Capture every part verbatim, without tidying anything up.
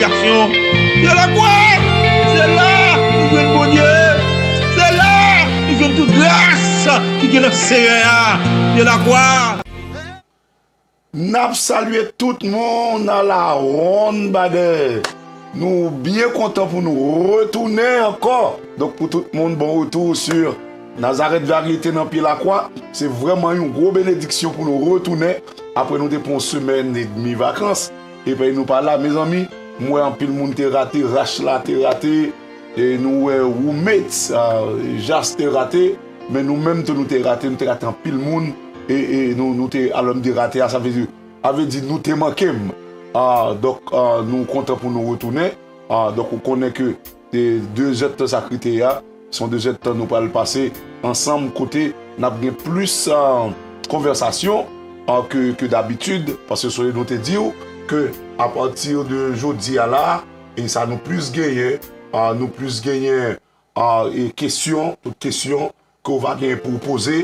Yo lakwa, se la nou jwenn Bondye. Se la nou jwenn tout gras ki gen nan Seyè a. Yo lakwa. N ap salye tout moun a la ronn badè. Nou byen kontan pou nou retounen ankò. Donk pou tout moun, bon retour sur Nazareth Variété nan Pye Lakwa. Se vrèman yon gwo benediksyon pou nou retounen apre nou te pran yon semèn edmi vakans. Epi nou pa la, mezanmi. M wè anpil moun te rate, Rach la te rate, e nou wè Roommates, ah, Jas te rate, men nou menm tou nou te rate, nou te rate anpil moun, e, e nou, nou te, alò m di rate a, sa vle di, a vle di nou te manke m. Ah, donk, ah, nou kontan pou nou retounen. Ah, donk ou konnen ke de, de zèdtan sa k rete a, se yon de zèdtan nou pral pase ansanm kote n ap gen plis, ah, konvèsasyon, ah, ke, ke dabitid, paske sonje nou te di w ke apati de jodi a la, e sa nou plis genyen, ah, nou plis genyen, ah, e kesyon, tout kesyon ke w va genyen pou w poze,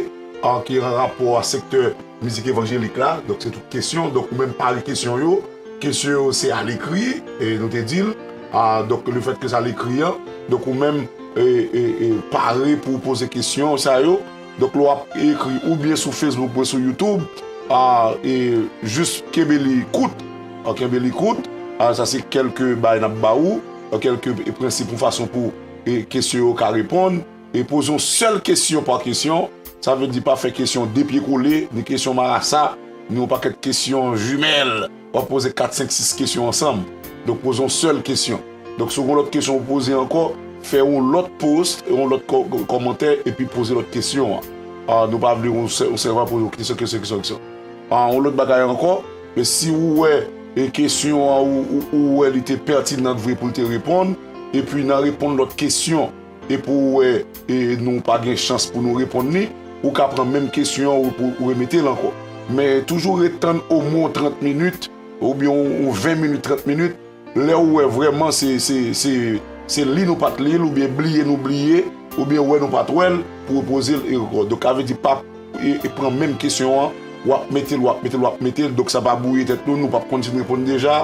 ah, ki an rapò a sektè mizik evanjelik la. Donk, se tout kesyon. Donk, ou menm pare kesyon yo. Kesyon yo se alekri, e nou te di l. Ah, donk, lefètke se alekri an, donk, ou menm, e, e, e, pare pou w poze kesyon sa yo. Donk, lè w ap ekri oubyen sou Facebook, oubyen sou YouTube, ah, e jis kenbe li kout. Ah, kenbe li kout. Ah, sa se kèlke bagay n ap ba ou, ah, kèlke prensip ou fason pou, e, kesyon yo ka reponn. E poze yon sèl kesyon pa kesyon. Sa vle di pa fè kesyon de pye kole, ni kesyon marasa, ni yon pakèt kesyon jimèl. W ap poze kat, senk, sis kesyon ansanm. Donk, poze yon sèl kesyon. Donk, si w gen yon lòt kesyon pou poze ankò, fè yon lòt post, yon lòt kò-, kò-, kòmantè, epi poze lòt kesyon an. Ah, nou pa vle yon sè-, yon sèlman poze yon kesyon, kesyon, kesyon, kesyon. Ah, yon lòt bagay ankò, e si ou wè, e kesyon an, ou, ou, ou wè li te pètinan vre pou l te reponn, epi nan reponn lòt kesyon, epi ou wè, e nou pa gen chans pou nou reponn li, ou ka pran menm kesyon an, ou, ou, ou remete l ankò. Men toujou ret tann omwen trant minit, oubyen yon, yon ven minit, trant minit, lè ou wè vrèman se, se, se, se li nou pa t li l, oubyen bliye nou bliye, oubyen wè nou pa t wè l, pou w poze l ankò. Donk, sa vle di pa, e, e pran menm kesyon an, w ap mete l, w ap mete l, w ap mete l. Donk, sa va bwouye tèt nou, nou p ap konn si n reponn deja.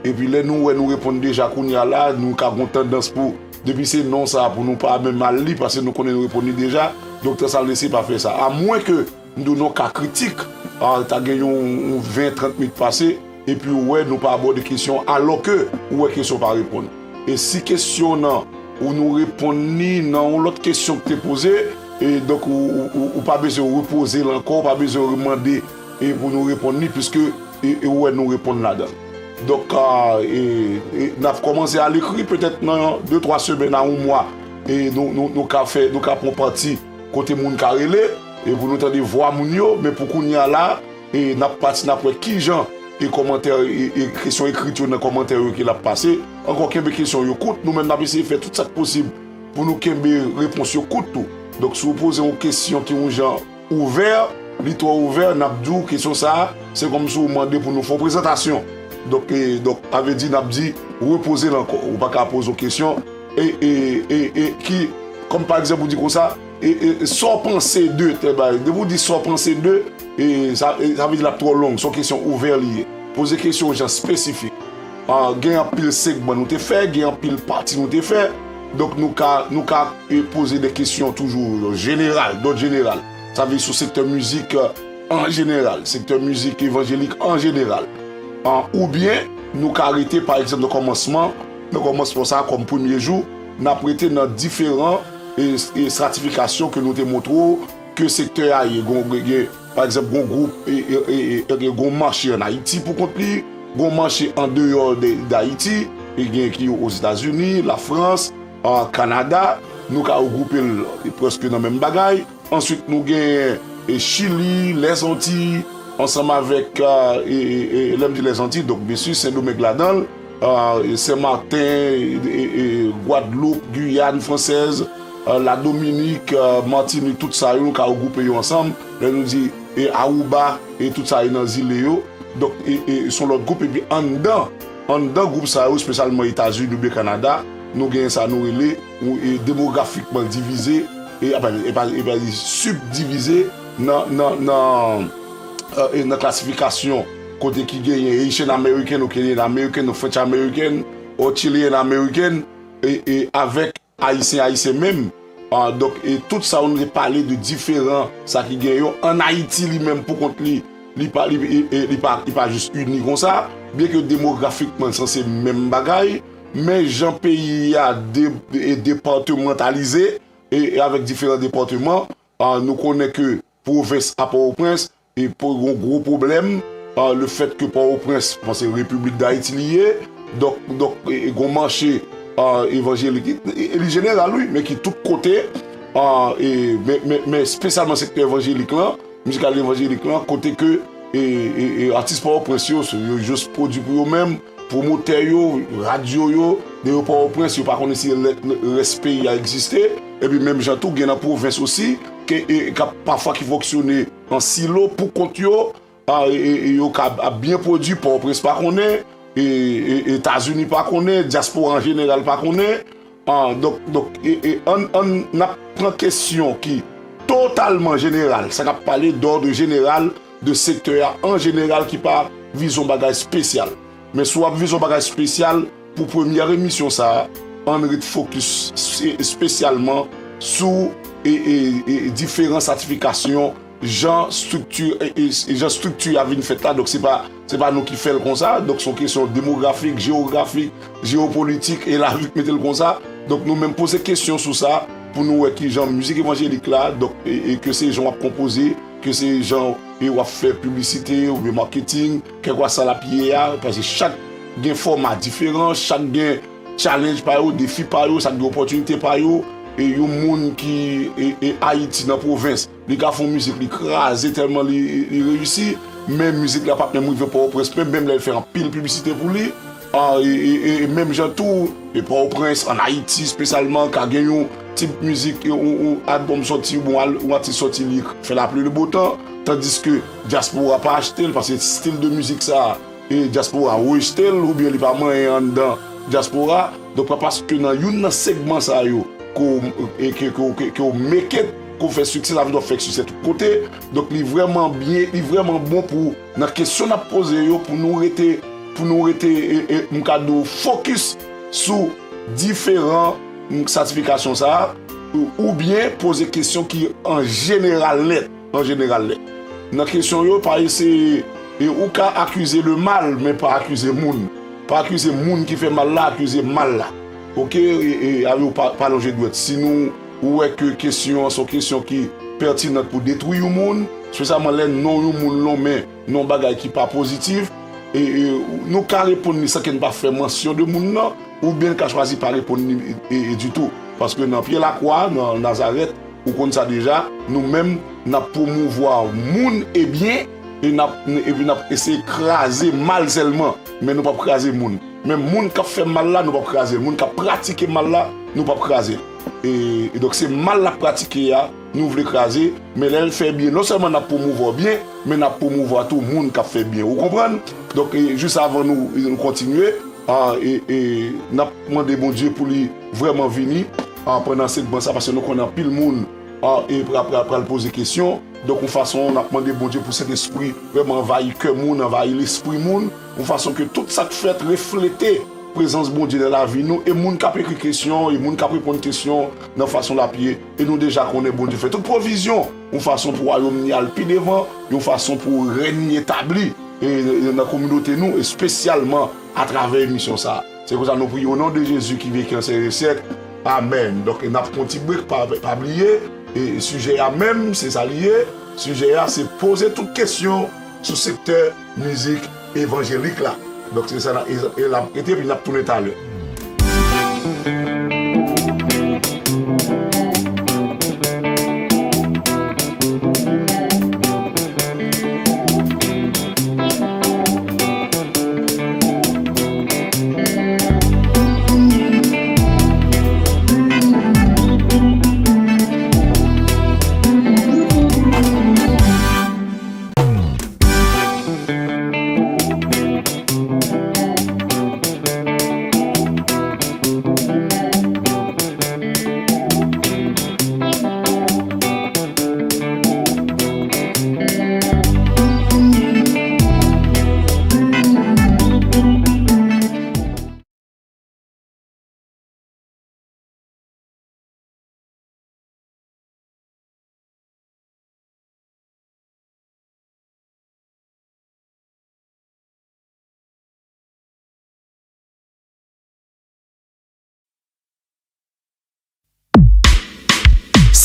Epi lè nou wè nou reponn deja kounye a la, nou ka gen yon tandans pou, depi se non sa, pou nou pa menm al li, paske nou konnen nou reponn li deja. Donk, tan sa l lese pa fè sa. Amwenke m di w nan ka kritik, ah, ta gen yon, yon ven, trant minit pase, epi ou wè nou pa abòde kesyon, alòke ou wè kesyon pa reponn. E si kesyon nan, ou nou reponn li nan yon lòt kesyon ki te poze, e donk ou, ou, ou, ou pa bezwen repoze l ankò, ou pa bezwen remande, e pou nou reponn li, piske, e, e ou wè nou reponn ladan l. Donk, ah, e, e n ap kòmanse alekri, petèt nan de, twa semèn a yon mwa, e nou, nou, nou ka fè, nou ka pran pati kote moun ka rele, e pou nou tande vwa moun yo, men pou kounye a la, e n ap pati, n ap wè kijan, e kòmantè, e, e kesyon ekrit yo nan kòmantè yo ke l ap pase. Ankò, kenbe kesyon yo kout, nou menm n ap eseye fè tout sa k posib pou nou kenbe repons yo kout tou. Donk, si w poze yon kesyon ki yon jan ouvè, li twò ouvè, n ap di w kesyon sa a, se kòmsi w mande pou nou fè yon prezantasyon. Donk, e, donk, sa vle di n ap di, repoze l ankò. Ou pa ka poze yon kesyon, e, e, e, e ki, kòm pa egzanp, ou di konsa, e, e, sa w panse de tèl bagay. Depi w di sa w panse de, e, sa, e, sa vle di l ap twò long, se yon kesyon ouvè li ye. Poze kesyon yon jan espesifik. Ah, gen anpil segman nou te fè, gen anpil pati nou te fè. Donk, nou ka, nou ka, e, poze de kesyon toujou jeneral, dòd jeneral. Sa vle di sou sektè mizik, e, an jeneral, sektè mizik evanjelik an jeneral. Ah, oubyen, nou ka rete, pa egzanp, nan kòmansman, nan kòmansman sa a, kòm premye jou, n ap rete nan diferan, e, e, estratifikasyon ke nou te montre w, ke sektè a ye. Gon, gen, pa egzanp, gon gwoup, e, e, e, e, e, gon mache ann Ayiti pou kont li, gon mache andeyò de, d Ayiti, e gen ki Ozetazini, Lafrans, an Kanada, nou ka regwoupe l, e, prèske nan menm bagay. Answit, nou gen, e, Chili, Lèzantiy, ansanm avèk, e, e, e, lè m di Lèzantiy, donk, byensi, Sendomeng ladan l, e, Sen Maten, e, e, e, Gwadloup, Giyàn fransèz, e, Ladominik, e, Matinik, tout sa yo, nou ka regwoupe yo ansanm. Lè nou di, e, Aruba, e, tout sa yo nan zile yo. Donk, e, e, se yon lòt gwoup, epi anndan, anndan gwoup sa yo, espesyalman Etazini oubyen Kanada, nou genyen sa nou rele, ou, e, demografikman divize, e, apa, e pa, e pa di sibdivize nan, nan, nan, e, e nan klasifikasyon kote ki genyen Haitian American, ou genyen American, ou French American, or Chilean American, e, e avèk Ayisyen, Ayisyen menm. Ah, donk, e tout sa yo nou te pale de diferan, sa ki gen yo. Ann Ayiti li menm pou kont li, li pa, li, e, e, li pa, li pa jis ini konsa, byen ke demografikman l sanse menm bagay, men jan peyi a de, e depatmantalize, e, e avèk diferan depatman, ah, nou konnen ke pwovens a Pòtoprens, e pou yon gwo pwoblèm, ah, le fèt ke Pòtoprens, bon, se Repiblik Dayiti li ye, donk, donk, e, e gon mache, ah, evanjelik, e, e li jeneral, wi, men ki tout kote, ah, e, men, men, men espesyalman sektè evanjelik lan, mizikal evanjelik lan, kote ke, e, e, e atis Pòtoprens yo, se yo jis pwodui pou yo menm, pwomotè yo, radyo yo, de yo Pòtoprens, yo pa konnen si lè, lè, rès peyi a egziste, epi menm jan tou, gen nan pwovens osi, ke, e, k ap, pafwa ki fonksyone an silo pou kont yo, a, e, e, e yo ka ap byen pwodui, Pòtoprens pa konnen, e, e, Etazini pa konnen, dyaspora an jeneral pa konnen. A, donk, donk, e, e, ann, ann, n ap pran kesyon ki totalman jeneral, sa k ap pale d'ordre général de sektè a an jeneral ki pa vize yon bagay espesyal. Men si w ap vize yon bagay espesyal pou premyè emisyon sa a, ann ret fokis se-, espesyalman sou e, e, e diferan stratifikasyon, jan estrikti, e, e, e jan estrikti a vin fèt la. Donk, se pa, se pa nou ki fè l konsa. Donk, se yon kesyon demografik, jewografik, jewopolitik, e lavi k mete l konsa. Donk, nou menm poze kesyon sou sa, pou nou wè ki jan mizik evanjelik la, donk, e, e ke se jan w ap konpoze, ke se jan e w ap fè piblisite oubyen marketing, kèlkeswa sa l ap ye a, paske chak gen fòma diferan, chak gen challenge pa yo, defi pa yo, sa gen opòtinite pa yo, e yon moun ki, e, e Ayiti nan pwovens, li ka fè yon mizik, li kraze tèlman li, li reyisi, men mizik la p ap menm rive Pòtoprens, menm, menm lè l fè anpil piblisite pou li, a, e, e, e, e menm jan tou, e Pòtoprens, ann Ayiti espesyalman, ka gen yon tip mizik, e, yon, yon albòm sòti, oubyen al-, yon atis sòti, li fè lapli le bo tan, tandiske dyaspora pa achte l, paske stil de mizik sa a, e dyaspora rejte l, oubyen li pa manyen anndan dyaspora. Donk, pa paske nan youn nan segman sa yo, ke w, e ke, ke, ke, ke w make it, ke w fè siksè, sa vle di w ap fè siksè tout kote. Donk, li vrèman byen, li vrèman bon pou, nan kesyon n ap poze yo, pou nou rete, pou nou rete, e, e, m ka di w, fokis sou diferan, m, stratifikasyon sa a, ou, oubyen poze kesyon ki an jeneral nèt, an jeneral nèt. Nan kesyon yo, pa eseye, e ou ka akize le mal, men pa akize moun. Pa akize moun ki fè mal la, akize mal la. Oke, e, e, a, ou pa, pa lonje dwèt. Si nou, ou wè ke kesyon an se yon kesyon ki pètinan pou detwi yon moun, espesyalman lè non yon moun lonmen nan yon bagay ki pa pozitif, e, e, nou ka reponn li san ke n pa fè mansyon de moun nan, oubyen n ka chwazi pa reponn li, e, e, ditou. Paske nan pye lakwa, nan Nazarèt, ou konn sa deja, nou menm, n ap pwomouvwa moun e byen, e n ap, epi n ap eseye kraze mal sèlman, men nou p ap kraze moun. Men moun k ap fè mal la, nou p ap kraze l. Moun k ap pratike mal la, nou p ap kraze l. E, e donk, se mal l ap pratike a, nou vle kraze, men lè l fè byen, non sèlman n ap pwomouvwa byen, men n ap pwomouvwa tou moun k ap fè byen. Ou konprann? Donk, e, jis avan nou, nou kontinye, a, e, e, n ap mande Bondye pou li vrèman vini, a, pandan segman sa, paske nou konnen anpil moun, a, e pra-, pra-, pral poze kesyon. Donk, yon fason, n ap mande Bondye pou Sentespri vrèman anvayi kè moun, anvayi lespri moun, yon fason ke tout sa k fèt reflete prezans Bondye nan lavi nou, e moun k ap ekri kesyon, e moun k ap reponn kesyon nan fason l ap ye, e nou deja konnen Bondye fè tout pwovizyon, yon fason pou wayòm li al pi devan, yon fason pou rèn li etabli, e, e nan kominote nou, espesyalman atravè emisyon sa a. Se konsa nou priye o non de Jezi ki viv, ki an syèk dè syèk. Amèn. Donk, n ap fè yon ti break, pa, pa bliye, e sijè a menm, se sa li ye. Sijè a, se poze tout kesyon sou sektè mizik evanjelik la. Donk, se sa, e, e l ap rete, epi n ap tounen talè.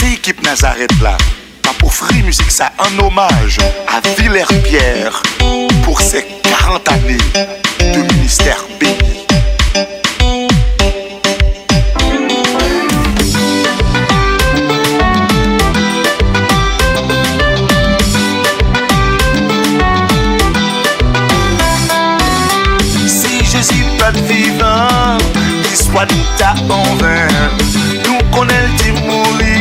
Ekip Nazareth la ap ofri mizik sa an omaj a Villers Pierre pour ses quarante années de ministère béni. Si Jezi pa t vivan, istwa nou ta anven. Nou konnen l te mouri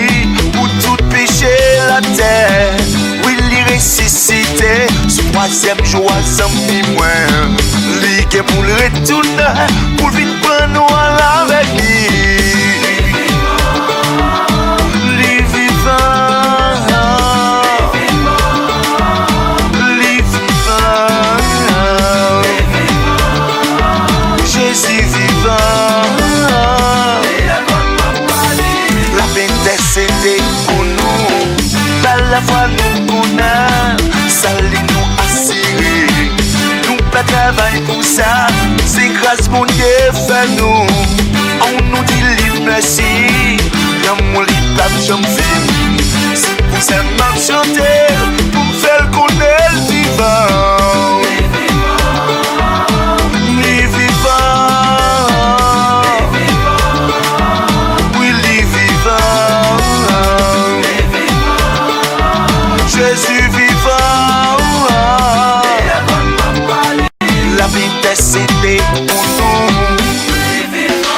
pou tout peche latè. Wi, li resisite sou twazyèm jou a, zanmi mwen. Li gen pou l retounen, pou l vin pran nou al avèk li. Li vivan. Li vivan. Jezi vivan. L ap entèsede pou nou. Pa lafwa nou konnen, sali nou asire. Nou pa travay pou sa, se gras Bondye fè nou. Ann nou di li mèsi, lanmou li p ap janm fini. Se pou sa m ap chante, pou m fè l konnen l vivan. Li vivan. Wi, li vivan. Jezi vivan. L ap entèsede pou nou. Li vivan.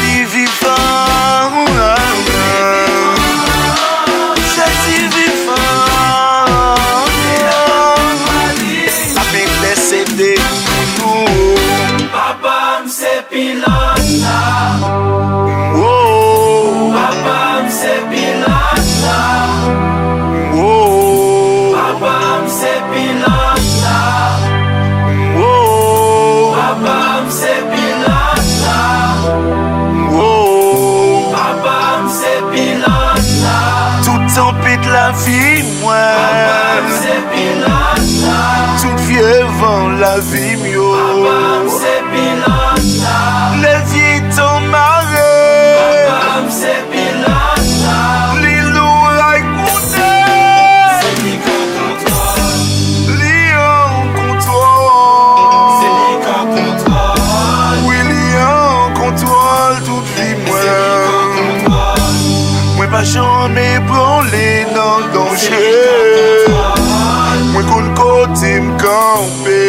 Li vivan. Jezi vivan. L ap entèsede pou nou. Papa m se pilòt la. Wo. Papa m se pilòt la. Wo. Papa m se pilòt la. Wo. Papa m se pilòt la. Wo. Papa m se pilòt la. Tout tanpèt lavi mwen. Papa m se pilòt la. Tout vye van lavi m yo. Papa m se pilòt la. Lè vye tan mare. Papa m se pilòt la. Li lou ray koute. Se li k an kontwòl. Li an kontwòl. Se li k an kontwòl. Wi, li an kontwòl tout vi mwen. Mwen pa janm ebranle nan danje. Mwen konn kote m kanpe.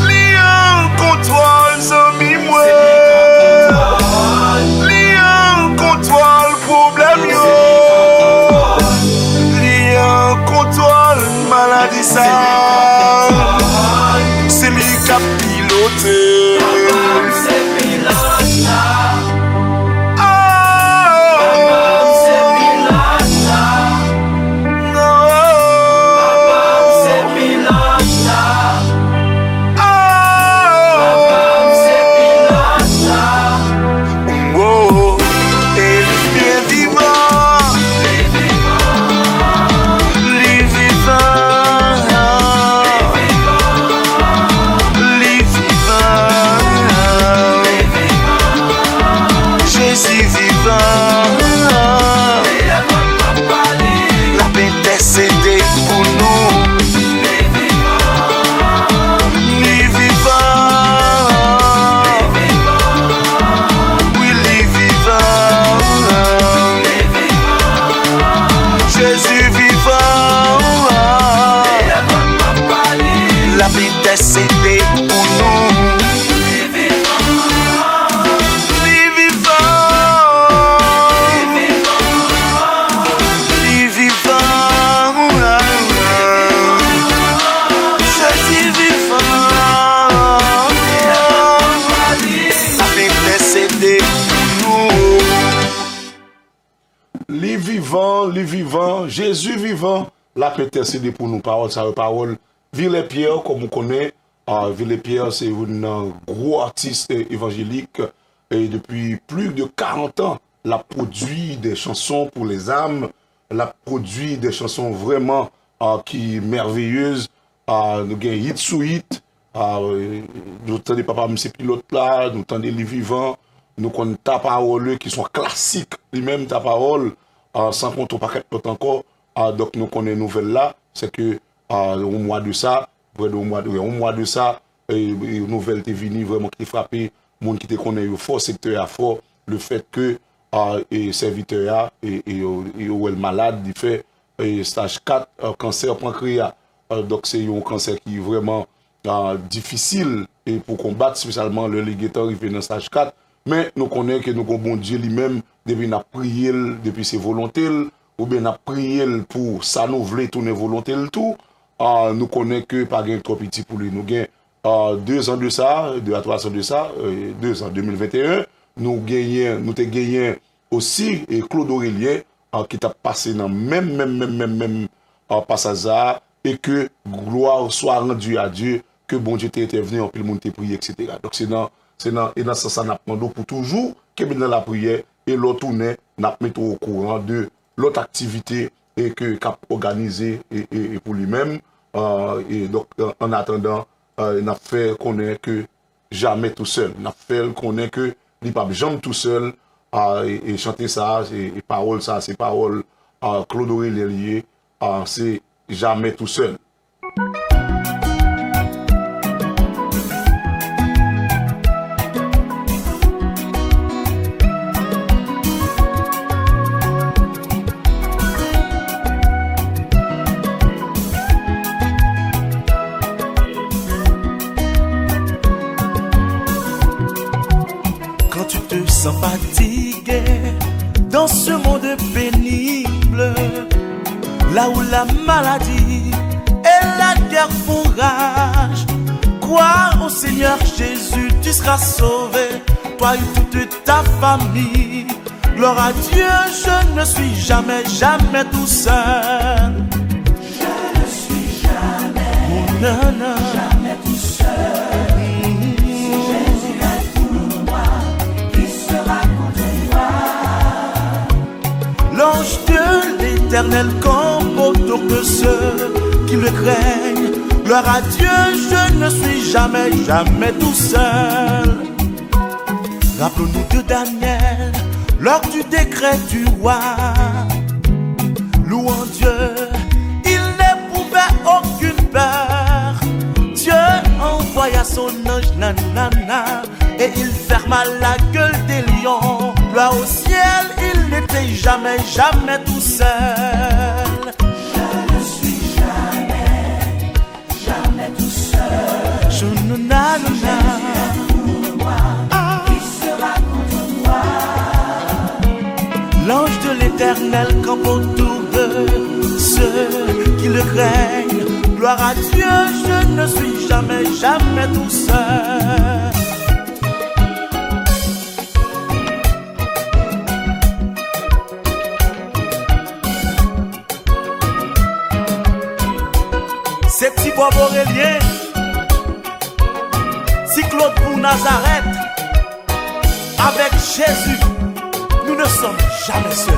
Li an kontwòl, zanmi mwen. Li an kontwòl pwoblèm yo. Li an kontwòl maladi sa. Se li k ap pilote. Papa m se pilòt la. Papa m se pilòt la. Papa m se pilòt la. Papa m se pilòt la. Wo, e li byen vivan. Li vivan. Li vivan. Jezi vivan. L ap entèsede pou nou. Li vivan. Wi, li vivan. Jezi vivan. L ap entèsede pou nou. Li vivan. Li vivan. Jezi vivan. L ap entèsede pou nou. Li vivan, li vivan, Jezi vivan, l ap entèsede pou nou. Pawòl sa yo, pawòl Villers Pierre, kòm ou konnen, ah, Villers Pierre se youn nan gwo atis, eh, evanjelik, eh, depi plis de karant an, l ap pwodui de chanson pou lèzam, l ap pwodui de chanson vrèman, ah, ki mèveyez, ah, nou gen hit sou hit, Ah, euh, nou tande papa m se pilòt la, nou tande li vivan, nou konn Ta Parole ki se yon klasik li menm, Ta Parole, ah, san konte yon pakèt lòt ankò. Ah, donk nou konnen nouvèl la, se ke, ah, yon mwa de sa, prè de yon mwa de, yon mwa de sa, e, e nouvèl te vini vrèman ki te frape moun ki te konnen yo fò, sektè a fò, le fèt ke, ah, e sèvitè a, e, e yo, yo wè l malad, li fè, e staj kat, ah, kansè pankreya. Ah, donk se yon kansè ki vrèman, ah, difisil e pou konbat, espesyalman lè li gentan rive nan staj kat. Men nou konnen ke nou gon Bondye li menm, depi n ap priye l, depi se volonte l, oubyen n ap priye l pou sa nou vle tounen volonte l tou, ah, nou konnen ke pa gen twò piti pou li. Nou gen, ah, de zan de sa, de a twa zan de sa, euh, de zan, de mil venteyen, nou genyen, nou te genyen osi, e Claude Aurélien, ah, ki t ap pase nan menm, menm, menm, menm, menm, ah, pasaj sa a, e ke gloire soit rendue à Dieu, ke Bondye te entèvni, anpil moun te priye, et cetera. Donk se nan, se nan, e nan sans sa n ap mande w pou toujou kenbe nan lapriyè, e lè w tounen, n ap mete w okouran de lòt aktivite e ke k ap òganize e, e, e pou li menm. Ah, e donk, an, an atandan, ah, n ap fè konnen ke jamè tou sèl. N ap fè l konnen ke li p ap janm tou sèl. Ah, e, e chante sa a, e, e pawòl sa a, se pawòl, ah, Claude Aurélien li ye. Ah, se jamè tou sèl. Quand tu te sens fatigué dans ce monde pénible, là où la maladie et la guerre font rage, crois au Seigneur Jésus, tu seras sauvé, toi et toute ta famille. Gloire à Dieu, je ne suis jamais, jamais tout seul. Je ne suis jamais, non, non, jamais tout seul. Si Jésus est pour moi, qui sera contre moi ? L'ange de l'Éternel campe autour de ceux qui le craignent. Gloire à Dieu, je ne suis jamais, jamais tout seul. Rappelons-nous de Daniel, lors du décret du roi. Louons Dieu, il n'éprouvait aucune peur. Dieu envoya son ange, nanana, et il ferma la gueule des lions. Gloire au ciel, il n'était jamais, jamais tout seul. Je ne suis jamais, jamais tout seul. Je ne, na, na, na. Jésus est pour moi, ah, qui sera contre moi ? L'ange de l'Éternel campe autour de ceux qui le craignent. Gloire à Dieu, je ne suis jamais, jamais tout seul. Se Ti Bòb Orelyen, Ti Claude pour Nazareth. Avec Jésus, nous ne sommes jamais seuls.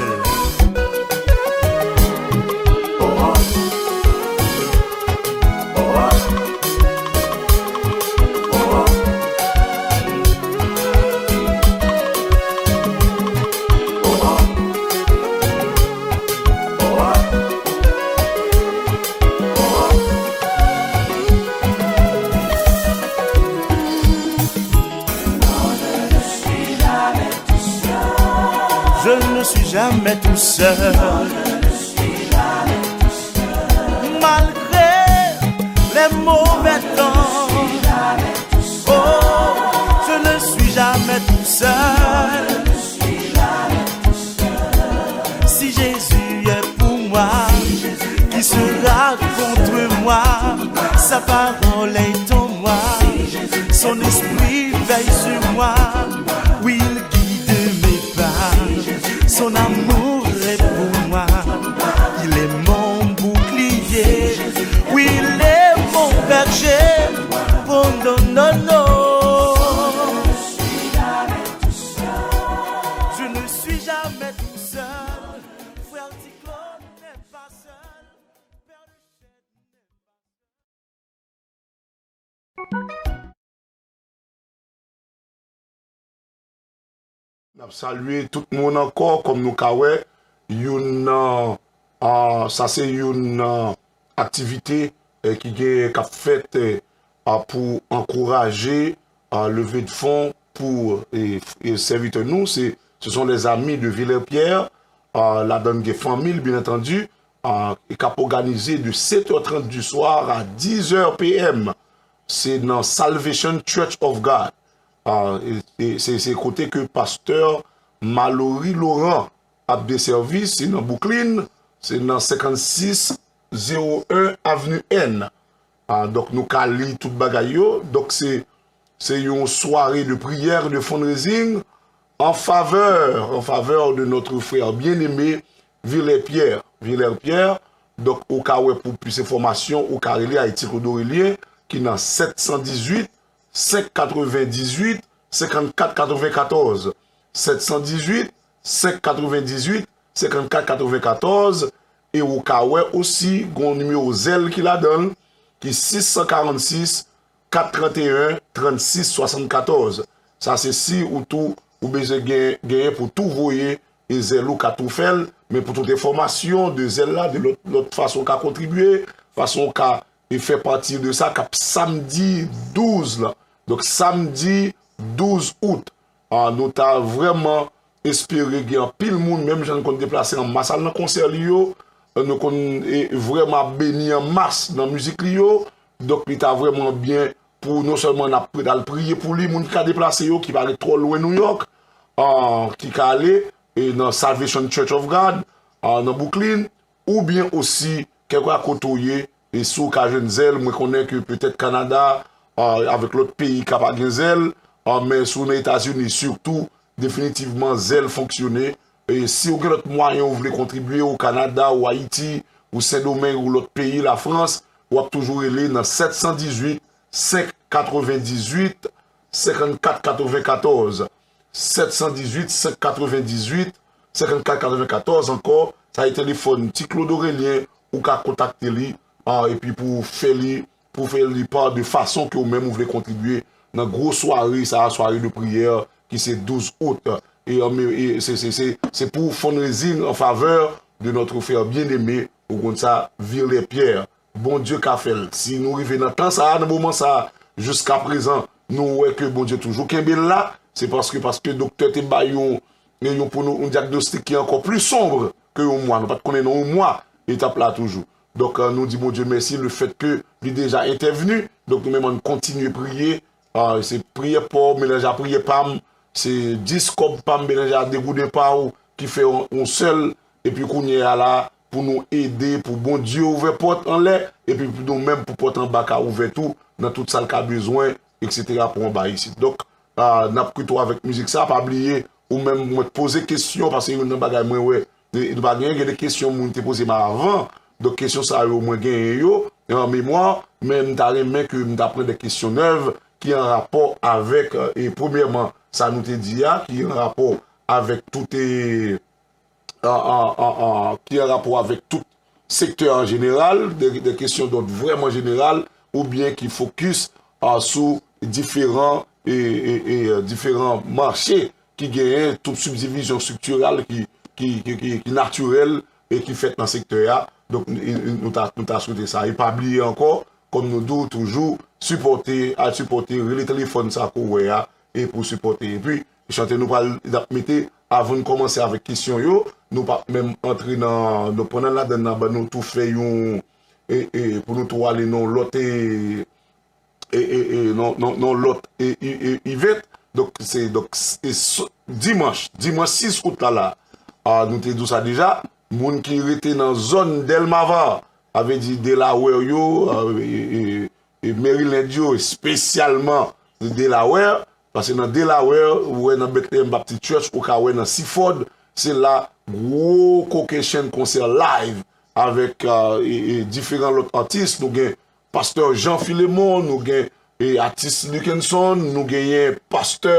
Je ne suis jamais tout seul. Malgré les mauvais temps, oh, je ne suis jamais tout seul. Si Jésus est pour moi, qui sera contre moi ? Sa pawòl est en moi, son esprit veille sur moi. Oui, il guide mes pas, son amour est pour moi. Il est mon bouclier, oui, il est mon berger. Oh non, non, non. Je ne suis jamais tout seul. Frère Ticlone n'est pas seul. Père de Chêne n'est pas seul. N ap salye tout moun ankò, kòm nou ka wè, youn nan, ah, sa se youn nan aktivite, eh, ki gen, k ap fèt, eh, ah, pou ankouraje, ah, leve de fon pou, eh, eh, sèvitè nou. Se, ce sont les amis de Villers-Pierre, ah, ladan gen fanmi l, bien entendu, ah, e k ap òganize de sept heures trente du soir à dix heures P M. Se nan Salvation Church of God. Ah, e, e se, se kote ke pastè Malory Laurent ap desèvi, se nan Brooklyn, se nan senkannsis zewo en Avenue N. Ah, donk, nou ka li tout bagay yo. Donk, se, se yon soirée de prière, de fundraising en faveur, en faveur de notre frère bien-aimé Villers Pierre. Villers Pierre. Donk, ou ka wè pou plis enfòmasyon, ou ka rele Ayiti Claude Orélien, ki nan sèt san dizuit, senk katrevendizuit, senkannkat katrevenkatòz. Sèt san dizuit, senk katrevendizuit, senkannkat katrevenkatòz. E ou ka wè osi, gon nimewo Zelle ki ladan l, ki sis san karannsis, kat tranteyen, trannsis swasannkatòz. Sa se si ou tou, ou bezwen gen, genyen pou tou voye, e Zelle ou ka tou fè l. Men pou tout enfòmasyon de Zelle la, de lòt, lòt fason ou ka kontribye, fason ou ka e fè pati de sa, k ap samdi douz la. Donk, samdi douz out. Ah, nou ta vrèman espere gen anpil moun, menm jan n konn deplase an mas al nan konsè li yo, nou konn, e, vrèman ap beni an mas nan mizik li yo. Donk, li ta vrèman byen pou non sèlman n ap pri-, al priye pou li, moun ki ka deplase yo, ki pa ret twò lwen New York, ah, ki ka ale, e, nan Salvation Church of God, ah, nan Brooklyn, oubyen osi, kèlkeswa kote w ye, e si w ka jwenn Zelle, mwen konnen ke petèt Kanada, ah, avèk lòt peyi ka pa gen Zelle, ah, men si w nan Etazini sitou, definitivman Zelle fonksyone. E si w gen lòt mwayen w vle kontribye, ou Kanada, ou Ayiti, ou Sendomeng, ou lòt peyi, Lafrans, w ap toujou rele nan sèt san dizuit, senk katrevendizuit, senkannkat katrevenkatòz. Sèt san dizuit, senk katrevendizuit, senkannkat katrevenkatòz ankò. Sa se telefòn Ti Claude Orélien, ou ka kontakte li, ah, epi pou fè li, pou fè li pa de fason ke ou menm ou vle kontribye nan gwo sware sa a, sware de priyè ki se douz out. E, ah, men, e se, se, se, se pou fundraising en faveur de notre frère bien-aimé, ou konn sa, Villers Pierre. Bondye ka fè l. Si nou rive nan tan sa a, nan moman sa a, jiska prezan, nou wè ke Bondye toujou kenbe l la, se paske, paske doktè te bay yon, yon, pou nou, yon dyagnostik ki ankò pli sonb ke yon mwa. Nou pa t konnen nan yon mwa etap la toujou. Donk, euh, nou di Bondye mèsi le fèt ke li deja entèvni. Donk, nou menm, ann kontinye priye. Ah, se priyè pa w melanje a priyè pa m. Se dis kòb pa m melanje a de gouden pa w ki fè yon, yon sèl. Epi kounye a la, pou nou ede, pou Bondye ouvè pòt anlè, epi pou nou menm, pou pòt anba ka ouvè tou, nan tout sa l ka bezwen, etsetera, pou anba isit. Donk, ah, n ap kite w avèk mizik sa, pa bliye, ou menm, mwen t poze kesyon, paske youn nan bagay mwen wè, e, e nou pa genyen, gen de kesyon moun te poze m avan, donk kesyon sa yo, mwen genyen yo, an memwa, men m ta renmen ke m ta pran de kesyon nèv ki an rapò avèk, e, premyèman, sa nou te di a, ki an rapò avèk tout, e, an, an, an, an, ki an rapò avèk tout sektè an jeneral, de, de kesyon dòd vrèman jeneral, oubyen ki fokis, a, sou diferan, e, e, e, e, diferan mache ki genyen, tout sibdivizyon estriktiral ki, ki, ki, ki, ki natirèl e ki fèt nan sektè a. Donk, e, e, nou ta, nou ta swete sa. E pa bliye ankò, kòm nou di w toujou, sipòte, al sipòte, rele telefòn sa ke w wè a, e pou sipòte. Epi, chante nou pral, n ap mete, avan n kòmanse avèk kesyon yo, nou p ap menm antre nan, nou pran nan ladann nan, ban nou tou fè yon, e, e, pou nou tou ale nan lòt, e, e, e, e, nan, nan, nan lòt, e, e, e, event. Donk, se, donk, s-, e, s-, dimanch, dimanch sis out la, la, a, nou te di w sa deja, moun ki rete nan zòn Delmarva, sa vle di Delaware yo, a, e, e, e Maryland yo, espesyalman Delaware, paske nan Delaware, ou wè nan Bethlehem Baptist Church, ou ka wè nan Seaford, se la gwo Caucasian konsè live avèk, a, e, e diferan lòt atis. Nou gen Pastè Jean Philémon, nou gen, e, atis Luckenson, nou genyen Pastè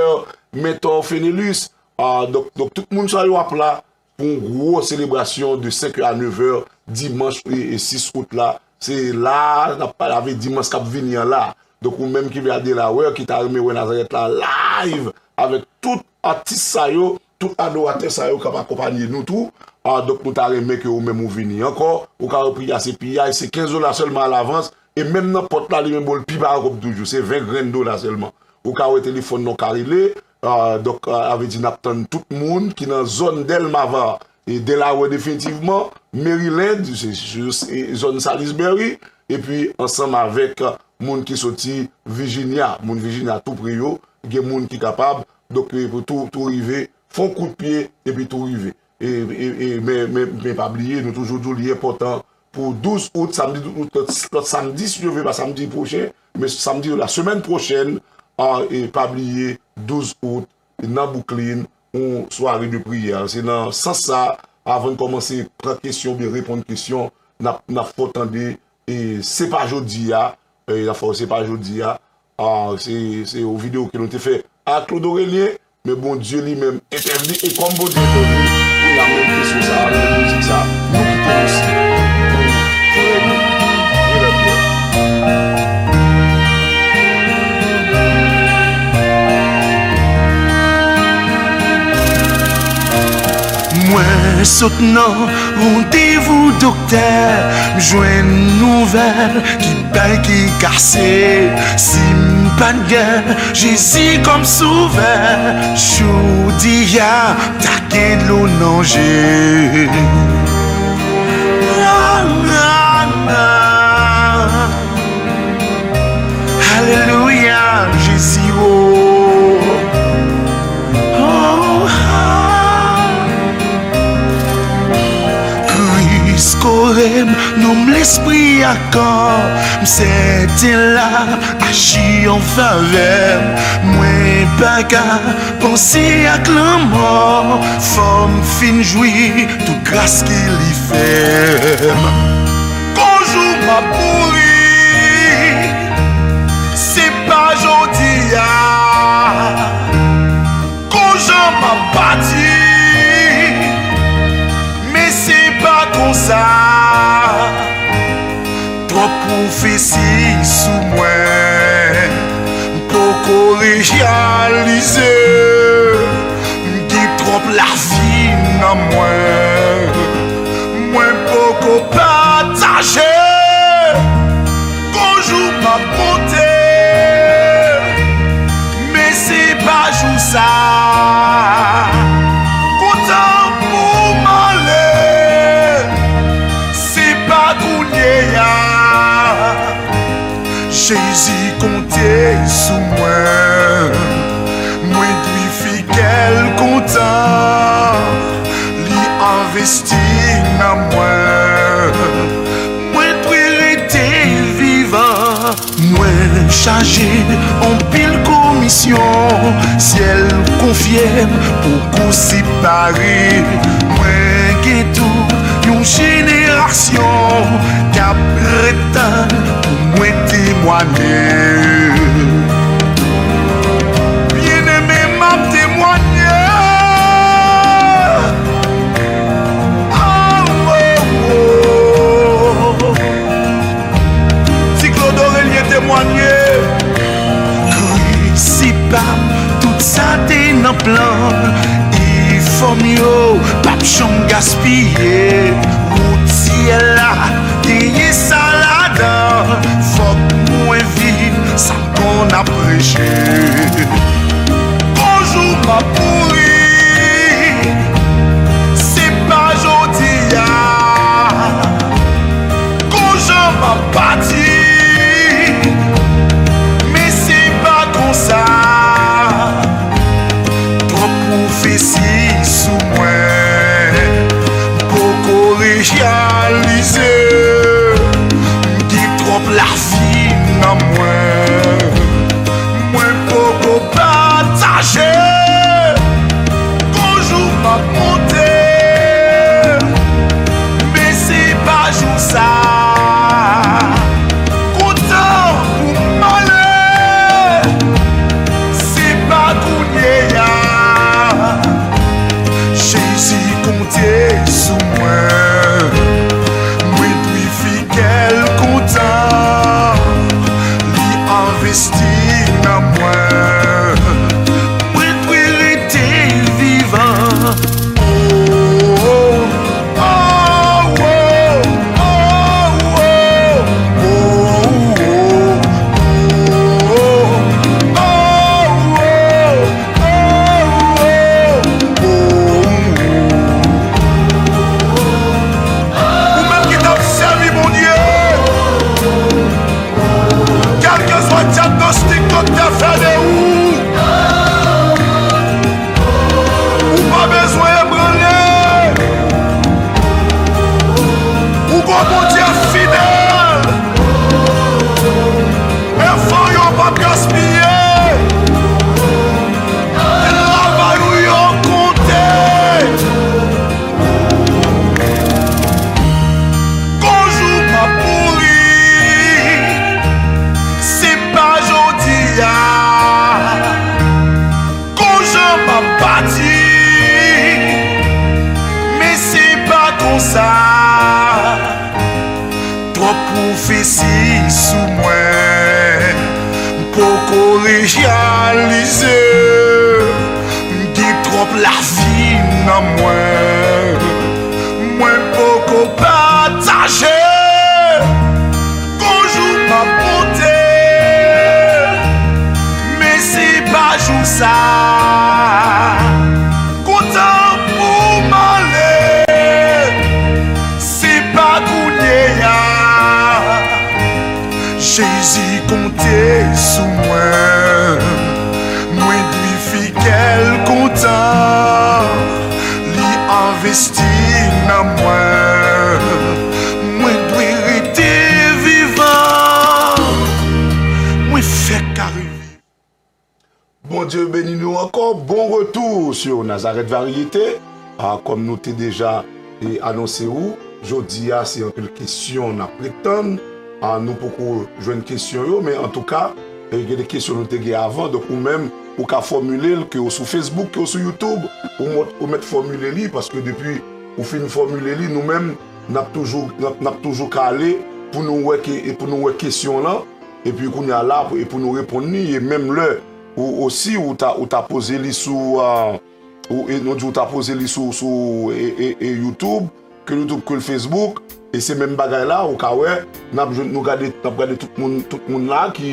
Mentor Fenelus. A, donk, donk, tout moun sa yo ap la pou yon gwo selebrasyon de senk è a nèf è dimanch, e, e sis out la. Se la, n ap pale avè dimanch k ap vini an la. Donk, ou menm ki vle al Delaware, ki ta renmen wè Nazareth la live avèk tout atis sa yo, tout adoratè sa yo k ap akonpanye nou tou. Ah, donk, nou ta renmen ke ou menm ou vini ankò. Ou ka repriye a se piyay, se kenz dola sèlman alavans. E menm nan pòt la, li menm bon, l pi pa kòb toujou. Se ven grenn dola sèlman. Ou ka wè telefòn nan w ka rele. Ah, donk, ah, a vle di n ap tann tout moun ki nan zòn Delmar, e Delaware definitivman, Maryland, se, se, se zòn Salisbury, epi ansanm avèk moun ki soti Virginia, moun Virginia tou pre yo, gen moun ki kapab, donk, e pou tou, tou rive, fè yon kout pye, epi tou rive. E, e, e, men, men, men pa bliye, nou toujou di w li enpòtan pou douz out, samdi douz out, lòt, lòt samdi, si Dye vle, pa samdi pwochen, men samdi la, semèn pwochèn, a, e pa bliye, douz out, nan Brooklyn, yon sware de priyè. Se nan sans sa, avan n kòmanse pran kesyon oubyen reponn kesyon, n ap, n ap fè w tande, e se pa jodi a, e n ap fè w se pa jodi a, a, se, se yon videyo ke nou te fè ak Claude Aurelien, men Bondye li menm entèvni, e kòm Bondye entèvni, kounye a menm kesyon sa a, menm mizik sa a, nou kite l osi. Frè nou, frè nou. Mwen sot nan randevou doktè, m jwenn nouvèl ki bay ki kase. Si m pa t gen Jezi kòm sovè, jodi a ta gen dlo nan je. Alelouya, Jezi, o. Oh, ah. Kris kore m, nanm, lespri ak kò m, sèten l ap aji an favè m. Mwen pa ka panse ak lanmò, fò m fin jwi tout gras ke li fè m. Gon jou m ap mouri, se pa jodi a. Gon jan m ap pati, men se pa konsa. Twòp pwofesi sou mwen, m poko reyalize. M gen twòp lavi nan mwen, mwen poko pataje. Gon jou m ap monte, men se pa jou sa. Kontan pou m ale, se pa kounye a. Jezi konte sou mwen, mwen dwe fidèl kontan. Li envesti nan mwen, mwen dwe rete vivan. Mwen chaje anpil komisyon, syèl konfye m poko separe. Mwen gen tout yon jenerasyon k ap ret tann pou mwen temwanye. Byeneme, m ap temwanye. Oh, oh, oh. Ti Claude Aurelien temwanye. Kris se pa m, tout sa te nan plan. Efò m yo p ap janm gaspiye. Wout syèl la genyen sa ladan. Fòk mwen viv sa m konn ap preche. Gon jou m ap mouri, se pa jodi a. Gon jan m ap pati, men se pa konsa. Twòp pwofesi sou mwen, m poko reyalize. M gen twòp lavi nan mwen, mwen poko pataje. Pwofesi sou mwen, m poko reyalize, m gen twòp lavi nan mwen, mwen poko pataje, gon jou m ap monte, men se pa jou sa, kontan pou m ale. Se pa kounye a, Jezi konte sou mwen. Mwen dwe fidèl kontan, li envesti nan mwen. Mwen dwe rete vivan, mwen fèk ka reviv. Bondye beni nou ankò. Bon retour sur Nazareth Variété. Ah, kòm nou te deja e anonse ou, jodi a se anpil kesyon n ap ret tann. Ah, nou poko jwenn kesyon yo, men antouka, e gen de kesyon nou te gen avan. Donk ou menm, ou ka fòmile l, ke w sou Facebook, ke w sou YouTube, ou mèt, ou mèt fòmile li, paske depi ou fin fòmile li, nou menm, n ap toujou, n ap, n ap toujou kale pou nou wè ke, e pou nou wè kesyon lan, epi kounye a la, pou, e pou nou reponn li, e menm lè, ou osi, ou ta, ou ta poze li sou, ah, ou, e nou di ou ta poze li sou, sou, e, e, e YouTube, ke YouTube, ke Facebook, e se menm bagay la, ou ka wè, n ap jwenn, nou gade, n ap gade tout moun, tout moun la ki,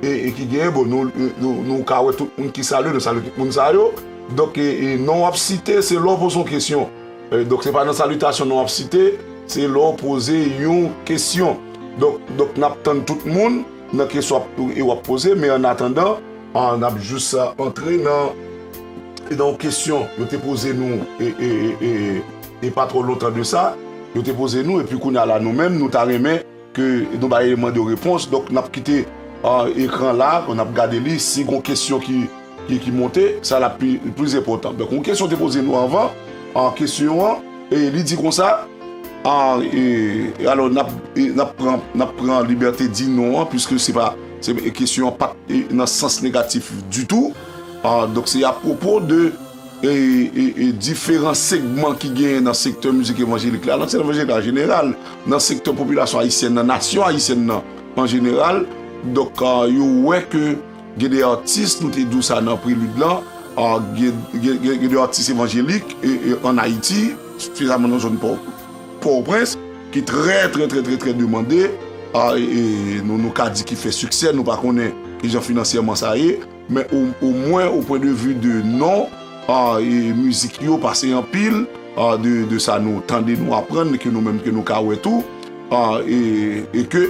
e, e ki genyen, bon, nou, nou, nou ka wè tout moun ki salye, nou salye tout moun sa yo. Donk, e, e non w ap site, se lè w poze yon kesyon. E, donk, se pa nan salitasyon non w ap site, se lè w poze yon kesyon. Donk, donk, n ap tann tout moun nan kesyon w ap, e w ap poze, men annatandan, ah, n ap jis, ah, antre nan, e nan yon kesyon yo te poze nou, e, e, e, e, e pa twò lontan de sa, yo te poze nou, epi kounye a la, nou menm, nou ta renmen ke nou bay eleman de repons. Donk, n ap kite, ah, ekran la, n ap gade li, si gon kesyon ki, ki, ki monte, sa l ap pi, pli enpòtan. Donk, yon kesyon te poze nou anvan, ah, kesyon an, e li di konsa, ah, e, e alò, n ap, e, n ap pran, n ap pran libète di non an, piske se pa, se, e kesyon an pa t, e, nan sans negatif ditou. Ah, donk, se apwopo de e, e, e diferan segman ki genyen nan sektè mizik evanjelik la, nan sektè evanjelik la an jeneral, nan sektè popilasyon ayisyèn nan, nasyon ayisyèn nan an jeneral. Donk, ah, yo wè ke gen de atis, nou te di w sa nan prelid lan, ah, gen, gen, gen, gen de atis evanjelik, e, e, ann Ayiti, espesyalman nan zòn Pò, Pòtoprens, ki trè, trè, trè, trè, trè demande, ah, e, e nou, nou ka di ki fè siksè, nou pa konnen kijan finansyèman sa ye, men o, omwen, o pwen de vi de non, ah, e mizik yo pase anpil, ah, de, de sa nou tande, nou aprann, ke nou menm, ke nou ka wè tou, ah, e, e ke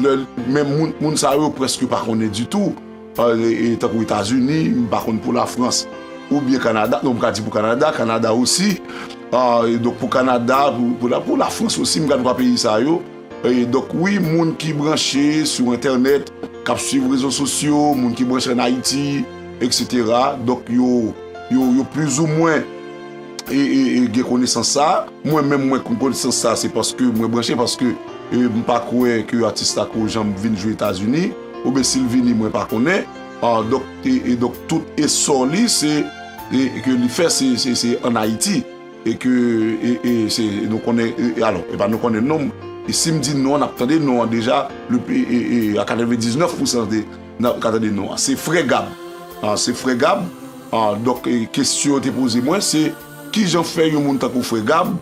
lè, men moun, moun sa yo prèske pa konnen ditou, ah, e, e tankou Etazini, m pa konn pou Lafrans, oubyen Kanada, non, m ka di pou Kanada, Kanada osi, ah, e donk pou Kanada, pou, pou la, pou Lafrans osi, m ka di pou peyi sa yo, E, donk, wi, moun ki branche sou entènèt, k ap swiv rezo sosyo, moun ki branche ann Ayiti, etsetera. Donk, yo, yo, yo plizoumwen, e, e, e, gen konesans sa. Mwen menm, mwen konn konesans sa, se paske mwen branche, paske, e, m pa kwè ke atis la ko janm vin jwe Etazini, oubyen si l vini, mwen pa konnen. Ah, donk, e, e donk, tout esò li, se, e, e ke li fè, se, se, se ann Ayiti. E ke, e, e, se, nou konnen, e, e, alò, e pa nou konnen non, e si m di non, n ap tande non an deja, le, e, e, e, a katrevendiznèf pousan de, n ap ka tande non an. Se Frè Gab. Ah, se Frè Gab. Ah, donk, e, kesyon yo te poze mwen, se kijan fè yon moun tankou Frè Gab,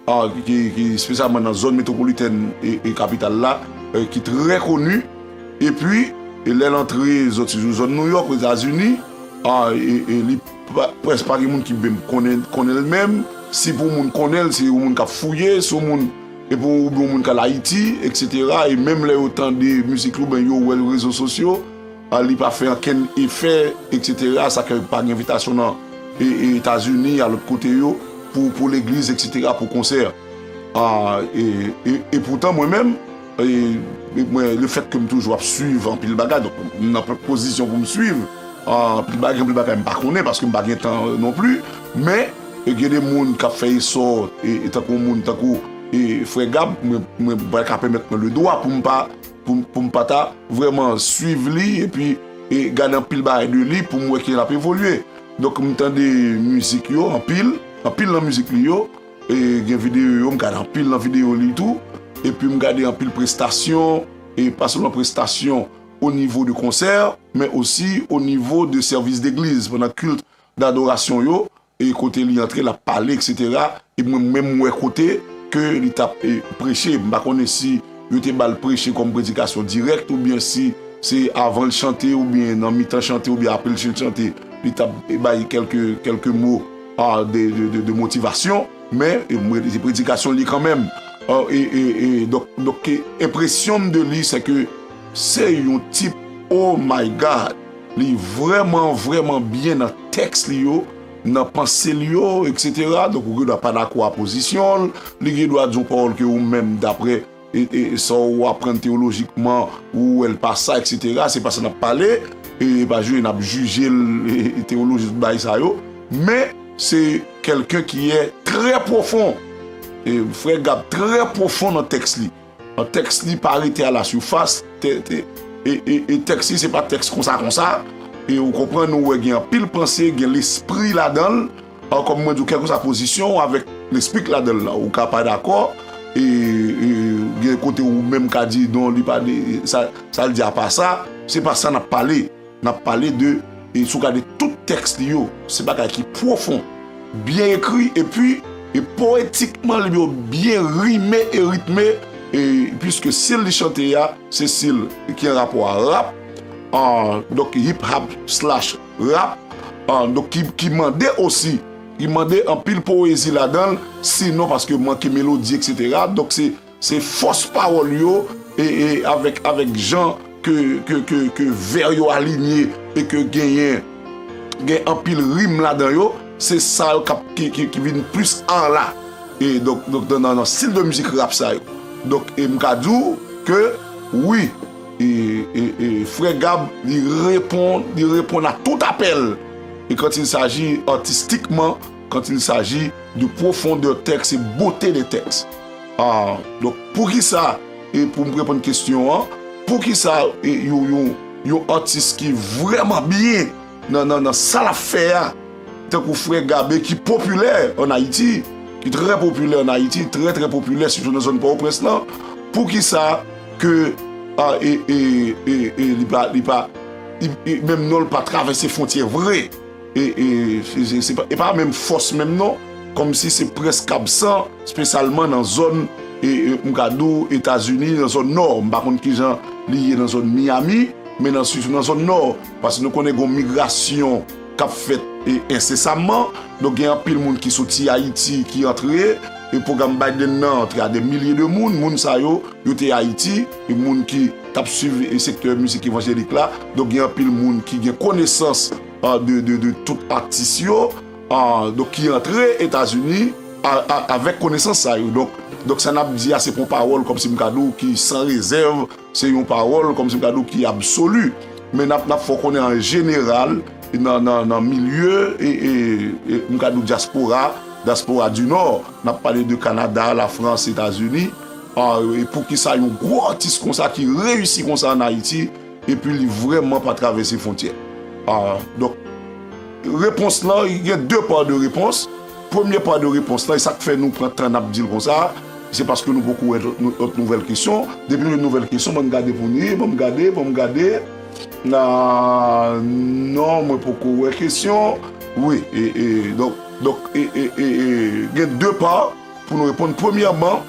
ah, ki, ki espesyalman nan zòn metwopolitèn e, e kapital la, e, ki trè koni, epi, e lè l antre, soti sou zòn Nouyòk, Ozetazini, ah, e, e li pa, prèske pa gen moun ki menm konnen, konnen l menm. Si pou moun konnen l, se yon moun k ap fouye, se yon moun, e pou, oubyen yon moun k al Ayiti, etsetera. E menm lè yo tande mizik li, oubyen yo wè l rezo sosyo, ah, li pa fè ankenn efè, etsetera. Sa ke pa gen envitasyon nan, e, e Etazini, a lòt kote yo, pou, pou legliz, etsetera, pou konsè. Ah, e, e, e poutan, mwen menm, e, e mwen, lefèt ke m toujou ap swiv anpil bagay, donk, m nan pozisyon pou m swiv, ah, anpil bagay, anpil bagay m pa konnen, paske m pa gen tan non pli, men, e gen de moun k ap fè esò, e, e tankou moun, tankou, e, Frè Gab, mwen, mwen pa ka pèmèt mwen le dwa pou m pa, pou, pou m pa ta vrèman swiv li, epi, e, gade anpil bagay de li, pou m wè kijan l ap evolye. Donk, m tande mizik yo, anpil, anpil nan mizik li yo, e gen videyo yo, m gade anpil nan videyo li tou. epi m gade anpil prestasyon, e pa sèlman prestasyon o nivo de konsè, men osi o nivo de sèvis degliz, pandan kilt dadorasyon yo, e kote li antre, l ap pale, etsetera. E mwen menm, m wè kote ke li t ap, e, preche. M pa konnen si yo te ba l preche kòm predikasyon dirèk, oubyen si se avan l chante, oubyen nan mitan chante, oubyen apre l fin chante, li t ap, e, bay kèlke, kèlke mo, a, de, de, de, de motivasyon. Men, e, mwen, se predikasyon li kanmenm. A, e, e, e, donk, donk, e, enpresyon m de li, se ke se yon tip, oh my God, li vrèman, vrèman byen nan tèks li yo, nan panse li yo, etsetera. Donk, ou gen dwa pa dakò a pozisyon l, li gen dwa di yon pawòl ke ou menm, daprè, e, e, sa w aprann teyolojikman, ou wè l pa sa, etsetera. Se pa sa n ap pale, e, e pa jwe, n ap jije l, e, e, teyoloji, tout bagay sa yo. Men, se kèlken ki è trè pwofon. E, frè Gab trè pwofon nan tèks li. An tèks li pa rete alasifas, te, te, e, e, e tèks li se pa tèks konsa, konsa. E ou konprann, ou wè gen anpil panse, gen lespri ladan l. An, kòm mwen di w, kèlkeswa pozisyon w avèk lespri k ladan l lan, ou ka pa dakò, e, e gen kote ou menm ka di, non, li pa de, sa, sa l di a pa sa, se pa sa n ap pale. N ap pale de, e si w gade tout tèks li yo, se bagay ki pwofon, byen ekri, epi, e powetikman, li yo byen rime e ritme, e piske stil li chante a, se stil ki an rapò a rap, an, donk hip hop slash rap, an, donk ki, ki mande osi, ki mande anpil powezi ladan l, sinon paske manke melodi, etsetera. Donk se, se fòs pawòl yo, e, e avèk, avèk jan ke, ke, ke, ke vè yo alinye e ke genyen, gen anpil rim ladan yo, se sa yo k ap, ki, ki, ki vin plis anla. E donk, donk nan, nan, nan stil de mizik rap sa yo. Donk, e m ka di w ke, wi, e, e, e, frè Gab, li reponn, li reponn a tout apèl. E quand il s'agit artistiquement, quand il s'agit de profondeur tèks e bote de tèks. Ah, donk, poukisa, e pou m reponn kesyon an, poukisa, e, yon, yon, yon atis ki vrèman byen nan, nan, nan sa l ap fè a, tankou frè Gabe ki popilè ann Ayiti, ki trè popilè ann Ayiti, trè, trè popilè, sitou nan zòn Pòtoprens lan, poukisa ke, a, e, e, e, e, li pa, li pa, li, e, menm non l pa travèse fwontyè vre? E, e, se, se, se pa, e pa menm fòs menm non, kòmsi se prèske absan, espesyalman nan zòn, e, e, m ka di w, Etazini, nan zòn nò. M pa konn kijan li ye nan zòn Miami, men nan, sitou nan zòn nò. Paske nou konnen gen yon migrasyon k ap fèt, e, ensesamman. Donk, gen anpil moun ki soti Ayiti, ki antre, e pwogram Biden nan antre a de milye de moun. Moun sa yo, yo te Ayiti, e moun ki t ap swiv, e, sektè mizik evanjelik la. Donk, gen anpil moun ki gen konesans, a, de, de, de tout atis yo, a, donk, ki antre Etazini a, a, avèk konesans sa yo. Donk, donk, sa n ap di a, se pa yon pawòl kòmsi m ka di w ki san rezèv, se yon pawòl kòmsi m ka di w ki absoli. Men n ap, n ap fè w konnen an jeneral, nan, nan, nan milye, e, e, e, m ka di w dyaspora, dyaspora di Nò, n ap pale de Kanada, Lafrans, Etazini, a, e poukisa yon gwo atis konsa ki reyisi konsa ann Ayiti, epi li vrèman pa travèse fwontyè? A, donk, repons lan, gen de pa de repons. Premye pa de repons lan, e sa k fè nou pran tan n ap di l konsa, se paske nou poko wè lòt, lòt nouvèl kesyon. Depi nou jwenn nouvèl kesyon, ban m gade pou nou, ban m gade, ban m gade. A, non, mwen poko wè kesyon. Wi, e, e, donk, donk, e, e, e, e, gen de pa pou nou reponn. Premyèman,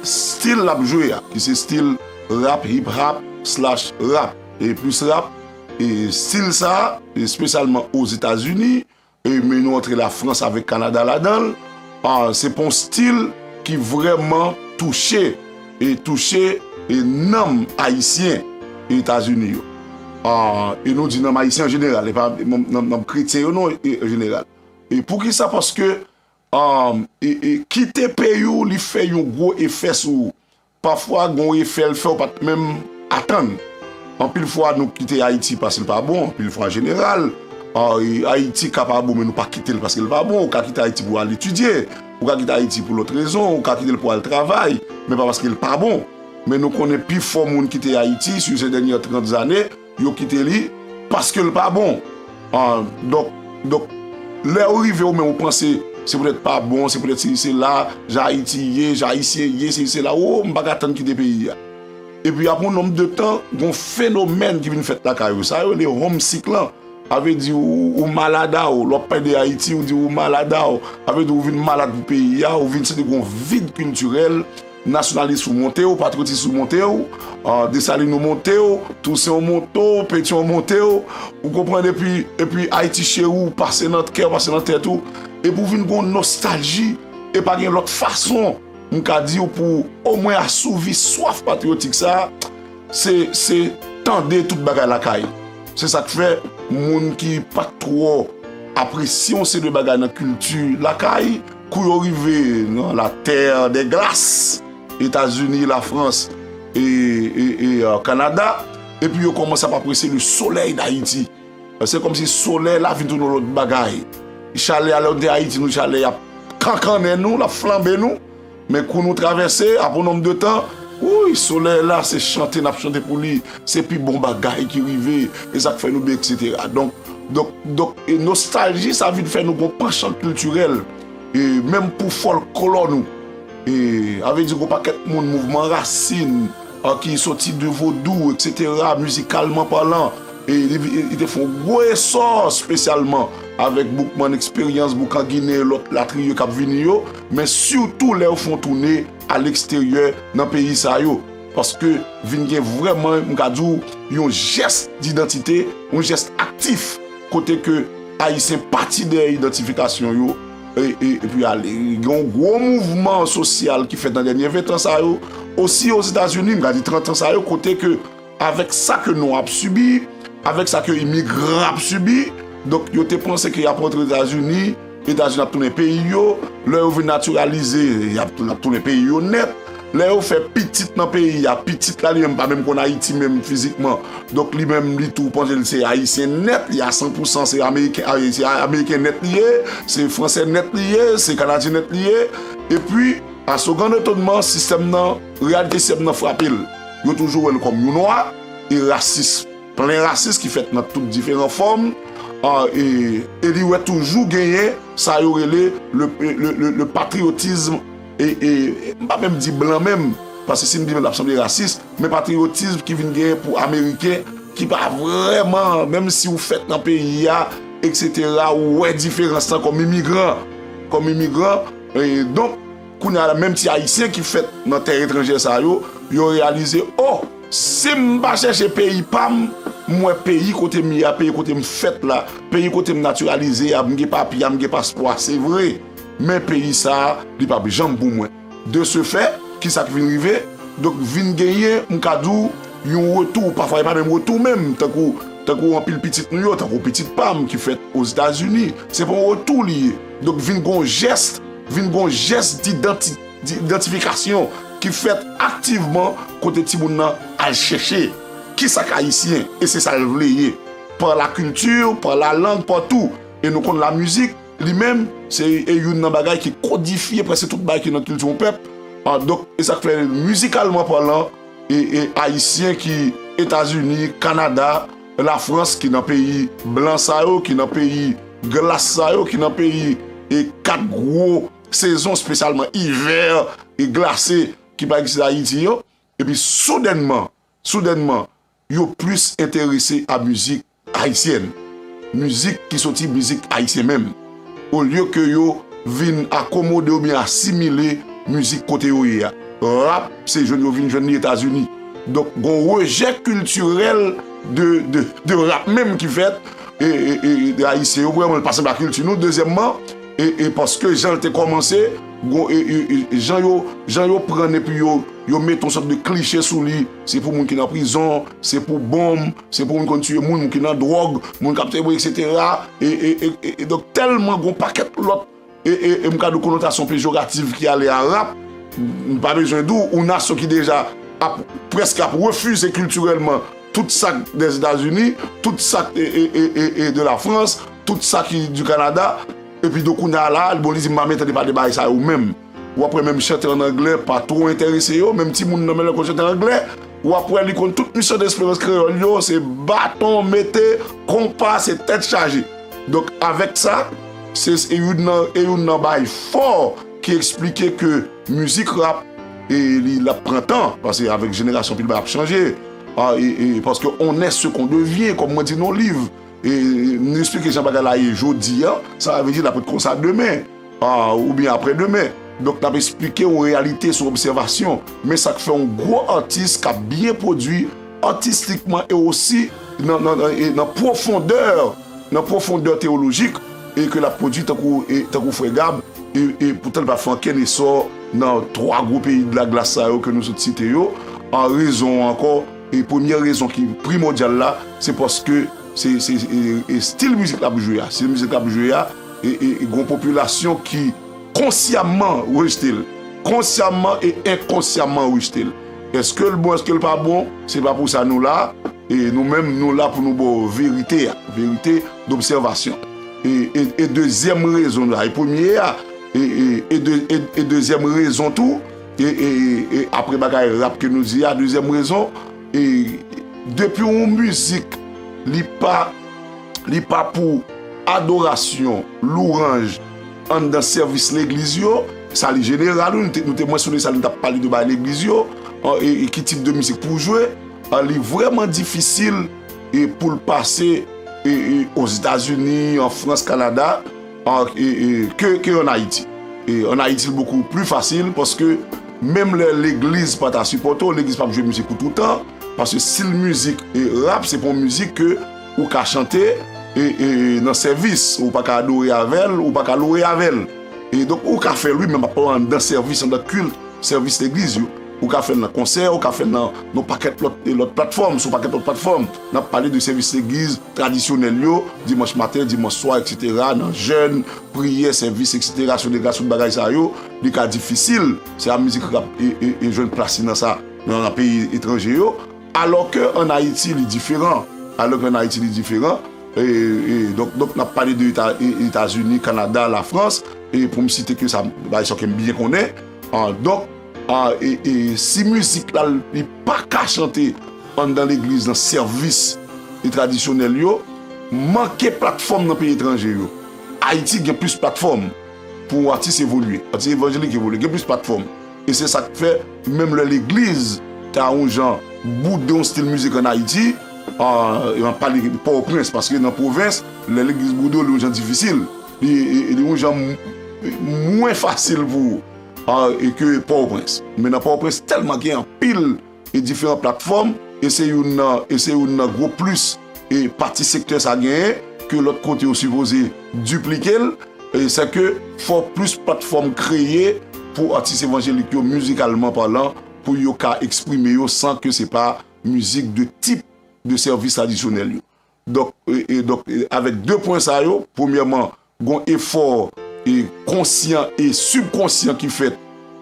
stil l ap jwe a, ki se stil rap, hip hop, slash rap, e plis rap, e stil sa, espesyalman Ozetazini, e men nou antre Lafrans avèk Kanada ladan l, a, se pa yon stil ki vrèman touche, e touche, e nanm ayisyen Etazini yo. A, e nou di nanm ayisyen an jeneral, e pa nanm, nanm, nanm kretyen yo non, e, an jeneral. E poukisa? Paske, a, e, e kite peyi w, li fè yon gwo efè sou ou. Pafwa, gen yon efè l fè w pa t menm atann. Anpil fwa, nou kite Ayiti paske l pa bon, anpil fwa, an jeneral, a, e, Ayiti ka pa bon, men nou pa kite l paske l pa bon. Ou ka kite Ayiti pou w al etidye, ou ka kite Ayiti pou lòt rezon, ou ka kite l pou w al travay, men pa paske l pa bon. Men nou konnen pifò moun kite Ayiti, sur ces dernières trente années, yo kite li paske l pa bon. A, donk, donk, lè ou rive ou menm ou panse se poutèt pa bon, se poutèt sesi sela, jan Ayiti ye, jan Ayisyen ye, sesi sela, o, m pa ka tann kite peyi a. Epi apre yon nonb de tan, gon fenomèn ki vin fèt lakay yo. Sa yo rele homesick lan. Sa vle di ou, ou malad a w, lè w ap pale de Ayiti, ou di ou malad a w. Sa vle di ou vin malad pou peyi a, ou vin santi gon vid kiltirèl, nasyonalis ou monte w, patriyotis ou monte w, ah, Desalin ou monte w, Tousen ou monte w, Petyon ou monte w, ou konprann, epi, epi Ayiti cheri w pase nan kè w, pase nan tèt ou, epi ou vin gon nostalji, e pa gen lòt fason, m ka di w, pou omwen asouvi swaf patriyotik sa, se, se tande tout bagay lakay. Se sa k fè moun ki pa t twò apresye yon seri de bagay nan kilti lakay, kou yo rive nan la terre des glaces, Etazini, Lafrans e, e, e, euh, Kanada, epi yo kòmanse ap apresye le soleil d'Haïti. Se kòmsi solèy la vin tounen yon lòt bagay. Chalè a, lè nou te Ayiti, nou chalè ap kankannen nou, l ap flanbe nou. Men kou nou travèse, apre yon nonb de tan, wouy, solèy la, se chante n ap chante pou li. Se pi bon bagay ki rive. E sa k fè nou byen, etsetera. Donk, donk, donk, e nostalji sa vin fè nou gon panchan kiltirèl. E menm pou fòlklò nou. E, sa vle di gon pakèt moun, mouvman rasin, a, ki soti de vodou, etsetera, mizikalman palan, e li, li, li te fè yon gwo esò, espesyalman avèk Boukman Eksperyans, Boukan Ginen, lòt latriye k ap vini yo, men sitou lè yo fè yon toune aleksteryè nan peyi sa yo. Paske vin gen vrèman, m ka di w, yon jès didantite, yon jès aktif, kote ke Ayisyen pati dèyè idantifikasyon yo, e, e, epi ale. Gen yon gwo mouvman sosyal ki fèt nan dènye ven tan sa yo, osi Ozetazini, m ka di trant tan sa yo, kote ke avèk sa ke nwa ap sibi, avèk sa ke imigran ap sibi, donk yo te panse ke y ap rantre Etazini, Etazini ap tounen peyi yo, lè yo vin natiralize, y ap, l ap tounen peyi yo nèt. Lè yo fè pitit nan peyi a, pitit la li menm pa menm konn Ayiti menm fizikman. Donk li menm li tou panse l se Ayisyen nèt, li a san pou san se Ameriken, a, se Ameriken nèt li ye, se Fransè nèt li ye, se Kanadyen nèt li ye. Epi, à son grand étonnement, sistèm nan, reyalite sistèm nan frape l. Yo toujou wè l kòm yon nwa e rasis. Plen rasis ki fèt nan tout diferan fòm, a, e, e li wè toujou genyen sa yo rele le, le, le, le patriotisme, e, e, e, m pa menm di blan menm, paske si m di blan, l ap sanble rasis, men patriotisme ki vin genyen pou Ameriken, ki pa vrèman, menm si ou fèt nan peyi a, etsetera, ou wè diferans lan kòm imigran, kòm imigran, e, donk, kounye a la, menm ti Ayisyen ki fèt nan tè etranjè sa yo, yo reyalize, o, si m pa chèche peyi pa m, m wè peyi kote m ye a, peyi kote m fèt la, peyi kote m natiralize a, m gen papye a, m gen paspò a, se vre. Men peyi sa a, li p ap janm pou mwen. De ce fait, ki sa k vin rive? Donk, vin genyen, m ka di w, yon retou, pafwa e pa menm retou menm, tankou, tankou anpil pitit nou yo, tankou pitit pa m ki fèt Ozetazini, se pa yon retou li ye. Donk, vin gon jès, vin gon jès didanti-, di-, idantifikasyon ki fèt aktivman kote timoun nan al chèche ki sa k ayisyen, e se sa l vle ye. Par la culture, par la langue, par tout. E nou konn lamizik, li menm, se e youn nan bagay ki kodifye prèske tout bagay ki nan kilti yon pèp. A, donk, e sa k fè, mizikalman palan, e, e ayisyen ki Etazini, Kanada, Lafrans, ki nan peyi blan sa yo, ki nan peyi glas sa yo, ki nan peyi e kat gwo sezon, espesyalman ivè e glase ki pa egziste Ayiti yo. Epi soudènman, soudènman, yo plis enterese a mizik ayisyèn, mizik ki soti mizik ayisyen menm, olye ke yo vin akomode oubyen asimile mizik kote yo ye a. Rap, se jwenn yo vin jwenn li Etazini. Donk, gon rejè kiltirèl de, de, de rap menm ki fèt, e, e, e, e ayisyen yo, premyèman, li pa sanble ak kilti nou, dezyèmman, e, e paske jan l te kòmanse, gon, e, e, e, jan yo, jan yo pran epi yo, yo mete yon sòt de kliche sou li, se pou moun ki nan prizon, se pou bonm, se pou moun konn tiye moun, moun ki nan dwòg, moun k ap tebwe, etsetera. E, e, e, e, e donk, tèlman gon pakèt lòt, e, e, e m ka di w konotasyon pejoratif ki ale a rap, m pa bezwen di w, yon nasyon ki deja ap, prèske ap refize kiltirèlman tout sa k Dèzetazini, tout sa k, e, e, e, e, e de Lafrans, tout sa ki di Kanada, epi donk kounye a la, bon, li di, "M pa menm tande pale de bagay sa yo menm." W ap wè menm chante an anglè pa twò enterese yo, menm timoun nan men lè konn chante an anglè, w ap wè li konn tout misyon de esperans kreyòl yo, se baton, mete, konpa, se tèt chaje. Donk, avèk sa, Se e youn nan e youn nan bay fò ki eksplike ke mizik rap e li l ap pran tan, paske avèk jenerasyon pil bagay ap chanje. Ah, e, e, paske on est ce qu'on devient, kòm mwen di nan liv. E nou eksplike jan bagay la ye jodi a, sa vle di l ap ret konsa demen, ah, oubyen aprè demen. Donk n ap eksplike yon reyalite sou obsèvasyon. Men sa k fè yon gwo atis k ap byen pwodui atistikman e osi nan, nan, nan, e nan pwofondè, nan pwofondè teyolojik e ke l ap pwodui tankou, e, tankou frè Gab, e, e poutan li pa fè ankenn esò nan twa gwo peyi de la glas sa yo ke nou sot site yo. An rezon ankò, e premyè rezon ki primòdyal la, se paske se, se, e, e stil mizik l ap jwe a, stil mizik l ap jwe a, e, e, e gon popilasyon ki konsyamman rejte l, konsyamman e enkonsyamman rejte l. Èske l bon, èske l pa bon, se pa pou sa nou la. E nou menm, nou la pou nou ba w verite a, verite d'obsèvasyon. E, e, e dezyèm rezon la, e premye a, e, e, e, de, e, e dezyèm rezon tou, e, e, e, e apre bagay rap ke nou di a, dezyèm rezon, e depi yon mizik, li pa, li pa pou adorasyon, louwanj, anndan sèvis legliz yo, sa li jeneral, wi, nou te, nou te mansyone sa, nou t ap pale de bagay legliz yo, an, e, e ki tip de mizik pou w jwe, an, li vrèman difisil, e, pou l pase, e, e, Ozetazini, an Frans, Kanada, an, e, e, ke, ke an Ayiti. E an Ayiti, l bokou pli fasil, paske menm lè legliz pa ta sipòte w, legliz p ap jwe mizik ou toutan, paske stil mizik, e, rap, se pa yon mizik ke ou ka chante, e, e, nan sèvis, ou pa ka adore avè l, ou pa ka louwe avè l. E donk, ou ka fè l, wi, men m ap pale anndan sèvis, anndan kilt, sèvis legliz yo. Ou ka fè l nan konsè, ou ka fè l nan yon pakèt lòt, e, lòt platfòm, sou pakèt lòt platfòm. N ap pale de sèvis legliz tradisyonèl yo, dimanch maten, dimanch swa, etsetera, nan jèn, priyè, sèvis, etsetera, selebrasyon, bagay sa yo, li ka difisil. Se a mizik rap e, e, e jwenn plas li nan sa, nan, nan peyi etranje yo. Alò ke an Ayiti, li diferan. Alò ke an Ayiti, li diferan. E, e, donk, donk, n ap pale de Eta, e, Etazini, Kanada, Lafrans, e pou m site ke sa, bagay sa ke m byen konnen. Ah, donk, ah, e, e si mizik la, li pa ka chante anndan legliz, nan sèvis e tradisyonèl yo, manke platfòm nan peyi etranje yo. Ayiti gen plis platfòm pou yon atis evolye, atis evanjelik evolye, gen plis platfòm. E se sa k fè, menm lè legliz ta yon jan boude yon stil mizik an Ayiti, ah, e m ap pale Pòtoprens, paske nan pwovens, lè legliz boude w, li yon jan difisil. Li, li, li yon jan m-, mwen fasil pou ou, ah, e ke Pòtoprens. Men nan Pòtoprens, tèlman gen anpil e diferan platfòm, e se youn nan, e se youn nan gwo plis e pati sektè sa genyen, ke lòt kote yo sipoze diplike l, e se ke fò plis platfòm kreye pou atis evanjelik yo, mizikalman palan, pou yo ka eksprime yo san ke se pa mizik de tip de sèvis tradisyonèl yo. Donk, e, e, donk, e, avèk de pwen sa yo, premyèman, gon efò e konsyan e sibkonsyan ki fèt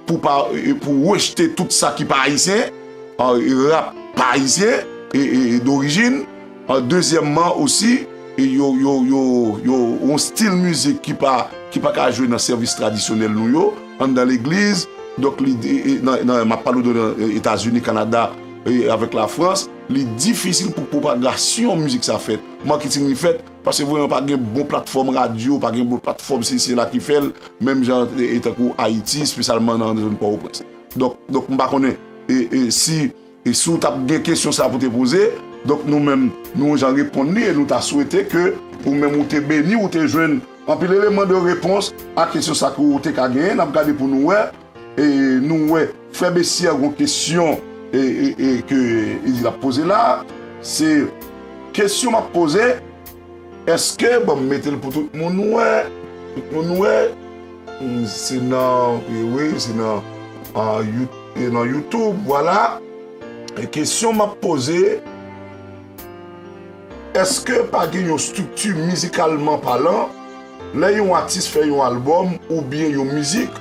pou pa, e, pou rejte tout sa ki pa ayisyen, a, e rap pa ayisyen, e, e, e dorijin. A, dezyèmman osi, e yo, yo, yo, yo, yon stil mizik ki pa, ki pa ka jwe nan sèvis tradisyonèl nou yo, anndan legliz. Donk, li, e, e, nan, nan, m ap pale w de, e, Etazini, Kanada, e, avèk Lafrans, li difisil pou pwopagasyon mizik sa fèt. Maketing li fèt, paske vrèman pa gen bon platfòm radyo, pa gen bon platfòm sesi la ki fè l, menm jan, e, e tankou Ayiti, espesyalman nan zòn Pòtoprens. Donk, donk, m pa konnen, e, e, si, e si w t ap gen kesyon sa pou te poze, donk nou menm, nou jan reponn li, e nou ta swete ke ou menm ou te beni, ou te jwenn anpil eleman de repons a kesyon sa ke ou te ka genyen. N ap gade pou nou wè, e nou wè, frè Besi a gon kesyon, e, e, e ke li di l ap poze la. Se kesyon m ap poze, èske, bon, m mete l pou tout moun wè, tout moun wè, mm, se nan, e wi, se nan, ah, You-, e nan YouTube, vwala. E kesyon m ap poze, èske pa gen yon estrikti mizikalman palan, lè yon atis fè yon albòm oubyen yon mizik,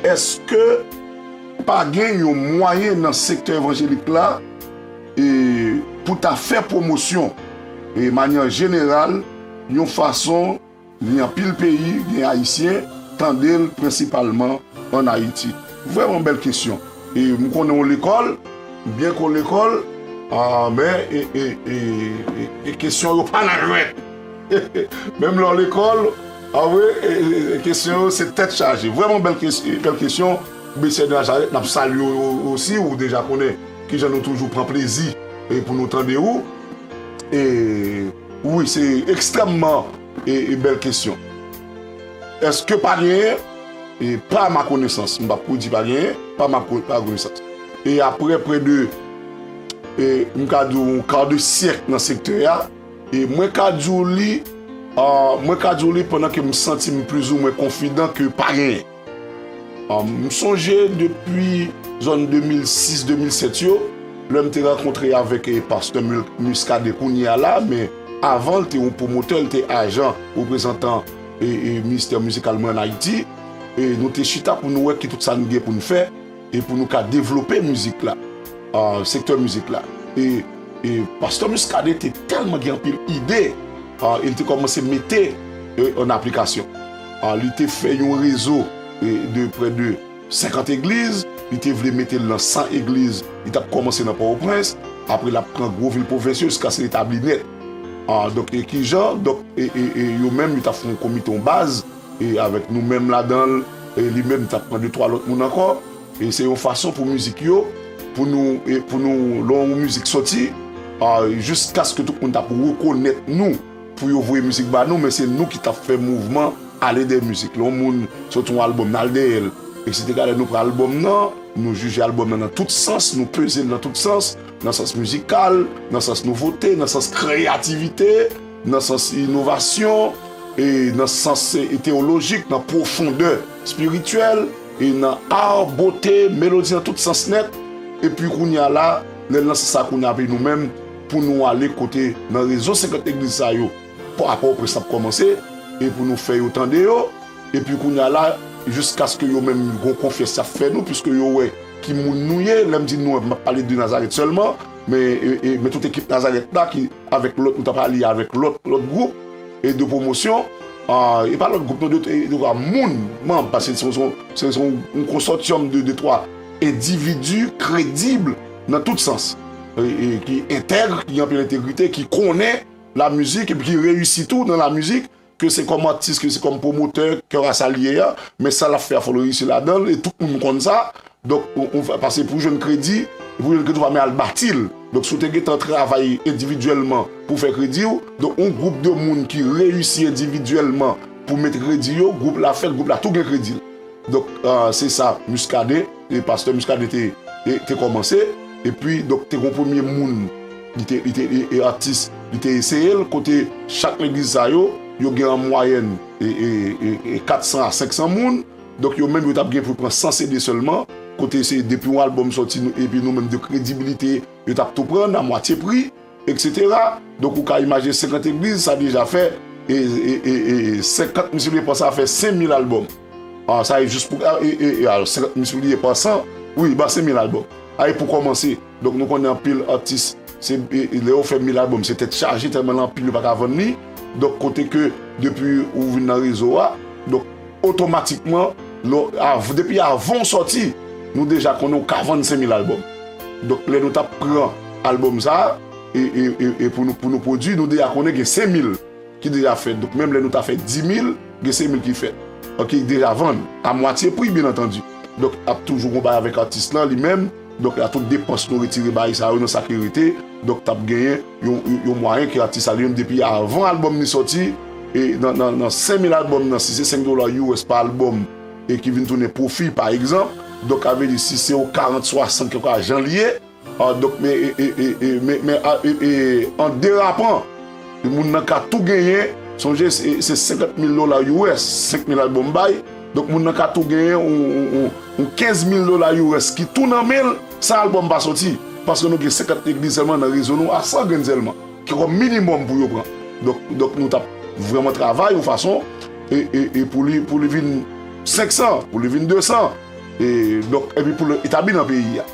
èske pa gen yon mwayen nan sektè evanjelik la, e, pou ta fè pwomosyon, e, manyè jeneral, yon fason, gen anpil peyi, gen ayisyen, tande l prensipalman ann Ayiti? Vrèman bèl kesyon. E m konnen w lekòl, m byen ke w lekòl, a, men, e, e, e, e, e kesyon yo pa nan jwèt. Menm lè w lekòl, Ah wi, e, e, e, kesyon yo se tèt chaje. Vrèman bèl kesyon, bèl kesyon. Mesye de Nazarèt, n ap salye w osi, ou deja konnen kijan nou toujou pran plezi e pou nou tande ou. E wi, se ekstrèmman e, e bèl kesyon. Èske pa genyen? E pa ma konesans, m p ap pou di pa genyen, pa ma ko- pa konesans. E aprè prè de, e, m ka di w, yon ka de syèk nan sektè a, e mwen ka di w li, ah, mwen ka di w li pandan ke m santi m plizoumwen konfidan ke pa genyen. Ah, m sonje depi zòn de mil sis, de mil sèt yo, lè m te rankontre avèk, e, pastè Mil- Muscadin kounye a la, men avan l te yon pwomotè, l te ajan reprezantan e, e ministè mizikal mwen ann Ayiti, e nou te chita pou nou wè ki tout sa n gen pou n fè e pou nou ka devlope mizik la, ah, sektè mizik la. E, e pastè Muscadin te tèlman gen anpil ide, ah, e l te kòmanse mete, e, an aplikasyon. Ah, li te fè yon rezo, e, de prè de senkant egliz, li te vle mete l nan san egliz, li t ap kòmanse nan Pòtoprens, apre l ap pran gwo vil pwovens yo jiskaske li tabli nèt. Ah, donk, e kijan? Donk, e, e, e yo menm, yo t ap fè yon komite, yon baz, e avèk nou menm ladan l, e li menm, li t ap pran de twa lòt moun ankò. E se yon fason pou mizik yo, pou nou, e pou nou, lè yon mizik soti, ah, jiskaske tout moun t ap rekonèt nou, pou yo voye mizik ba nou, men se nou ki t ap fè mouvman ale dèyè mizik. Lè yon moun soti yon albòm, n al dèyè l, etsetera. Lè nou pran albòm nan, nou jije albòm nan nan tout sans, nou peze l nan tout sans, nan sans mizikal, nan sans nouvote, nan sans kreyativite, nan sans inovasyon, e nan sans, e, teyolojik, nan pwofondè espirityèl, e nan ar, bote, melodi, nan tout sans nèt. Epi kounye a la, lè l nan sans sa kounye a, epi nou menm, pou nou ale kote nan rezo senkant egliz sa yo, pou Pòtoprens ap kòmanse, e pou nou fè yo tande yo, epi kounye a la, jiskaske yo menm gon konfyans y ap fè nou, piske yo wè ki moun nou ye, lè m di nou, m ap pale de Nazarèt sèlman, men, e, e, men tout ekip Nazarèt la ki, avèk lòt, nou t ap aliye avèk lòt, lòt gwoup, e de pwomosyon, ah, e pa lòt gwoup, non, de, e de twa moun, manm, paske se, se, se, se yon, yon konsòtyòm de, de twa endividi kredib nan tout sans, e, e ki entèg, ki gen anpil entegrite, ki konnen lamizik, epi ki reyisi tou nan lamizik, ke se kòm atis, ke se kòm pwomotè, kè a sa l ye a, men sa l ap fè a, fò l reyisi ladan l, e tout moun konn sa. Donk, ou, ou, paske pou jwenn kredi, pou jwenn kredi, ou pa men al bati l. Donk, si w te gentan travay endividyèlman pou fè kredi w, donk, yon gwoup de moun ki reyisi endividyèlman pou met kredi yo, gwoup la fèt, gwoup la tou gen kredi l. Donk, ah, se sa, Muscadin, e pastè Muscadin te, te, te kòmanse, epi, donk, te gon premye moun, li te, li te, e, e atis, li te eseye l, kote chak legliz sa yo, yo gen an mwayèn, e, e, e, e kat san a senk san moun, donk, yo menm, yo t ap gen pou pran san C D sèlman, kote se depi yon albòm sòti, nou, epi nou menm de kredibilite, yo t ap tou pran a mwatye pri, etsetera. Donk, ou ka imajine senkant egliz, sa deja fè, e, e, e, e senkant mil, si w lye pran sa, fè senk mil albòm. Ah, sa e jis pou, ah, e, e, e, alò, senkant mil, si w lye pran san, wi, ba senk mil albòm. A, e pou kòmanse. Donk, nou konnen anpil atis, se, e, e, lè yo fè mil albòm, se tèt chaje, tèlman l anpil, yo pa ka vann li. Donk, kote ke, depi ou vin nan rezo a, donk, otomatikman, lè w, av-, depi avan w sòti, nou deja konnen w ka vann senk mil albòm. Donk, lè nou t ap pran albòm sa a, e, e, e, e pou nou, pou nou pwodui, nou deja konnen gen senk mil ki deja fèt. Donk, menm lè nou ta fè di mil, gen senk mil ki fèt. Donk, ki deja vann, a mwatye pri, byen antandi. Donk, ap toujou gon bagay avèk atis lan, li menm. Donk, a tout depans nou retire bagay sa yo nan sa ki rete. Donk, t ap genyen yon, yon, yon mwayen ke atis la li menm depi avan albòm li sòti, e nan, nan, nan senk mil albòm nan, si se senk dola U S pa albòm, e ki vin tounen pwofi, pa egzanp, donk, sa vle di, si se yon karant, swasant, kèlkeswa jan li ye, ah, donk, men, e, e, e, e, men, men, ah, e, e, an derapan, e moun nan ka tou genyen, sonje, se, se senkant mil dola U S, senk mil albòm bay, donk, moun nan ka tou genyen yon, yon, yon, yon kenz mil dola U S ki tou nan men l, san albòm pa sòti. Paske nou gen senkant legliz sèlman nan rezo nou a san grenn sèlman, ki kòm minimòm pou yo pran. Donk, donk nou t ap vrèman travay yon fason, e, e, e pou li, pou li vin senk san, pou li vin de san, e, donk, epi pou l etabli nan peyi a.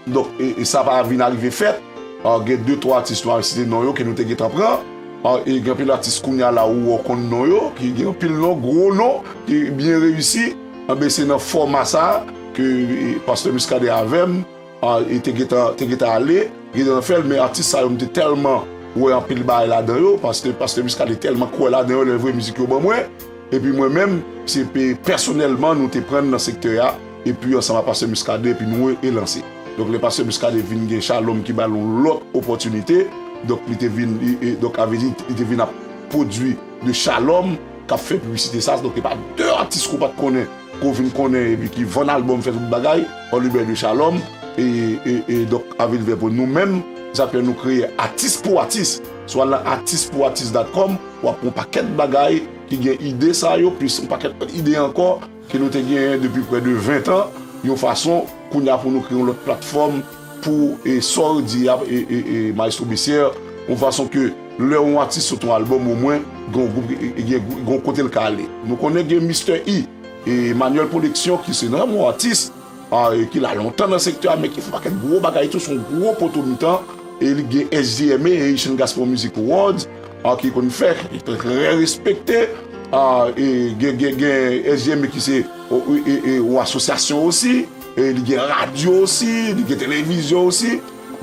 Donk, e, e sa pa vin arive fèt. Ah, gen de, twa atis nou al site non yo ke nou te gentan pran. Ah, e gen anpil atis kounye a la ou wè w konn non yo, ki gen anpil non, gwo non, ki byen reyisi. Anben, se nan fòma sa a ke, e, pastè Muscadin avè m, ah, e te gentan, te gentan ale, gentan fè l, men atis sa yo, m te tèlman wè anpil bagay ladan yo, paske pastè Muscadin tèlman kwè ladan yo, lè l voye mizik yo ban mwen, Epi mwen menm, se pe- pèsonèlman nou te pran nan sektè a, epi ansanm ak pastè Muscadin, epi nou re- relanse. Donk lè pastè Muscadin vin gen Shalom ki ba l yon lòt opòtinite, donk li te vin, e- e- donk avè di, li te vin ap pwodui de Shalom, k ap fè piblisite sa, donk e pa de atis ke w pa t konnen, ke w vin konnen, epi ki vann albòm, fè tout bagay, Oliver de Shalom, e, e, e donk avè di pou nou menm, sa fè nou kreye Atis pou Atis. Si w al nan atis pou atis dot com, w ap pran yon pakèt bagay ki gen ide sa yo, plis yon pakèt lòt ide ankò, ke nou te genyen depi prè de ven tan, yon fason, kounye a pou nou kreye yon lòt platfòm pou, e, sa w di a, e, e, e, Maestro Bessière, yon fason ke lè yon atis sot yon albòm, omwen, gen yon gwoup, e, e, gen, gen yon kote l ka ale. Nou konnen gen Mister E, e, Emmanuel Production, ki se yon atis, a, e, ki la lontan nan sektè a, men ki fè yon pakèt gwo bagay tou, se yon gwo poto mitan, e li gen S G M A, Haitian Gospel Music Awards, a, ki konn fè, ki trè respekte, a, e gen, gen, gen S G M A ki se o, e, e, e, yon asosyasyon osi, e li gen radyo osi, li gen televizyon osi.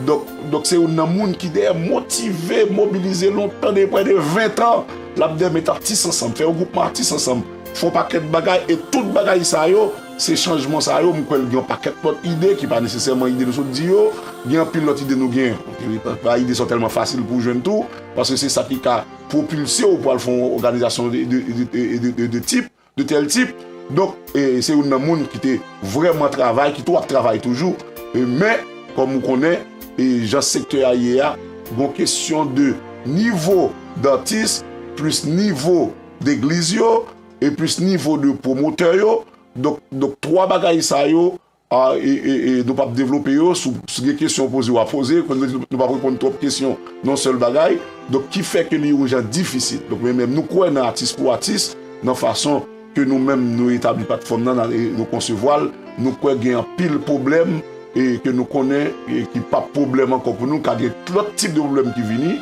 Donk, donk se youn nan moun ki dèyè motive, mobilize lontan, de prè de ven tan, l ap dèyè met atis ansanm, fè yon gwoupman atis ansanm, fè yon pakèt bagay, e tout bagay sa yo, se chanjman sa yo, m kwè l gen yon pakèt lòt ide ki pa nesesèman ide nou sot di yo, gen anpil lòt ide nou gen, e pa, pa ide sa yo tèlman fasil pou w jwenn tou, paske se sa ki ka pwopilse w pou al fè yon òganizasyon de, de, de, de, de, de tip, de tèl tip. Donk, e, se youn nan moun ki te vrèman travay, ki tou ap travay toujou. E, men, kòm ou konnen, e, jan sektè a ye a, gon kesyon de nivo datis, plis nivo degliz yo, e plis nivo de pwomotè yo. Donk, donk, twa bagay sa yo, a, e, e, e, nou p ap devlope yo, si w, si w gen kesyon poze, w a poze, konnen nou p ap reponn twòp kesyon nan yon sèl bagay, donk ki fè ke li yon jan difisil. Donk, men menm nou kwè nan atis pou atis, nan fason ke nou menm nou etabli platfòm nan, nan, e nou konsevwa l, nou kwè gen anpil pwoblèm, e ke nou konnen, e ki p ap pwoblèm ankò pou nou, ka gen lòt tip de pwoblèm ki vini,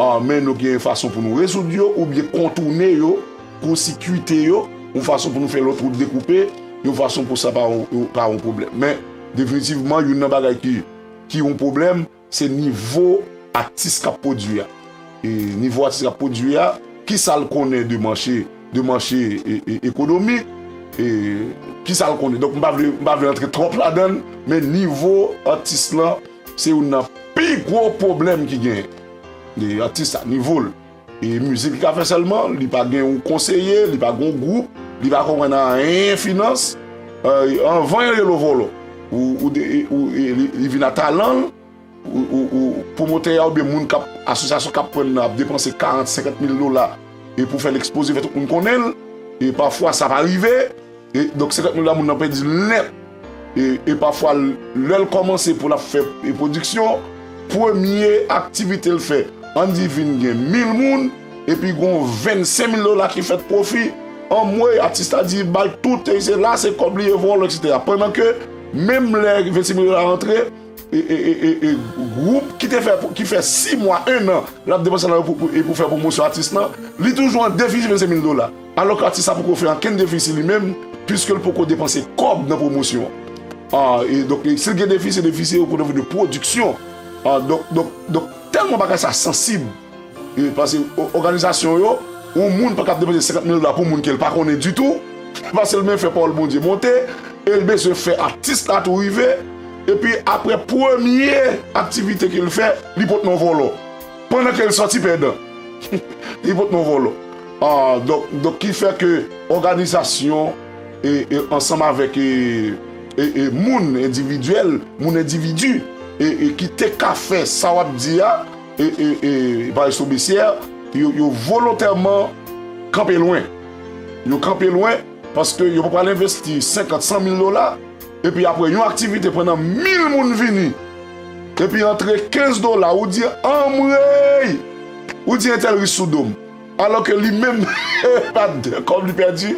a, men nou gen fason pou nou rezoud yo, oubyen kontounen yo, kousikite yo, yon fason pou nou fè lòt wout dekoupe, yon fason pou sa pa yon, pa yon pwoblèm. Men, definitivman, youn nan bagay ki, ki yon pwoblèm, se nivo atis k ap pwodui a. E nivo atis k ap pwodui a, kisa l konnen de mache, de mache, e, e, ekonomik, e kisa l konnen. Donk, m pa vle, m pa vle antre twòp ladan l, men nivo atis lan, se youn nan pi gwo pwoblèm ki genyen. E atis la, nivo l. E mizik li ka fè sèlman, li pa gen yon konseye, li pa gen yon gwoup, li pa konprann anyen finans. E, anvan yo rele w vòlò. Ou, ou, de- ou, e li, li vin a talan l, ou, ou, ou pwomotè a oubyen moun k ap, asosyasyon k ap pran nan ap depanse karant, senkant mil dola, e pou fè l ekspoze, fè tout moun konnen l. E pafwa sa pa rive. E, donk, senkant mil dola, moun nan pèdi l nèt. E, e pafwa, l- lè l kòmanse pou l ap fè, e, pwodiksyon, premye aktivite l fè, ann di vin gen mil moun, epi gon vennsenk mil dola ki fèt pwofi, anmwey, atis la di, ba l tout, e se la, se kòb li ye, vòlò, etsetera. Pandan ke, menm lè vennsenk mil dola rantre, e, e, e, e, e gwoup ki te fè, ki fè sis mwa, en an, l ap depanse nan pou, pou, e pou fè pwomosyon atis lan, li toujou an defisi vennsenk mil dola. Alò ke atis la poko fè ankenn defisi li menm, piske l poko depanse kòb nan pwomosyon an. A, e donk, e si l gen defisi, se defisi o pwen de vi de pwodiksyon. A, donk, donk, donk, tèlman bagay sa sansib, e, paske o- òganizasyon yo, yon moun pa kab depanse senkant mil dola pou moun ke l pa konnen ditou, paske l menm fè pawòl Bondye monte, e l bezwen fè atis la tou rive, epi apre premye aktivite ke l fè, li pot non vòlò. Pandan ke l sòti pèdan. Li pot non vòlò. A, donk, donk, ki fè ke òganizasyon, e, e, ansanm avèk, e, e, e, moun endividyèl, moun endividi, e, e, ki te ka fè sa w ap di a, e, e, e, Maestro Bessière, yo, yo volontèman kanpe lwen. Yo kanpe lwen paske yo pa pral envesti senkant, san mil dola, epi apre yon aktivite pandan mil moun vini, epi antre kenz dola, ou di, anmwey! Ou di, entèl ris sou do m. Alò ke li menm, e pa de kòb li pèdi,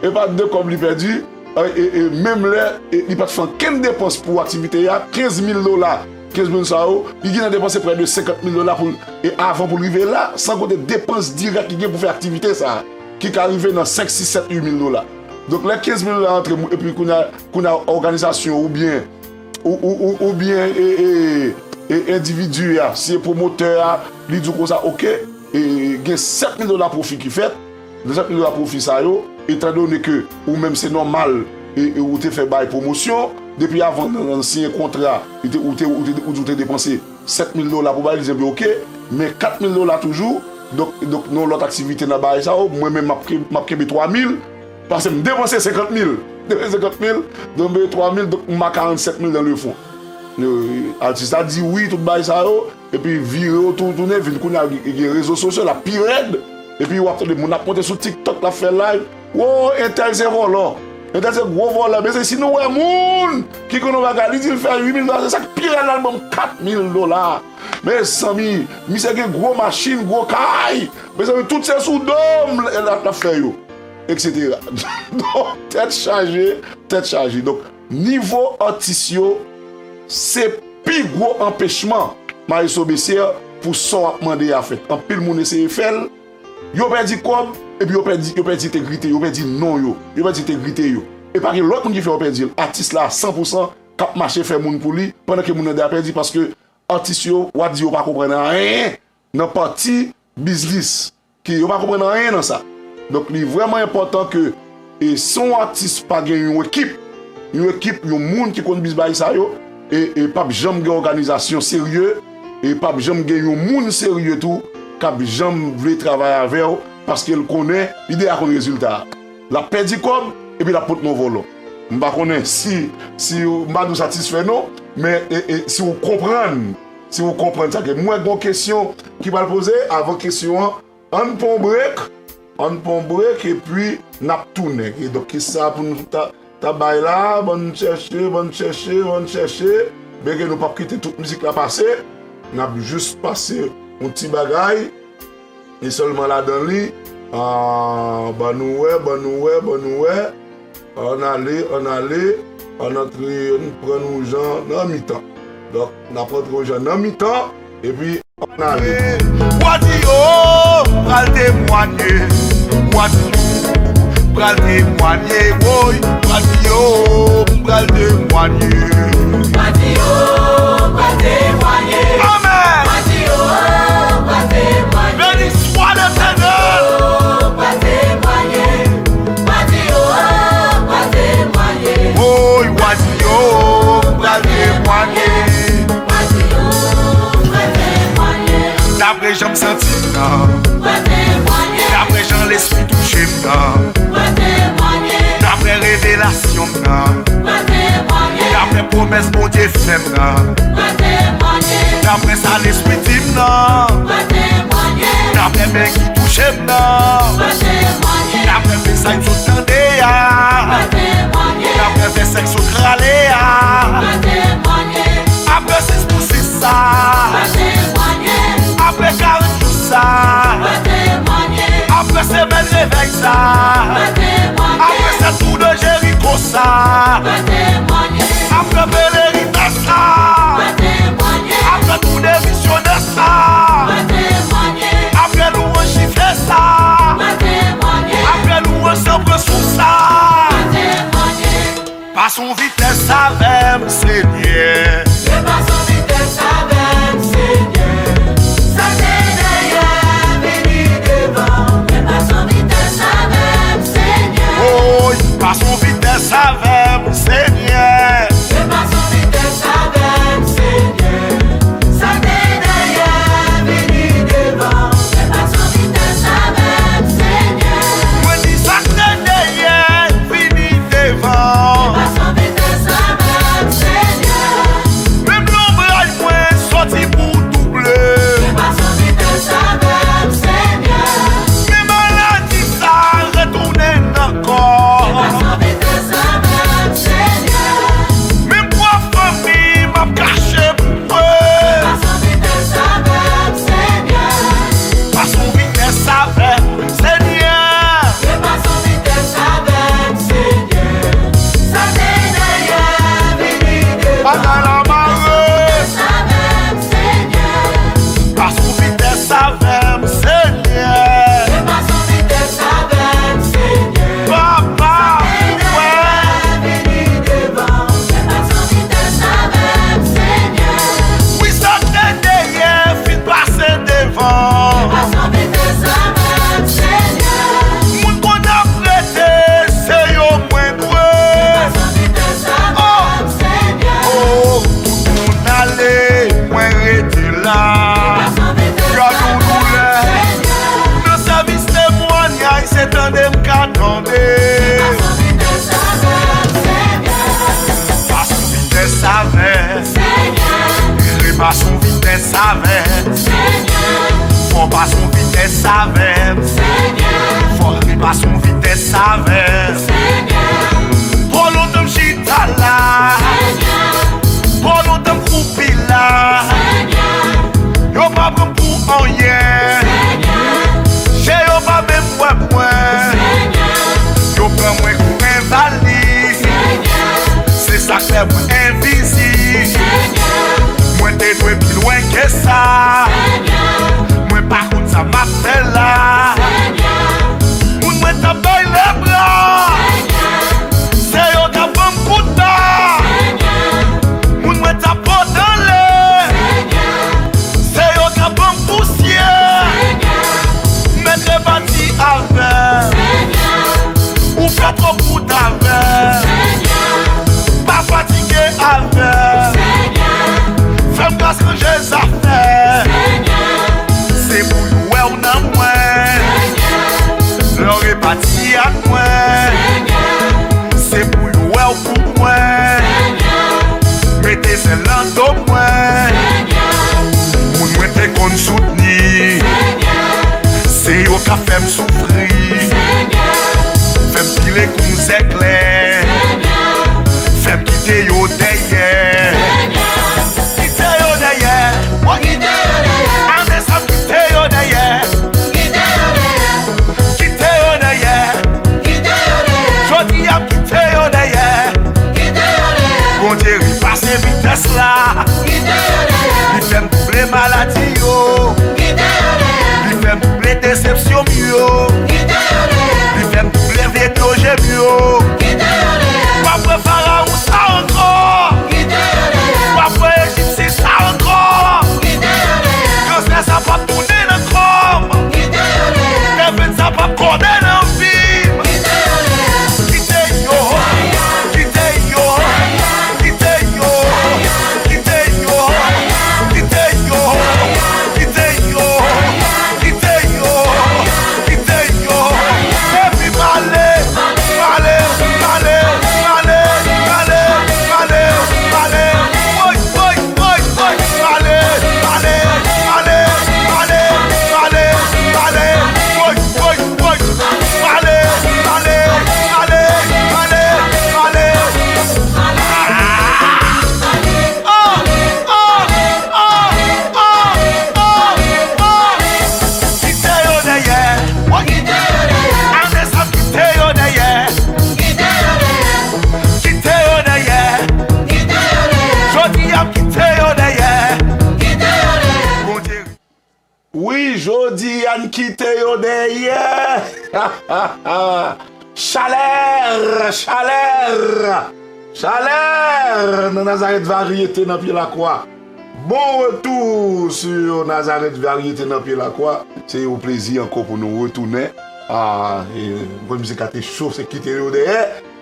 e pa de kòb li pèdi, e, e, e menm lè, e, li pa t fè ankenn depans pou aktivite a, kenz mil dola, kenz mil sa yo, li gentan depanse prè de senkant mil dola pou, e avan pou l rive la, san konte depans dirèk li gen pou fè aktivite sa a, ki ka rive nan senk, sis, sèt, uit mil dola. Donk, lè kenz mil dola antre, epi kounye a, kounye a òganizasyon oubyen, ou, ou, ou, oubyen, e, e, e endividi a, si se pwomotè a, li di w konsa, oke, e, gen sèt mil dola pwofi ki fèt, Nan sèt mil dola pwofi sa yo, etandone ke ou menm se nòmal e, e ou te fè bay pwomosyon, depi avan nan, nan siyen kontra, ou te, ou te, ou te, ou te depanse sèt mil dola pou bay, li di, "Enben, oke, men kat mil dola toujou, donk, donk, nan lòt aktivite nan bagay sa yo, mwen menm m ap ke-, m ap kenbe twa mil, paske m depanse senkant mil." Depanse senkant mil, donk m twa mil, donk m a karannsèt mil dans le fond. Euh, atis la di wi, tout bagay sa yo, epi vire otou, tounen, vin kounye a, gen rezo sosyo, l ap pi rèd. Epi w ap tande moun ap monte sou TikTok, l ap fè live. Wo, entèl se vòlò. Entèl se gwo vòlò. Mezanmi, si nou wè moun ki konn yon bagay, li di l fè uit mil dola, se sa k pi rèd la, l ban m kat mil dola. Mezanmi, misye gen gwo machin, gwo kay. Mezanmi, tout se sou do m l ap, l ap fè yo, etsetera. Donk, tèt chaje, tèt chaje. Donk, nivo atis yo, se pi gwo anpechman Maestro Bessière pou sa w ap mande a fèt. Anpil moun eseye fè l, yo pèdi kòb, epi yo pèdi, yo pèdi entegrite, yo pèdi non yo, yo pèdi entegrite yo. E pa gen lòt moun ki fè yo pèdi l. Atis la, san pou san, k ap mache fè moun pou li, pandan ke moun nan deja pèdi, paske atis yo, w a di yo pa konprann anyen nan pati biznis, ke yo pa konprann anyen nan sa. Donk, li vrèman enpòtan ke, e, si yon atis pa gen yon ekip, yon ekip, yon moun ki konn biznis bagay sa yo, e, e p ap janm gen òganizasyon serye, e p ap janm gen yon moun serye tou k ap janm vle travay avè w, paske l konnen li deja konn rezilta a. L ap pèdi kòb, epi l ap pote non vòlò. M pa konnen si, si w, m pa di w satisfè non, men, e, e, si w konprann, si w konprann sa ke m wè gon kesyon ki pral poze, avan kesyon an, ann pran yon brek, ann pran yon brek, epi n ap tounen. E donk, ki sa pou nou ta, ta bay la, bann chèche, bann chèche, bann chèche, byenke nou p ap kite tout mizik la pase, n ap jis pase yon ti bagay, e sèlman ladan li, ah, ban nou wè, ban nou wè, ban nou wè, ann ale, ann ale, ann antre, ann pran nou jan nan mitan. Donk, n ap antre yon jan nan mitan, epi ann ale. Wa di yo, m pral temwanye. Wa di yo, m pral temwanye. Woy, wa di yo, m pral temwanye. Wa di yo, m pral temwanye. Amèn. Wa di yo, m pral temwanye. Beni swa Letènèl. Wa di yo, m pral temwanye. Woy, wa di yo, m pral temwanye. Daprè jan m santi m nan. Daprè jan Lespri touche m nan. Daprè revelasyon m nan. Daprè pwomès Bondye fè m nan. Daprè sa Lespri di m nan. Daprè men ki touche m nan. Daprè mesaj sot tande a. Daprè vèsè k sot rale a. Apre sis pou sis sa. Apre karant jou sa. Apre semèn revèy sa. Apre sèt tou de Jeriko sa. Apre pelerinaj sa. Apre tou de misyonè sa. Apre louwanj chifre sa. Apre louwanj san pran souf sa. Pase yon vitès avè m, Senyè. Pase yon vitès avè m, Senyè. Sa k te dèyè, vini devan. Pase yon vitès avè m, Senyè. Woy, pase yon vitès avè m, Senyè. Pase yon vitès avè m, Senyè. Sa k te dèyè, vini devan. Pase yon vitès avè m, Senyè. Mwen di sa k te dèyè, vini devan. Pase yon vitès avè m, Senyè. Menm lonbraj mwen soti pou double. Pase yon vitès avè m, Senyè. Men maladi sa retounen ankò. Pase yon vitès avè Avè m. Fò m pase yon vitès avè m. Twò lontan m chita la. Twò lontan m kwoupi la. Yo pa pran m pou anyen. Je yo pa menm wè mwen. Yo pran mwen kou envaliz. Se sa k fè mwen envizib. Mwen te dwe pi lwen ke sa. Mwen pa konn sa m ap fè la. Moun mwen t ap bay lebra, se yo k ap ban m kout ba. Moun mwen t ap pote anlè, se yo k ap ban m pousyè. Mèt repati avè m. Ou fè twòp wout avè m. Pa fatige avè m. Fè m gras ranje zafè. Se pou yo wè w nan mwen. Lè w repati ak mwen. Se pou yo wè w pou mwen. Mete zèl nan do mwen. Moun mwen te konn soutni. Se yo k ap fè m soufri. Fè m pile kou zèklè. Fè m kite yo dèyè. Kite yo dèyè. Kite yo dèyè. Ame sa m kite yo dèyè. Kite yo dèyè. Kite yo dèyè. Kite yo dèyè. Jodi a m kite yo dèyè. Kite yo dèyè. Bondye repase vitès la. Kite yo dèyè. Li fè m double maladi yo. Kite yo dèyè. Li fè m double desepsyon m yo. Kite yo dèyè. Li fè m double vye dlo je m yo. Kite yo dèyè. W ap wè farawon sa ankò. Kite yo dèyè. W ap wè ejipsyen sa ankò. Kite yo dèyè. Kansè sa p ap tounen nan kò m. Kite yo dèyè. Kevin sa p ap kòne nan vi m. Kite yo dèyè. Kite yo. Kite yo. Kite yo. Kite yo. Kite yo. Kite yo. Kite yo. Kite yo. Kite yo. Epi m ale. M ale. M ale. M ale. M ale. M ale. M ale. Woy, woy, woy, woy. M ale. M ale. M ale. M ale. M ale. M ale. Woy, woy, woy. M ale. M ale. M ale. M ale. M ale. Ah! Oh, oh, oh, oh, oh, oh. Kite yo dèyè. Kite yo dèyè. Ame sa m kite yo dèyè. Kite yo dèyè. Kite yo dèyè. Kite yo dèyè. Jodi a m kite yo dèyè. Kite yo dèyè. Bondye. Wi, jodi a n kite yo dèyè. Chalè, chalè, chalè nan Nazarèt Varyete nan pye lakwa. Bon retour sur Nazarèt Varyete nan pye lakwa. Se yon plezi ankò pou nou retounen. Ah, e, bon, mizik la te cho, se kite yo dèyè.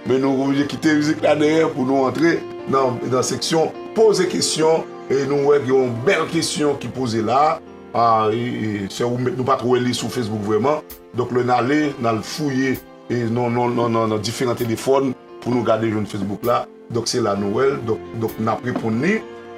Men nou oblije kite mizik la dèyè pou nou antre nan, nan seksyon poze kesyon. E nou wè gen yon bèl kesyon ki poze la. Ah, e, e, se ou menm, nou pa twò wè li sou Facebook vrèman. Donk, lè n ale, n al fouye, e, nan, nan, nan, nan, nan diferan telefòn pou nou gade jwenn Facebook la. Donk, se la nou wè l. Donk, donk, n ap reponn li.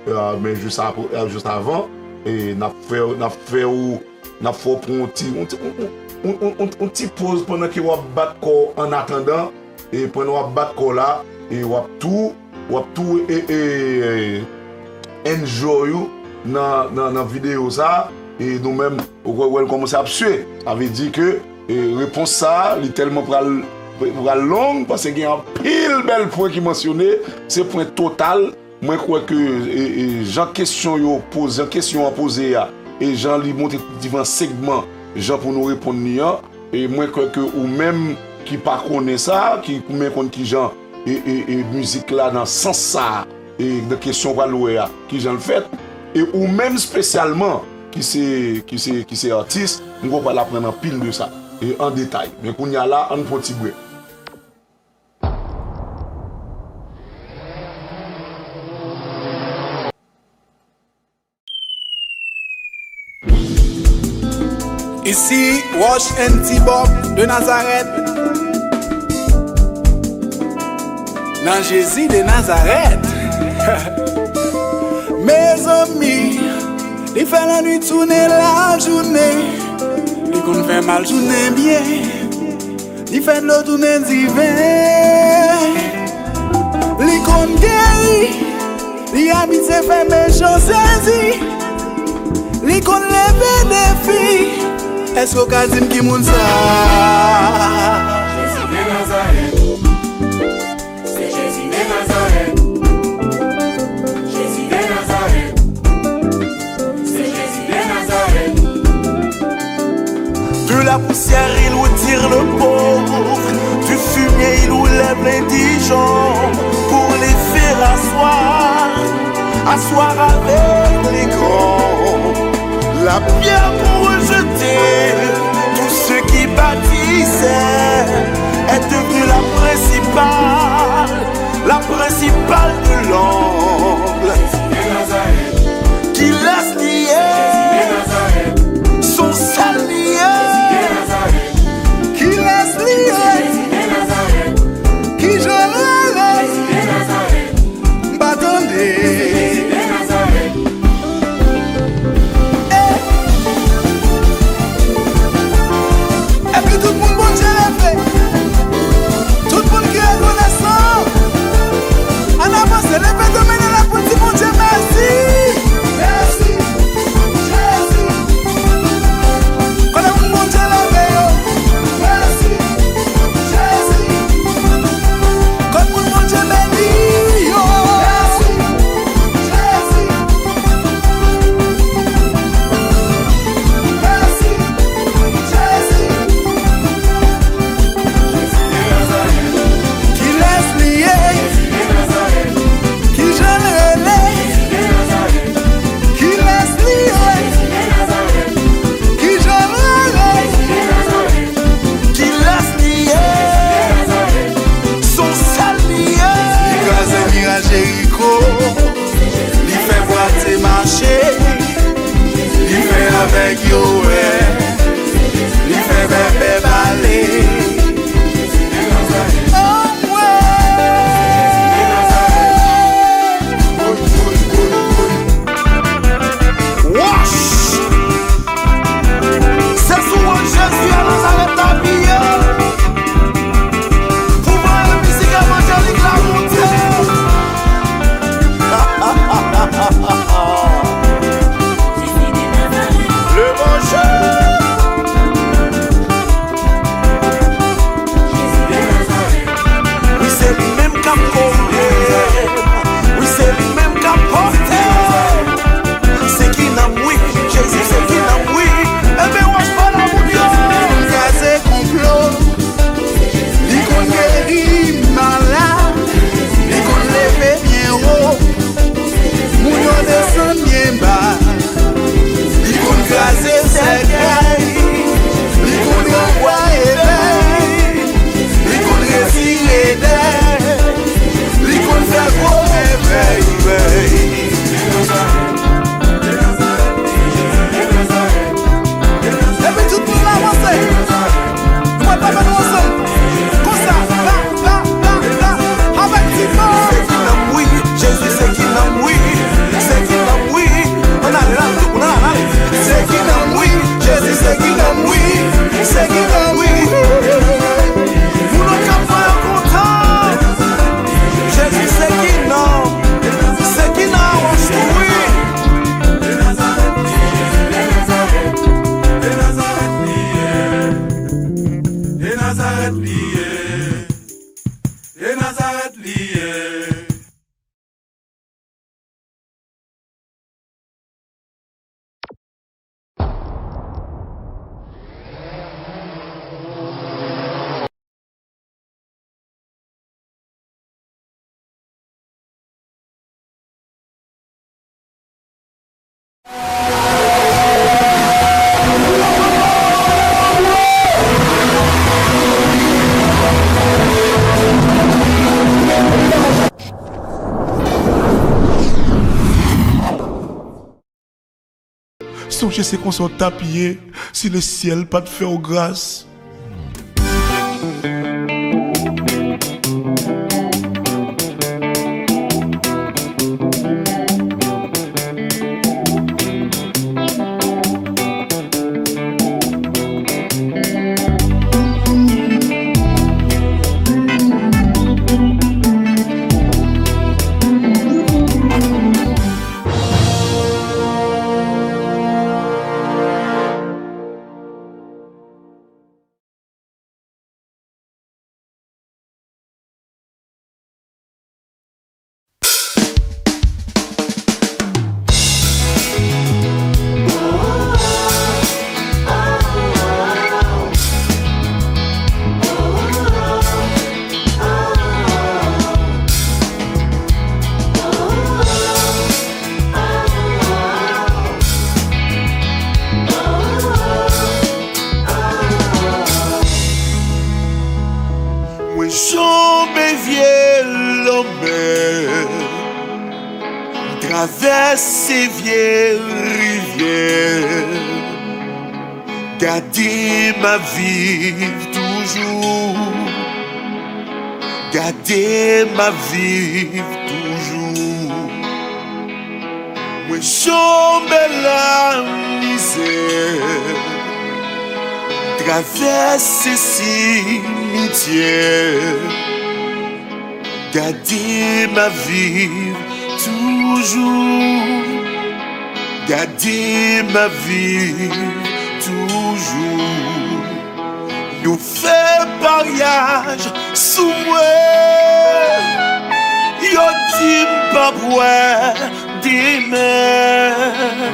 Ah, men jis apre, ah, jis avan, e, n ap fè, n ap fè ou, n ap fè w pran yon ti, yon ti, yon, yon, yon, yon, yon ti poz pandan ke w ap bat kò w annatandan. E pandan w ap bat kò w la, e w ap tou, w ap tou, e, e, e, enjoy ou nan, nan, nan videyo sa a. E nou menm, ou wè, wè l kòmanse ap swe. Sa vle di ke, e, repons sa a, li tèlman pral, pral long, paske gen anpil bèl pwen ki mansyone, se pwen total. Mwen kwè ke, e, e, jan kesyon yo poze, jan kesyon an poze a, e jan li monte divan segman, jan pou nou reponn li an, e mwen kwè ke ou menm ki pa konnen sa, ki men konn kijan, e, e, e mizik la nan sans sa, e nan kesyon w pral wè a, kijan l fèt, e ou menm espesyalman ki se, ki se, ki se atis, m kwè w pral aprann anpil de sa, e an detay. Men kounye a la, ann pran ti brèf. Ici Roche and T-Bob de Nazareth. Nan Jezi de Nazarèt. Mezanmi, li fè lannwit tounen lajounen. Li Moun fè mal tounen byen, li fè dlo tounen diven. Li konn geri, li abitye fè mechan sezi. Li konn leve defi. Èske w ka di m ki moun sa? Jezi de Nazarèt. C'est Jésus de Nazareth. Jésus de Nazareth. C'est Jésus de Nazareth. De la poussière, il retire le pauvre. Du fumier, il relève l'indigent. Pour les faire asseoir, asseoir avec les grands. La pierre qu'ont rejetée tous ceux qui bâtissaient est devenue la principale, la principale de l'angle. Kilès li ye? Son sèl li ye. Kilès li ye? Kijan l rele? M pa tande. Eh. Epi tout moun Bondye leve. Tout moun ki rekonesan. Ann avanse, leve de men nou la pou n di Bondye mèsi. Mèsi, Jezi. Kote moun Bondye leve yo? Mèsi, Jezi. Kote moun Bondye beni yo? Mèsi, Jezi. Mèsi, Jezi. Kilès li ye? Kijan l rele? Kilès li ye? Kijan l rele? Kilès li ye? Son sèl li ye. Li kraze miray Jeriko. Li fè bwate mache. Li fè avèg yo wè. Li fè bèbè pale. Anmwe. Wòch! Se sou wòch Jezi a Nazarèt apiye. Pouvwa mizik evanjelik la monte. Levanjil. Wi, se li menm k ap kore. Wi, se li menm k ap pote. Se ki nanm, wi. Jezi, se ki nanm, wi. Enben, wòch pa la moun yo. Li konn kraze konplo. Li konn geri malad. Li konn leve byen wo. Moun yo desann byen ba. Li konn kraze sèkèy. Li konn ranvwaye vèy. Li konn retire dèy. Li konn fè gwo mèvèy. Epi tout moun avanse. Nou pral tape nou ansanm. Konsa, la, la, la, la, avèk ti fò. Se ki nanm, wi, Jezi, se ki nanm, wi. Se ki nanm, wi. Ann ale la, tout moun, ann ale, ann ale. Se ki nanm, wi, Jezi, se ki nanm, wi. Se ki nanm, wi. Moun yo k ap fè yo kontan. Jezi, se ki nanm, se ki nanm, wi. E Nazarèt li ye. E Nazarèt li ye. Sonje se konsa w t ap ye si lesyèl pa t fè w gras. Travèse vye rivyè, gade m ap viv toujou. Gade m ap viv toujou. Mwen chonbe lamizè, travèse simityè. Gade m ap viv toujou. Gade m ap viv toujou. Yo fè paryaj sou mwen. Yo di m p ap wè demen.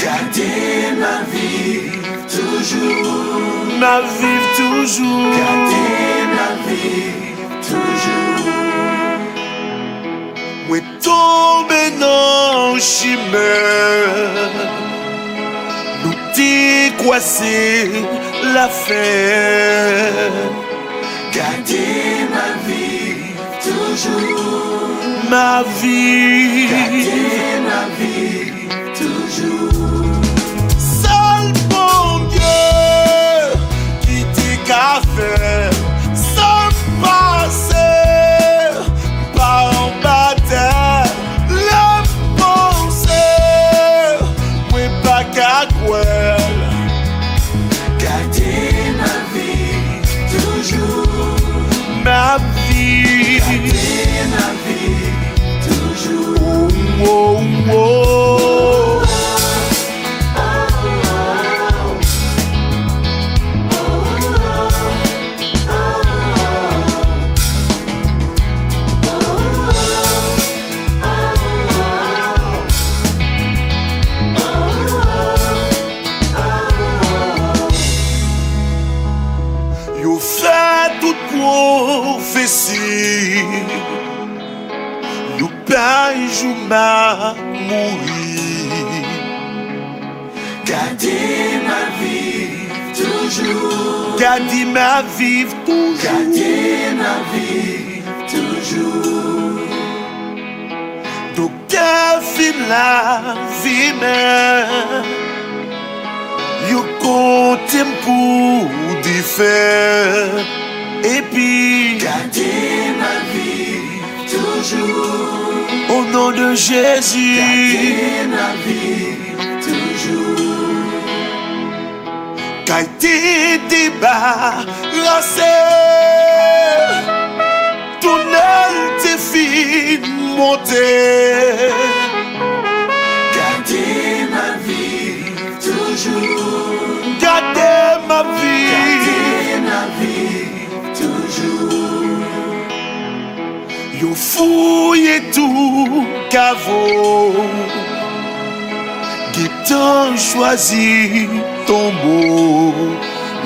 Gade m ap viv toujou. M ap viv toujou. Gade m ap viv toujou. Mwen tonbe nan chimen. Nou te kwè se lafen. Gade m ap viv toujou. M ap viv. Gade m ap viv toujou. Sèl Bondye ki te ka fè sa m pase. M pa anba tè, lè m panse, mwen pa ka kwè l. Gade m ap viv toujou. M ap viv. Gade m ap viv toujou. Oh, oh, oh. Yo fè tout pwofesi. Yo bay jou m ap mouri. Gade m ap viv toujou. Gade m ap viv toujou. Gade m ap viv toujou. Doktè fin lavi men yo konte m pou defèt. Epi gade m ap viv toujou. O non de Jezi. Gade m ap viv toujou. Kay te debarase, tounèl te fin monte. Gade m ap viv toujou. Gade m ap viv. Gade m ap viv toujou. Yo fouye tou kavo, gentan chwazi tonbo.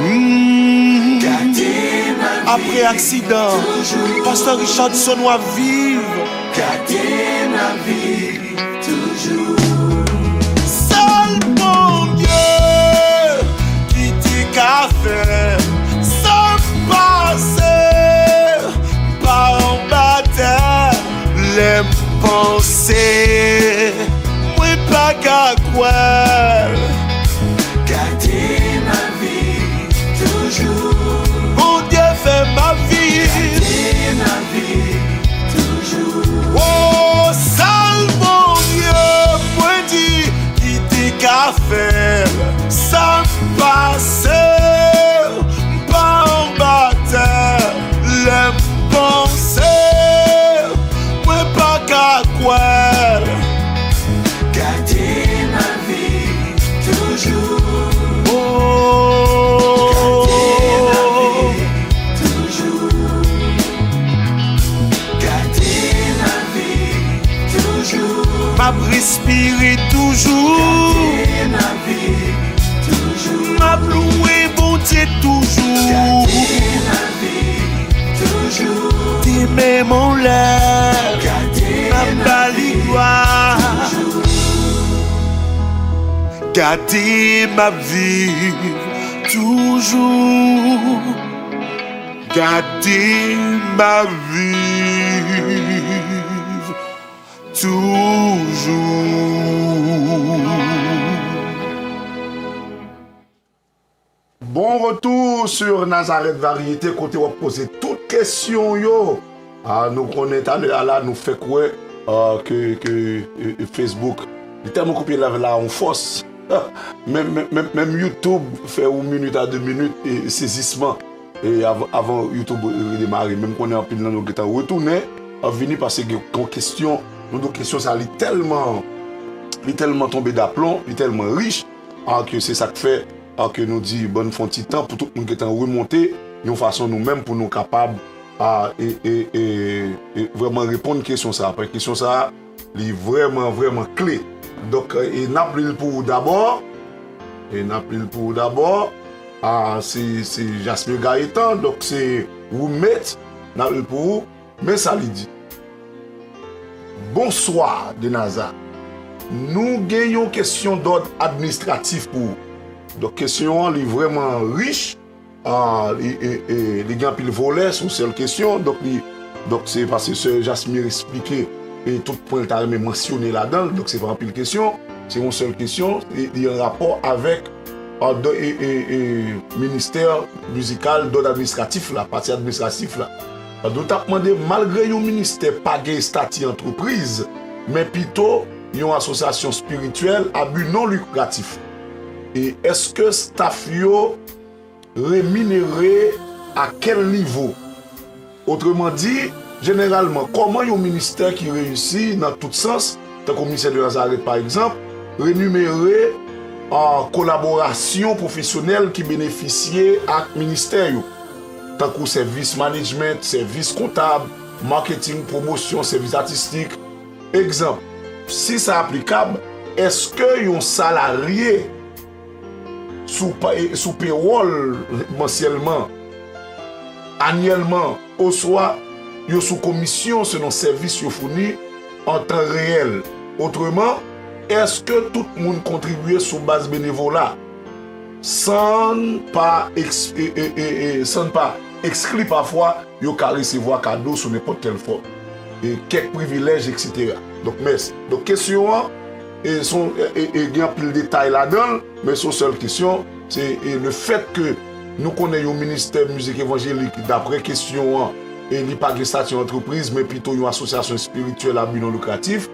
Mm. Apre aksidan, Pastè Richardson w ap viv. Gade m ap viv toujou. Sèl Bondye ki te ka fè sa m pase. M pa anba tè, lè m panse, mwen pa ka kwè. Gade m ap viv toujou. Bondye fè m ap viv. Gade m ap viv toujou. O, sèl Bondye, mwen di, ki te ka fè sa m pase. M pa anba tè, lè m panse, mwen pa ka kwè. Gade m ap viv toujou. Oh. Gade m ap viv toujou. Gade m ap viv toujou. M ap respire toujou. Gade m ap viv toujou. M ap louwe Bondye toujou. Gade m ap viv toujou. Demen m anlè, gade m ap ba li glwa. Gade m ap viv toujou. Gade m ap viv toujou. sur Nazareth Variété, kote w ap poze tout kesyon w yo. Ah, nou konnen talè a la, nou fèk wè ah, ke, ke eh, eh, Facebook li tèlman koupe live la yon fòs. Menm, menm, menm, menm YouTube fè yon minit a de minit e sezisman e av- avan YouTube redemare. Menm konnen anpil nan nou gentan retounen, ap vini paske gen yon kesyon, nou di kesyon sa li tèlman, li tèlman tonbe daplon, li tèlman rich, ah, ke se sa k fè, ah, ke nou di bann fè yon ti tan pou tout moun gentan remonte yon fason nou menm pou nou kapab ah, e, e, e, e vrèman reponn kesyon sa. Paske kesyon sa, li vrèman, vrèman kle. Donk, e n ap li l pou ou dabò. E n ap li l pou ou dabò. Ah, se, se Jasmine Gaétan, donk se roommate, n ap li l pou ou. Men sa li di. Bonswa, Denaza. Nou gen yon kesyon dòd administratif pou ou. Donk, kesyon an, li vrèman rich. Ah, li, e, e, li gen anpil volè, se yon sèl kesyon. Donk, li, donk, se paske sè Jasmine eksplike e tout pwen l ta renmen mansyone ladan l. Donk, se pa anpil kesyon. Se yon sèl kesyon. E, li an rapò avèk ah, dò- e, e, e, ministè mizikal, dòd administratif la, pati administratif la. Ah, nou t ap mande, malgre yon ministè pa gen estati antrepriz, men pito yon asosyasyon espirityèl a bi non likratif. E èske staff yo reminere a kèl nivo? Otreman di, jeneralman, kòman yon ministè ki reyisi nan tout sans, tankou Ministè de Nazareth pa egzanp, renimere an kolaborasyon pwofesyonèl ki benefisye ak ministè yo, tankou sèvis management, sèvis kontab, marketing, pwomosyon, sèvis atistik. Egzanp, si sa aplikab, èske yon salarye sou, pa- sou pewòl mansyèlman, anyèlman, oswa yo sou komisyon selon sèvis yo founi an tan reyèl? Otreman, èske tout moun kontribye sou baz benevola, san n pa eks- e- e- e- e- san n pa ekskli pafwa yo ka resevwa kado sou nenpòt kèl fòm, e kèk privilèj, etsetera. Donk, mèsi. Donk, kesyon an, e, son, e, e, e, gen anpil detay ladan l, men se yon sèl kesyon, se e, le fèt ke nou konnen yon ministè mizik evanjelik, daprè kesyon an, e li pa gen estati antrepriz, men pito yon asosyasyon espirityèl a bi non likratif,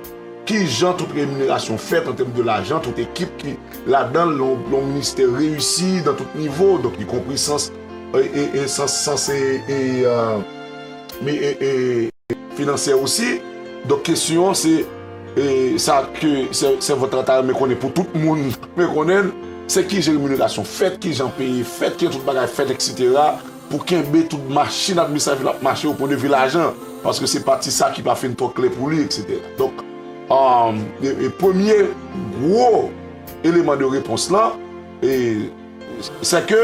ki jan tout reminerasyon fèt an tèm de lajan, tout ekip ki ladan l, yon, yon ministè reyisi dan tout nivo, donk, ikonpri sans, e, e, e, sans, sans, e, e, e, mi- e, e, finansyè osi. Donk, kesyon an se, e, sa ke sè- sèvant lan ta renmen konnen pou tout moun renmen konnen l, se kijan reminerasyon fèt, kijan peye fèt, kijan tout bagay fèt, etsetera, pou kenbe tout machin administratif la ap mache o pwen de vi lajan, paske se pati sa ki pa fin twò klè pou li, etsetera. Donk, um, e, e premye gwo eleman de repons lan, e, se ke,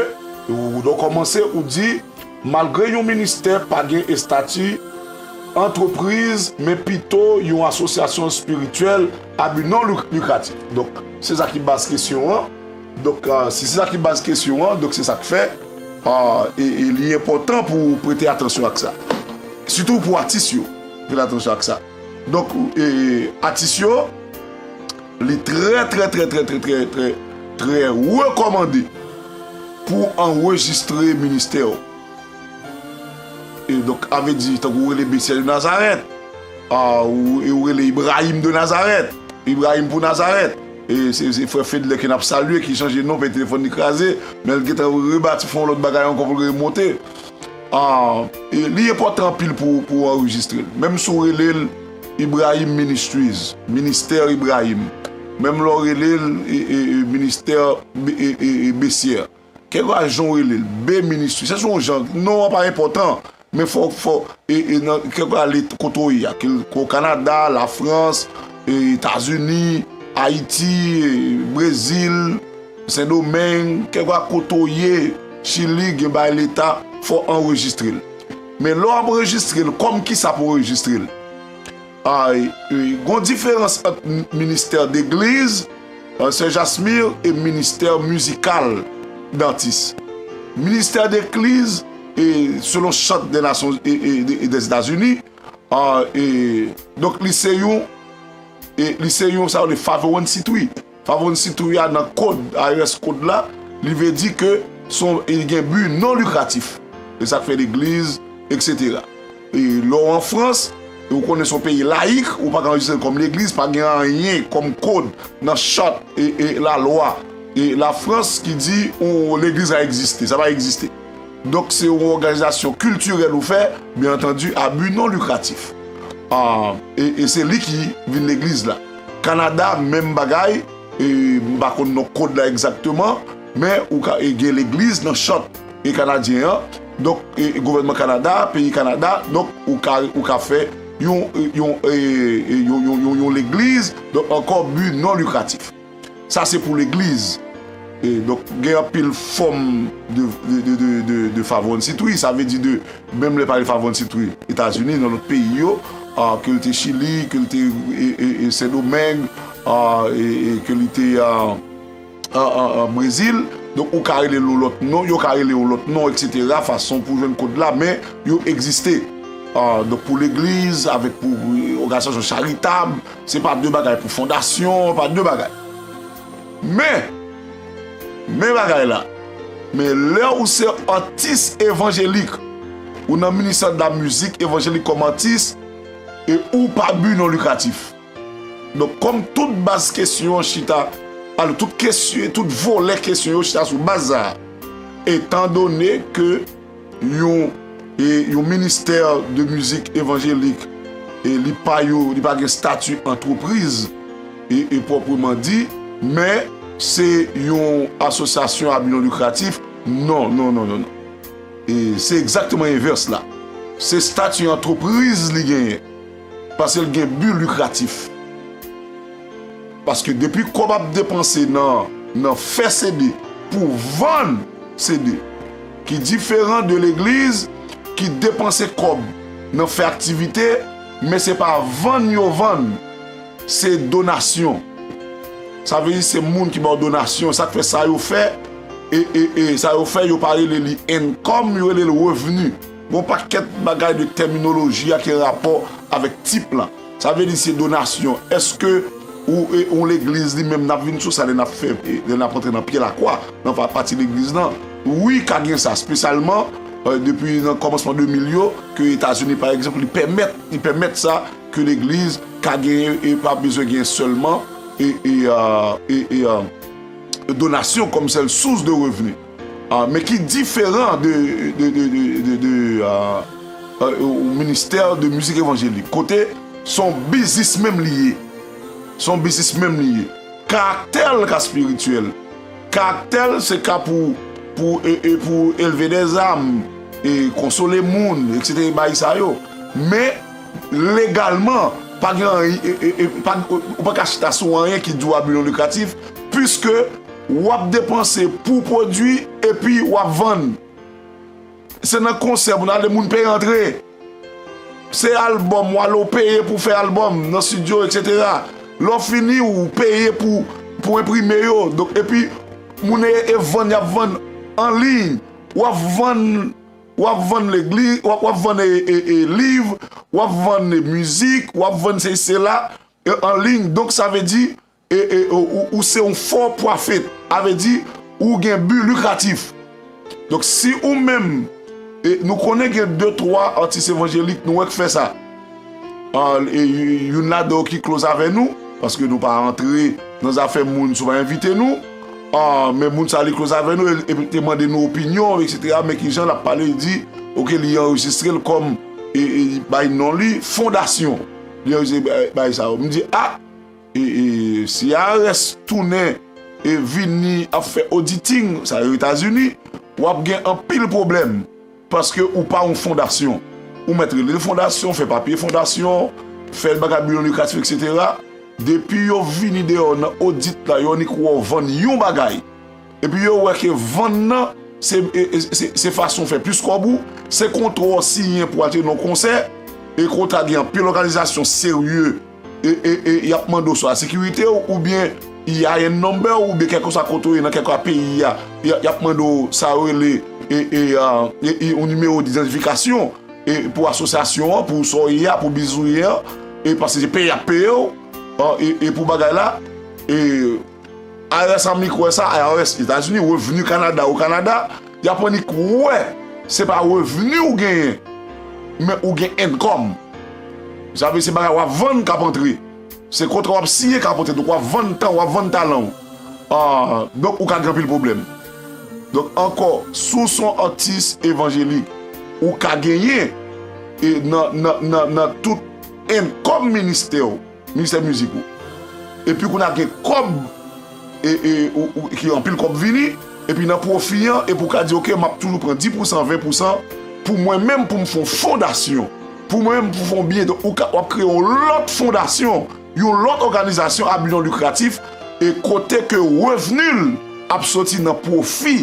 ou, ou kòmanse, ou di, malgre yon ministè pa gen estati antrepriz, men pito yon asosyasyon espirityèl a bi non luk- likratif. Donk, se sa ki baz kesyon an. Donk, ah, si se sa ki baz kesyon an, donk se sa k fè, ah, e, e li enpòtan pou w prete atansyon ak sa. Sitou pou atis yo, prete atansyon ak sa. Donk, e, atis yo, li trè, trè, trè, trè, trè, trè, trè, trè rekòmande pou w anrejistre ministè w. E donk, avè di, tankou w rele Besyè de Nazarèt, ah, ou, e ou rele Ibrahim de Nazarèt, Ibrahim pou Nazarèt. E se, se frè Fedlè ke n ap salye, ki chanje non, paske telefòn li kraze, men l gentan rebati fè yon lòt bagay ankò pou l remonte. Ah, e li enpòtan anpil pou, pou w anrejistre l. Menm si w rele l Ibrahim Ministries, Ministè Ibrahim. Menm lè w rele l e, e, e, Ministè e, e, e, e, Besyè. Kèlkeswa jan w rele l, B Ministries, se sou yon jan, non an pa enpòtan, men fò, fò, e, e, nan, kèlkeswa leta kote w ye a, ke l, ke w Kanada, Lafrans, e, Etazini, Ayiti, e, Brezil, Sendomeng, kèlkeswa kote w ye, Chili, gen bay leta, fò w anrejistre l. Men lè w ap anrejistre l, kòm kisa pou w anrejistre l? Ah, e, e, gon diferans ant m- ministè degliz, euh, Sè Jasmir, e ministè mizikal datis. Ministè degliz, e selon Charte des Nations e, e, de- e des États-Unis, ah, e, donk, li se yon, e, li se yon, sa yo rele five oh one C three. Five oh one C three a nan kòd, I R S kòd la, li vle di ke son, li gen bi non likratif. E sa k fè legliz, etsetera. E lè w an Frans, e ou konnen se yon peyi layik, ou pa ka anrejistre l kòm legliz, pa gen anyen kòm kòd nan chat e, e lalwa e Lafrans ki di yon legliz la egziste. Sa pa egziste. Donk, se yon òganizasyon kiltirèl ou fè, byen antandi, a bi non likratif. Ah, e, e se li ki vin legliz la. Kanada, menm bagay, e m pa konn non kòd la egzakteman, men ou ka, e gen legliz nan chat e kanadyen an. Donk, e, e gouvènman Kanada, peyi Kanada, donk, ou ka, ou ka fè yon, yon, e, e, yon, yon, yon, yon legliz, donk, ankò, bi non likratif. Sa se pou legliz. E, donk, gen anpil fòm de, de, de, de, de, de five one C three, sa vle di de, menm lè pale five one C three Etazini, nan lòt peyi yo, ah, ke l te Chili, ke l te, e, e, e Sendomeng, ah, e, e ke li te, ah, an, an, an Brezil. Donk, ou ka rele l yon lòt non, yo ka rele l yon lòt non, etsetera, fason pou jwenn kòd la, men yo egziste. Ah, donk, pou legliz, avèk pou, e, òganizasyon charitab, se pa de bagay pou fondasyon, pa de bagay. Men, men bagay la, men lè ou se atis evanjelik, ou nan ministè de la mizik evanjelik kòm atis, e ou pa bi non likratif. Donk, kòm tout baz kesyon an chita, alò, tout kesyon, tout volè kesyon yo chita sou baz sa a, etandone ke yon, e, yon ministè de mizik evanjelik, e li pa yo, li pa gen stati antrepriz, e, e pwòpman di, men se yon asosyasyon a bi non likratif. Non, non, non, non, non. E se egzakteman envès la. Se stati antrepriz li genyen. Paske l gen bi likratif. Paske depi kòb ap depanse nan, nan fè C D pou vann C D, ki diferan de legliz ki depanse kòb nan fè aktivite, men se pa vann yo vann, se donasyon. Sa vle di se moun ki ba w donasyon, sa k fè sa yo fè, e, e, e sa yo fè, yo pa rele li income, yo rele l revni. Gon pakèt bagay de tèminoloji a ki an rapò avèk tip lan. Sa vle di se donasyon. Èske ou, e, yon legliz li menm n ap vin sou sa lè n ap fè, e, lè n ap antre nan pye lakwa, nan pa-, pati legliz lan? Wi, ka gen sa, espesyalman, e, depi nan kòmansman de mil yo, ke Etazini, pa egzanp, li pèmèt, li pèmèt sa, ke legliz ka genyen e pa bezwen genyen sèlman e, e, e, e, e, donasyon kòm sèl sous de revni. Ah, men ki diferan de, de, de, de, de, de, ah, ah, ou ministè de mizik evanjelik. Kote se yon biznis menm li ye. Se yon biznis menm li ye. Karaktè l ka espirityèl. Karaktè l se ka pou, pou, e, e pou elve dèzam, e konsole moun, etsetera, e bagay sa yo. Men, legalman, pa gen anyen, e, e, e, pa, ou pa ka chita sou anyen ki di w a bi non likratif, piske w ap depanse pou pwodui epi w ap vann. Se nan konsè pou n ale, moun peye antre. Se albòm, w ale w peye pou fè albòm nan estidyo, etsetera. Lè w fini, ou peye pou, pou enprime yo. Donk, epi, moun e, e vann, y ap vann an liy. W ap vann, w ap vann legliz, w ap, w ap vann, e, e, e, liv, w ap vann, e, mizik, w ap vann sesi sela, e, an liy. Donk, sa vle di, e, e, ou, ou, ou se yon fo pwofèt. A vle di, ou gen bi likratif. Donk, si ou menm, e, nou konnen gen de, twa atis evanjelik, nou wè k fè sa. Ah, e, y-, youn ladan yo ki close avè nou, paske nou pa antre nan zafè moun si w pa envite nou. Ah, men moun sa li close avè nou, e, e te mande nou opinyon, etsetera, men kijan l ap pale, li di, oke, li anrejistre l kòm, e, e, bay non li, fondasyon. Li anrejistre bay, bay sa yo. M di, a, e, e, si I R S tounen e vini ap fè auditing, sa yo Etazini, w ap gen anpil pwoblèm, paske ou pa yon fondasyon. Ou mèt rele l fondasyon, fè papye fondasyon, fè bagay bi non likratif, etsetera. Depi yo vini deyò nan odit la, yo annik wè w vann yon bagay. Epi yo wè ke vann nan, se, e, e, se, se fason w fè plis kòb ou, se kontra w siyen pou al nan konsè, e kontra gen anpil òganizasyon serye, e, e, e, y ap mande w swa sekirite w, oubyen I I N number, oubyen kèlkeswa kote w ye nan kèlkeswa peyi a, y, y ap mande w sa yo rele, e, e, a, e, e, yon nimewo idantifikasyon, e, pou asosyasyon an, pou sa w ye a, pou biznis ou ye a, e paske se peye y ap peye w, a, e, e pou bagay la, e, I R S annik wè sa, I R S Etazini, revni Kanada o Kanada, y ap annik wè se pa revni ou genyen, men ou gen income. Sa vle se bagay w ap vann k ap antre. Se kontra w ap siyen k ap antre. Donk w ap vann tan, w ap vann talan w. Ah, donk ou ka gen anpil pwoblèm. Donk ankò, si w se yon atis evanjelik, ou ka genyen e nan, nan, nan, nan tout income ministè w, ministè mizik ou. Epi kounye a gen kòb e, e, ou, ou, ki anpil kòb vini, epi nan pwofi an, epi ou ka di, oke, m ap toujou pran dis pousan, ven pousan pou mwen menm, pou m fè yon fondasyon, pou mwen menm, pou m fè yon byen. Donk, ou ka, w ap kreye yon lòt fondasyon, yon lòt òganizasyon a bi non likratif, e kote ke revni l ap soti nan pwofi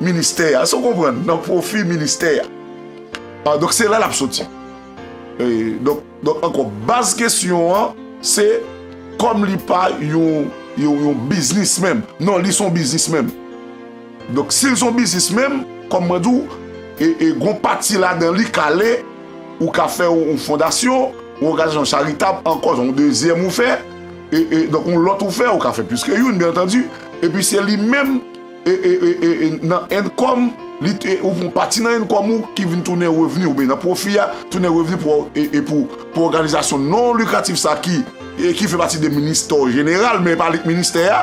ministè a. Èske w konprann? Nan pwofi ministè a. Ah, donk, se la l ap soti. E, donk, donk, ankò, baz kesyon an, se kòm li pa yon, yon, yon biznismenm. Non, li se yon biznismenm. Donk, si l se yon biznismenm, kòm mwen di w, e, e, gon pati ladan li k ale, ou ka fè yon, yon fondasyon, yon òganizasyon charitab, ankò, yon dezyèm ou fè, e, e, donk, yon lòt ou fè, ou ka fè plis ke youn, byen antandi. Epi se li menm e, e, e, e, e, nan income, li te, ou pran pati nan income ou ki vin tounen revni, oubyen nan pwofi a, tounen revni pou, e, e pou, pou òganizasyon non likratif sa ki, e ki fè pati de ministè jeneral, men pa li k ministè a.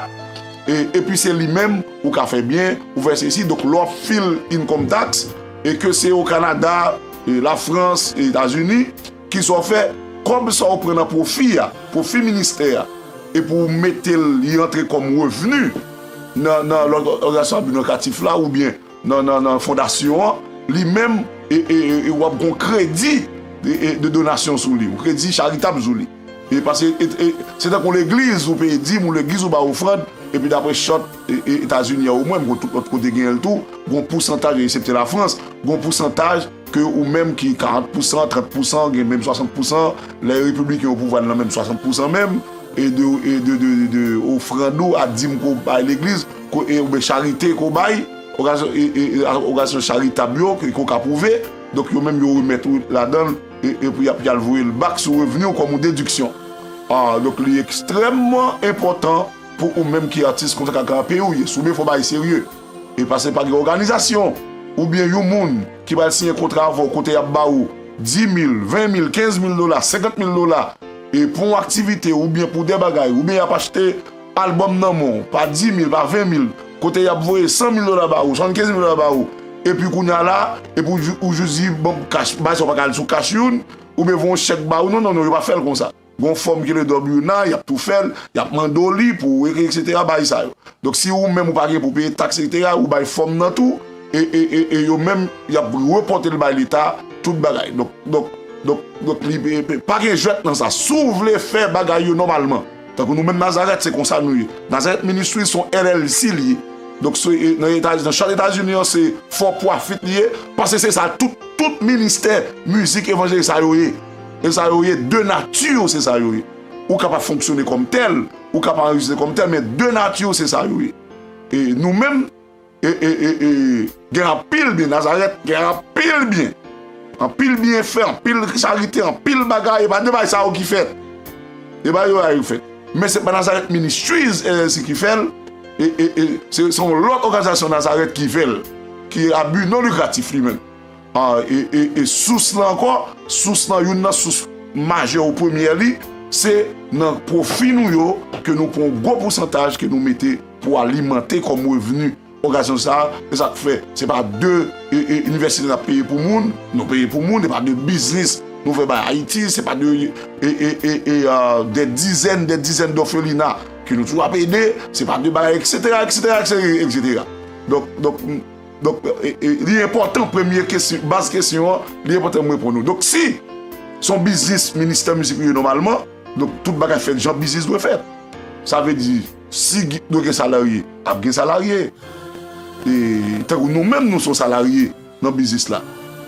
E, epi se li menm, ou ka fè byen, ou fè sesi, donk lè w ap fil income tax, e ke se o Kanada, e Lafrans, e Etazini, ki sa w fè, kòb sa w pran nan pwofi a, pwofi ministè a, epi w mete l, li antre kòm revni nan, nan lòt òganizasyon a bi non likratif la, oubyen nan, nan, nan fondasyon an, li menm, e, e, e, e w ap gon kredi de, e, de donasyon sou li, yon kredi charitab sou li. E paske, e, e, se tankou legliz, ou peye dim, ou legliz, ou bay ofrann, epi dapre chòt, e, e, Etazini an, omwen, gon tout lòt kote genyen l tou, gon pousantaj, eksepte Lafrans, gon pousantaj ke ou menm ki karant pousan, trant pousan, gen menm swasant pousan, lè repibliken yo pouvwa nan menm swasant pousan menm, e de, e de, de, de, de ofrann ou a dim ke w bay legliz, ko, e, oubyen charite ke w bay, òganizasyon, e, e, e, òganizasyon charitab yo, ke, ke w ka pwouve, donk yo menm yo remèt ou ladan l, e, e pou y ap, y al voye l back sou revni w kòm yon dediksyon. Ah, donk li ekstrèmman enpòtan pou ou menm ki atis konsa ka, ka peyi w ye. Si w byen fò w bay serye. E paske pa gen òganizasyon, oubyen yon moun ki pral siyen kontra avè w kote y ap ba ou dis mil, ven mil, kenz mil dola, senkant mil dola, e pou yon aktivite, oubyen pou de bagay, oubyen y ap achte albòm nan men w, pa dis mil, pa ven mil, kote y ap voye san mil dola ba ou, swasannkenz mil dola ba ou, epi kounye a la, epi ou, ou jis di, bon, kach, bagay sa yo pa ka al sou kach youn, oubyen voye yon chèk ba ou, non, non, non, yo pa fè l konsa. Gon fòm ki rele W nine, y ap tou fè l, y ap mande w li pou, eksetera, bagay sa yo. Donk, si ou menm ou pa gen pou peye taks, eksetera, ou bay fòm nan tou, e, e, e, e yo menm, y ap repòte l bay Leta, tout bagay. Donk, donk, donk, donk, li, e, e, pa gen jwèt nan sa. Si w vle fè bagay yo nòmalman, tankou nou menm Nazareth, se konsa nou ye. Nazareth Ministries se yon L L C li ye. Donk, se, e, nan Eta-, nan chart Etazini an, se for profit li ye, paske se sa tout, tout ministè mizik evanjelik sa yo ye. E sa yo ye, de nati, se sa yo ye. Ou ka pa fonksyone kòm tèl, ou ka pa anrejistre kòm tèl, men de nati, se sa yo ye. E nou menm, e, e, e, e, gen anpil byen, Nazareth, gen anpil byen. Anpil byenfè, anpil charite, anpil bagay, e pa de bagay sa yo ki fèt. E pa yo a yo fèt. Men se pa Nazareth Ministries, L L C ki fè l, e, e, e, se, se yon lòt òganizasyon Nazareth ki fè l, ki a bi non likratif li menm. Ah, e, e, e sous lan ankò, sous lan, youn nan sous majè ou premyè li, se nan pwofi nou yo ke nou pran yon gwo pousantaj ke nou mete pou alimante kòm revni òganizasyon sa a. E sa k fè, se pa de, e, e, inivèsite n ap peye pou moun, nou peye pou moun, e pa de biznis nou fè bay Ayiti, se pa de, e, e, e, e, ah, de dizèn, de dizèn dòfelina ke nou toujou ap ede, se pa de bagay, eksetera, eksetera, eksetera, eksetera. Donk, donk, Donk, e, e, li enpòtan, premye kesyon, baz kesyon an, li enpòtan m reponn ou. Donk, si se yon biznis ministè mizik li ye nòmalman, donk, tout bagay fèt jan biznis dwe fèt. Sa vle di, si gi-, dwe gen salarye, ap gen salarye. E, tankou nou menm, nou se yon salarye nan biznis la.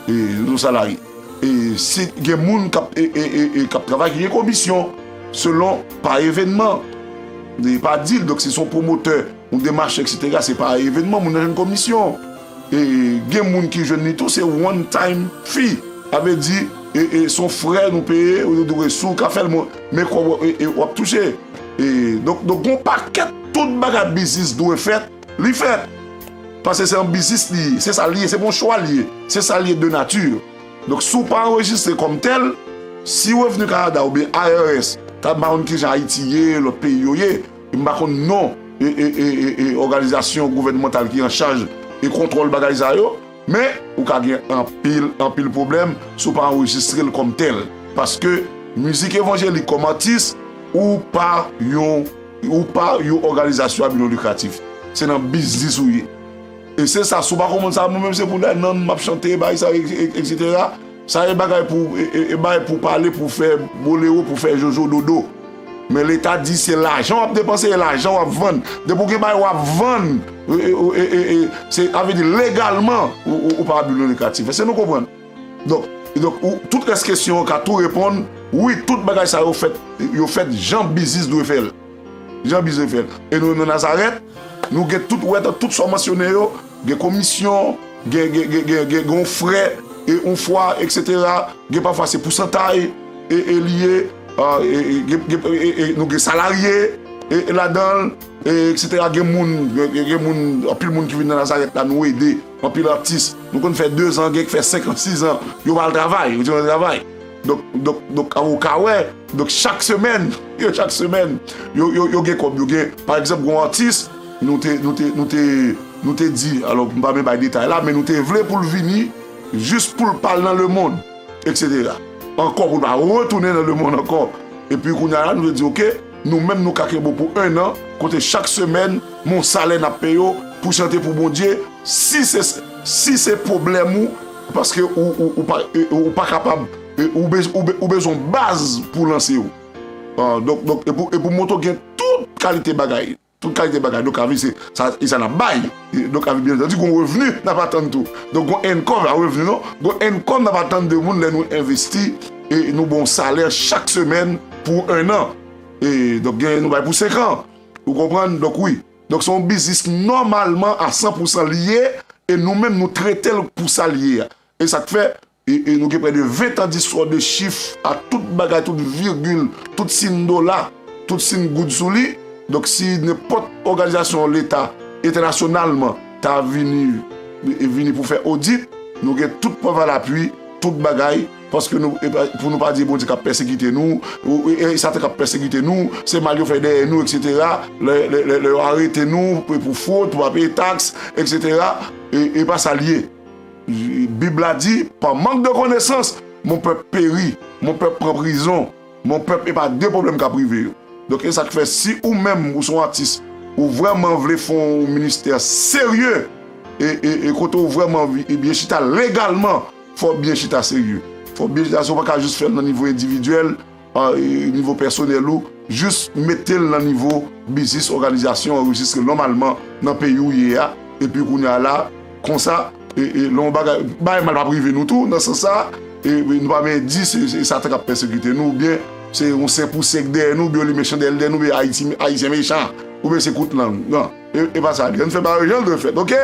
E, nou se yon salarye. E, si gen moun k ap, e, e, e, e, k ap travay, ki gen komisyon, selon pa evènman, e, pa dil. Donk, si se yon pwomotè, yon demachè, eksetera, se pa evènman, moun nan jwenn komisyon. E gen moun ki jwenn li tou, se one time fee. Sa vle di, e, e, se yon frè nou peye, ou dwe si w ka fè l, men, men kòb, e, e, w ap touche. E, donk, donk, gon pakèt tout bagay biznis dwe fèt, li fèt. Paske se yon biznis li ye, se sa li ye, se pa yon chwa li ye, se sa li ye de nati. Donk, si w pa anrejistre kòm tèl, si Revni Kanada oubyen I R S, ta m pa konn kijan Ayiti ye, lòt peyi yo ye, m pa konn non e, e, e, e, e òganizasyon gouvènmantal ki an chaj e kontwòl bagay sa yo, men ou ka gen anpil, anpil pwoblèm si w pa anrejistre l kòm tèl. Paske mizik evanjelik kòm atis, ou pa yon, ou pa yon òganizasyon a bi non likratif. Se nan biznis ou ye. E se sa, si w pa konprann sa, mwen menm se pou dèyè nanm m ap chante, bay sa, e, e, etsetera. Sa e bagay pou, e, e, e bagay pou pale, pou fè bolero, pou fè jojo dodo. Men Leta di se lajan w ap depanse, e lajan w ap vann. Depi w gen bagay w ap vann, e, e, e, e, e, se, sa vle di legalman, ou, ou, ou pa abi non likratif. Èske nou konprann? Donk, e donk, ou, tout rès kesyon an ka tou reponn, wi, tout bagay sa yo fèt, yo fèt jan biznis dwe fè l. Jan biznis dwe fè l. E nou menm nan Nazarèt, nou gen tout, ou wè, tout sa w mansyone yo, gen komisyon, gen, gen, gen, gen, gen, gen yon frè, e yon fwa, etsetera. Gen pafwa se pousantay, e, e li ye, a, e, e, gen, gen, e, e, nou gen salarye, e, e ladan l, e, etsetera. Gen moun, gen, gen, gen moun, anpil moun ki vin nan Nazarèt la, nou ede, anpil atis. Nou konn fè dezan, gen ki fè senk an, sis an, yo pa al travay, yo di yo travay. Donk, donk, donk, ou ka wè, donk, chak semèn, yo, chak semèn, yo, yo, yo gen kòb, yo gen, pa egzanp, gen yon atis, nou te, nou te, nou te, nou te di, alò, m pa menm bay detay la, men nou te vle pou l vini, jis pou l pa al nan lemonn, etsetera. Ankò, pou l pa retounen nan lemonn ankò. Epi, kounye a la, nou te di, oke, nou menm, nou ka kenbe w pou en an, kote chak semèn, men yon salè n ap peye w pou chante pou Bondye, si se, si se pwoblèm ou, paske ou, ou, ou pa, e, ou pa kapab, e, ou bez-, ou be-, ou bezwen baz pou lanse w. A, donk, donk, e pou, e pou montre w gen tout kalite bagay. Tout kalite bagay. Donk, avi se, sa, e sa n ap bay. E, donk, avi, byen antandi, gon revni n ap atann tou. Donk, gon income, pa revni non. Gon income n ap atann de moun lè nou envesti, e nou bon salè chak semèn pou en an. E, donk, gen, nou bay pou senk an. Ou konprann? Donk, wi. Donk, se yon biznis nòmalman a san pou san li ye, e nou menm, nou trete l pou sa li ye a. E sa k fè, e, e nou gen prè de ven tan distwa de chif a tout bagay, tout vigil, tout siy dola, tout siy goud sou li. Donk, si nenpòt òganizasyon Leta entènasyonalman ta vini, e, vini pou fè odit, nou gen tout prèv a lapui, tout bagay, paske nou, e pa, pou nou pa di Bondye k ap pèsekite nou, ou, e, e Satan k ap pèsekite nou, se mal yo fè dèyè nou, etsetera. Lè, lè, lè, lè yo arete nou pou, pou fwod, pou pa peye taks, etsetera. E, e pa sa l ye. Bib la di, par manque de connaissance, mon peuple périt, mon peuple pran prizon, mon peuple, e pa de pwoblèm k ap rive yo. Donk, e sa k fè, si ou menm, ou se yon atis, ou vrèman vle fè yon ministè serye, e, e, e kote ou vrèman vi-, e byen chita legalman, fò w byen chita serye. Fò w byen chita serye, ou pa ka jis fè l nan nivo endividyèl, a, e, nivo pèsonèl ou, jis mete l nan nivo biznis, òganizasyon, anrejistre l nòmalman nan peyi w ye a, epi kounye a la, konsa, e, e, lè yon bagay, bagay mal p ap rive nou tou, nan sans sa, e, e, nou pa menm di se, se Satan k ap pèsekite nou, oubyen se yon sen pou sen k dèyè nou, oubyen li mechan dèyè l, dèyè nou, oubyen Ayiti, Ayisyen mechan, oubyen se kout lang. Non, e, e pa sa, ann fè bagay yo jan l dwe fèt, oke?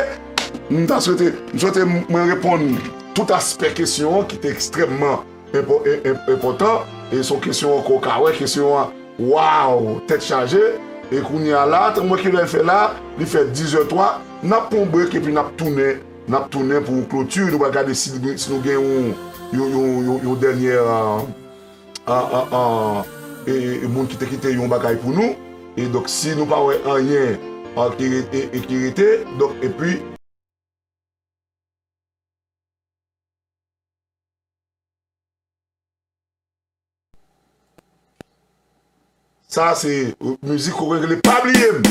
M ta swete, m swete mwen reponn tout aspè kesyon an ki te ekstrèmman enpò-, en-, en-, enpòtan. E se yon kesyon ankò w ka wè, kesyon an, waw, tèt chaje. E kounye a la, tankou mwen ki lè l fè la, li fè diz è twa, n ap pran yon break epi n ap tounen, n ap tounen pou yon kloti. Nou pral gade si, si nou gen yon, yon, yon, yon, yon dènyè, an, an, an, an, e, e, e moun ki te kite yon bagay pou nou. E donk, si nou pa wè anyen, an, ki re-, e, e ki rete, donk, epi Sa se mizik Kokengle, pa bliye m.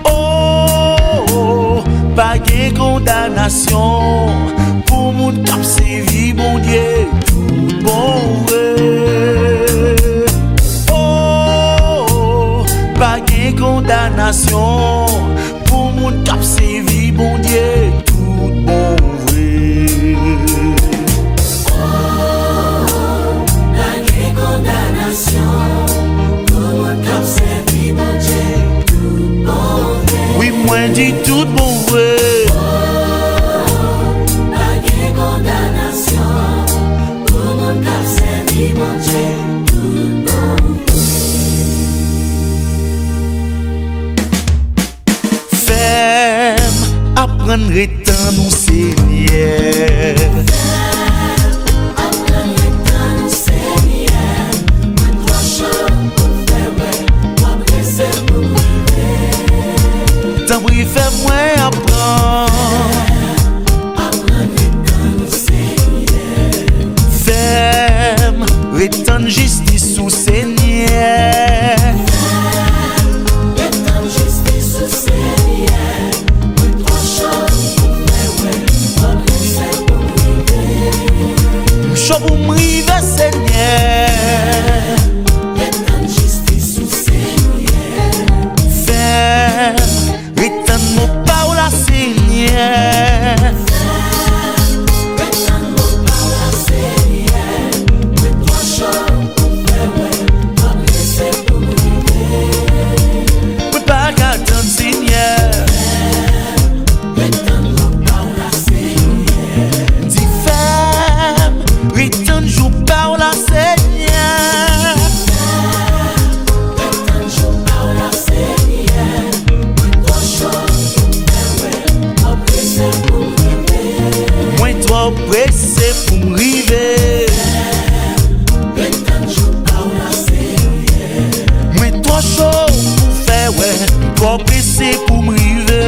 Oh, oh, pa gen kondanasyon pou moun k ap sèvi Bondye tout bon vre. Oh, oh, pa gen kondanasyon pou moun k ap sèvi Bondye tout bon vre. Oh, pa gen kondanasyon pou moun k ap sèvi Bondye tout bon vre. Wi, mwen di tout bon vre. Oh, pa gen Fè m aprann ret tann ou, Senyè. Tanpri, fè mwen aprann. Fè m ret tann jistis ou, Senyè. M cho pou m rive, Senyè. Fè m ret tann mo pa w la, Senyè. Mwen pa ka tann, Senyè. Di fè m ret tann jou pa w la, Senyè. Mwen twò prese pou m rive. Mwen twò cho pou fè wè, twò prese pou m rive.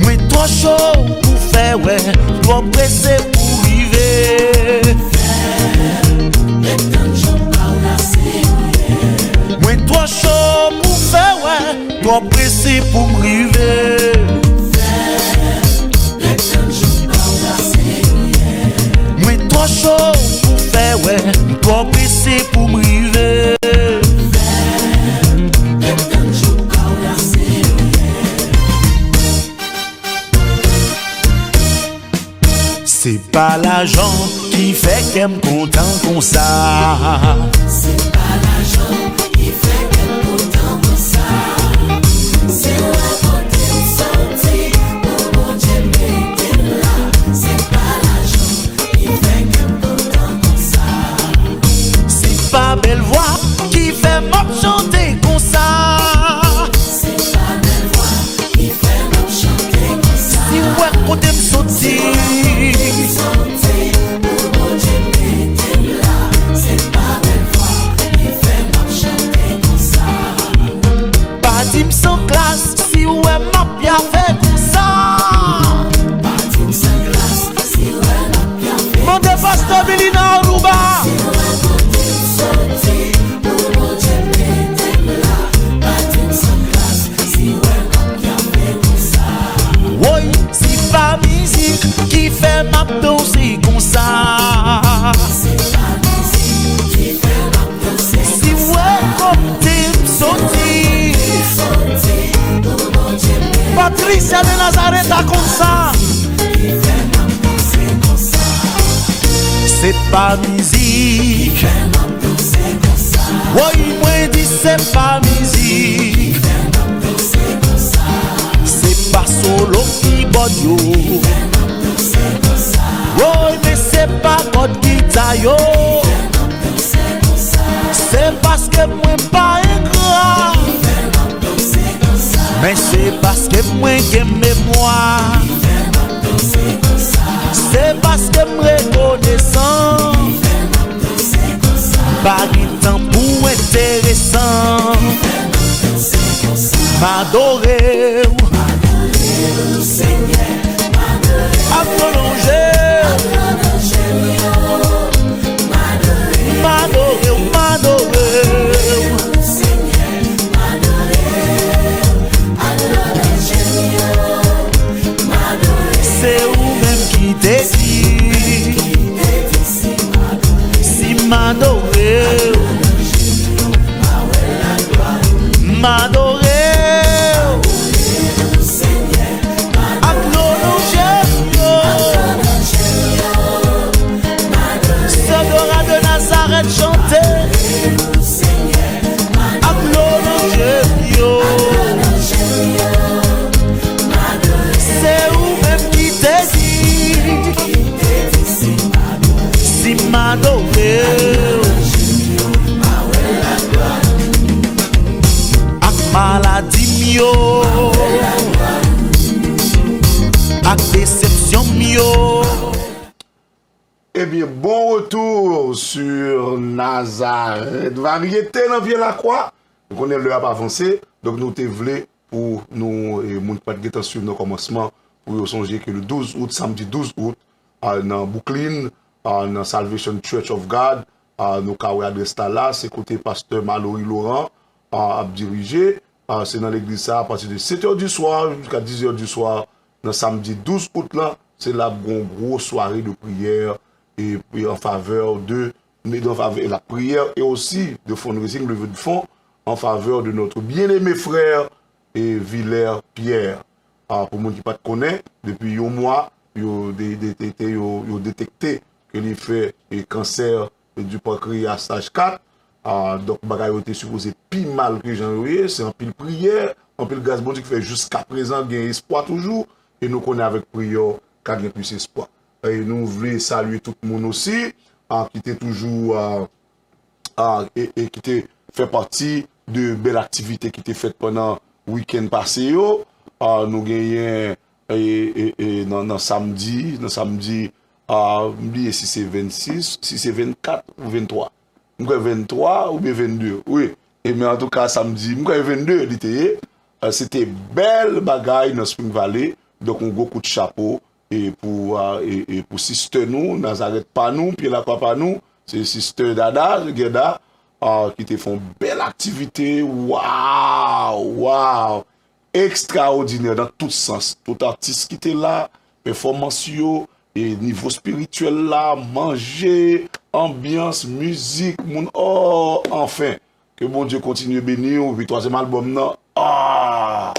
Mwen twò cho pou fè wè, twò prese pou rive. Mwen twò cho pou fè wè, twò prese pou m rive. Mwen twò cho pou fè wè, twò prese pou m rive. Se pa lajan ki fè kè m kontan konsa. Se pa lajan ki fè kè m kontan konsa. Se wè kote m soti pou Bondye mete m la. Se pa lajan ki fè kè m kontan konsa. Se pa bèl vwa ki fè m ap chante konsa. Se pa bèl vwa ki fè m ap chante konsa. Si w wè kote m soti. Pa di m san klas, si w wè m ap byafe konsa. Mande pastè Billy nan Aruba. Woy, se pa mizik ki fè m ap danse konsa. Si w wè kote m soti. Patricia de Nazareth a konsa. Se pa mizik. Woy, mwen di se pa mizik. Se pa solo kibòd yo. Woy, men se pa kòd gita yo. Se paske mwen pa engra. Men se paske mwen gen memwa. Se paske m rekonesan. Pa gen tan pou enteresan. M adore w. Ak lonje. M adore w, m adore w. Se ou menm ki te di, si m adore w, m adore w. Ak lonje m yo. Sè Dora de Nazareth chante. Ak lonje m yo. Se ou menm ki te di, Maladi m yo ak desepsyon m yo. Ebyen, bon retour sur Nazareth. Varyete nan pye lakwa. Nou konnen lè ap avanse, donk nou te vle pou nou, e, moun ki pa t gentan swiv nan kòmansman, pou yo sonje ke le douz out, samdi douz out, a, nan Brooklyn, a, nan Salvation Church of God, a, nou ka wè adrès la la, se kote pastè Malory Laurent, a, ap dirije. A, se nan legliz sa a, apati de sèt è di swa jiska diz è di swa, nan samdi douz out lan, se la ap gen yon gwo sware de priyè e, e an favè de, de, an favè la priyè e osi de fundraising, leve de fon an favè de notre bien-aimé frère e Vilaire Pierre. A, pou moun ki pa t konnen, depi yon mwa, yo de, de, de, de, yo, yo detekte ke li fè e kansè e du pancréas stage kat. A, donk, bagay yo te sipoze pi mal ke jan yo ye. Se anpil priyè, anpil gras Bondye ki fè jiskaprezan gen espwa toujou. E nou konnen avèk priyè, ka gen plis espwa. E nou vle salye tout moun osi, a, ki te toujou, a, a, e, e ki te fè pati de bèl aktivite ki te fèt pandan wikenn pase yo. A, nou genyen e, e, e, nan, nan samdi, nan samdi, a, m bliye si se vennsis, si se vennkat ou venntwa. M kwè venntwa oubyen vennde. Wi. E men antouka, samdi, m kwè vennde li te ye. A, se te bèl bagay nan Spring Valley. Donk, yon gwo kout chapo e pou, a, e, e pou sistè nou, Nazarèt pa nou, pye lakwa pa nou, se sistè Dada, Gèda, a, ki te fè yon bèl aktivite. Waw! Waw! Ekstraòdinè nan tout sans. Tout atis ki te la, pèfòmans yo, e nivo espirityèl la, manje, anbyans, mizik, moun, o, anfen. Ke Bondye kontinye beni w. Epi twazyèm albòm nan, a,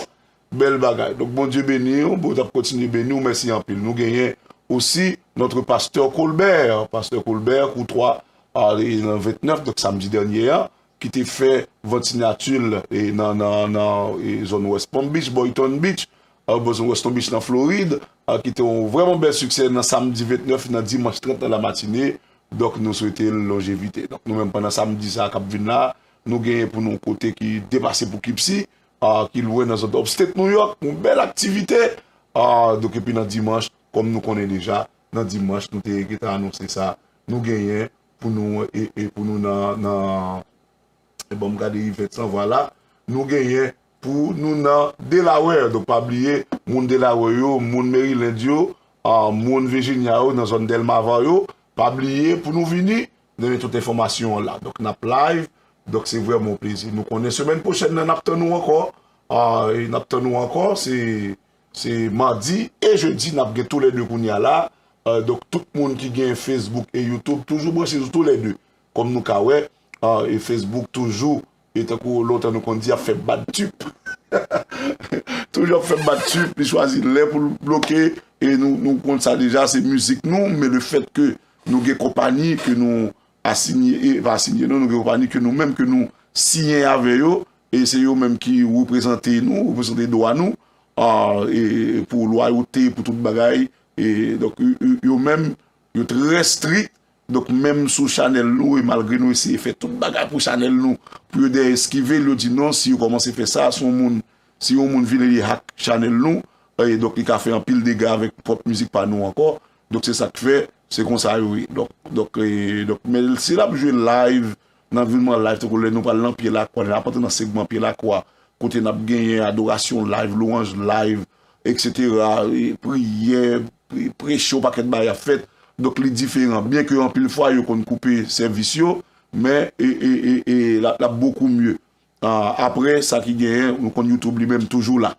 bèl bagay. Donk, Bondye beni w, Bondye ap kontinye beni w. Mèsi anpil. Nou genyen osi notre pasteur Colbert, pastè Colbert Courtois, a, li nan vennèf, donk samdi dènye a, ki te fè vant sinyati l, e, nan, nan, nan, e, zòn West Palm Beach, Boynton Beach, a, zòn West Palm Beach nan Florid, a, ki te yon vrèman bèl siksè nan samdi vennèf, nan dimanch trant nan lamatine. Donk, nou swete l lonjevite. Donk, nou menm pandan samdi sa a k ap vin la, nou genyen pou nou kote ki depase Poughkeepsie, a, ki lwen nan zòn upstate New York, yon bèl aktivite. A, donk, epi nan dimanch, kòm nou konnen deja, nan dimanch, nou te gentan anonse sa, nou genyen pou nou, e, e pou nou nan, nan, e ban m gade Yvette san, vwala, nou genyen pou nou nan Delaware. Donk, pa bliye, moun Delaware yo, moun Maryland yo, a, moun Virginia yo, nan zòn Delmarva yo, pa bliye pou nou vini, nou gen tout enfòmasyon an la. Donk, n ap live, donk, se vrèman yon plezi. Nou konnen semèn pwochèn nan, n ap tann nou ankò. A, e n ap tann nou ankò, se, se madi e jedi, n ap gen toulède kounye a la. A, donk, tout moun ki gen Facebook e YouTube, toujou branche sou toulède. Kòm nou ka wè, a, e Facebook toujou, e tankou lontan nou konn di, ap fè bad trip. Toujou ap fè bad trip, li chwazi lè pou l bloke, e nou, nou konn sa deja, se mizik nou, men le fèt ke nou gen konpayi ke nou asinye, e pa asinye non, nou gen konpayi ke nou menm, ke nou siyen avè yo, e se yo menm ki reprezante nou, reprezante dwa nou, a, e, e pou lwayote, pou tout bagay, e donk, yo, yo, yo menm, yo trè strik, donk, menm sou chanèl nou, e malgre nou eseye fè tout bagay pou chanèl nou, pou yo dèyè eskive l, yo di non, si yo kòmanse fè sa, si yon moun, si yon moun vin li hack chanèl nou, e donk, li ka fè anpil dega avèk pwòp mizik pa nou ankò. Donk, se sa k fè, se konsa yo ye. Donk, donk, e, donk, men si l ap jwe live, nan anviwònman live, tankou lè nou pral nan pye lakwa, lè n ap antre nan segman pye lakwa, kote n ap genyen adorasyon live, lwanj live, etsetera, e priyè, pre-, preche, yon pakèt bagay ap fèt. Donk, li diferan. Byenke anpil fwa, yo konn koupe sèvis yo, men, e, e, e, e, l ap, l ap bokou mye. A, apre, sa ki genyen, nou konn YouTube li menm toujou la.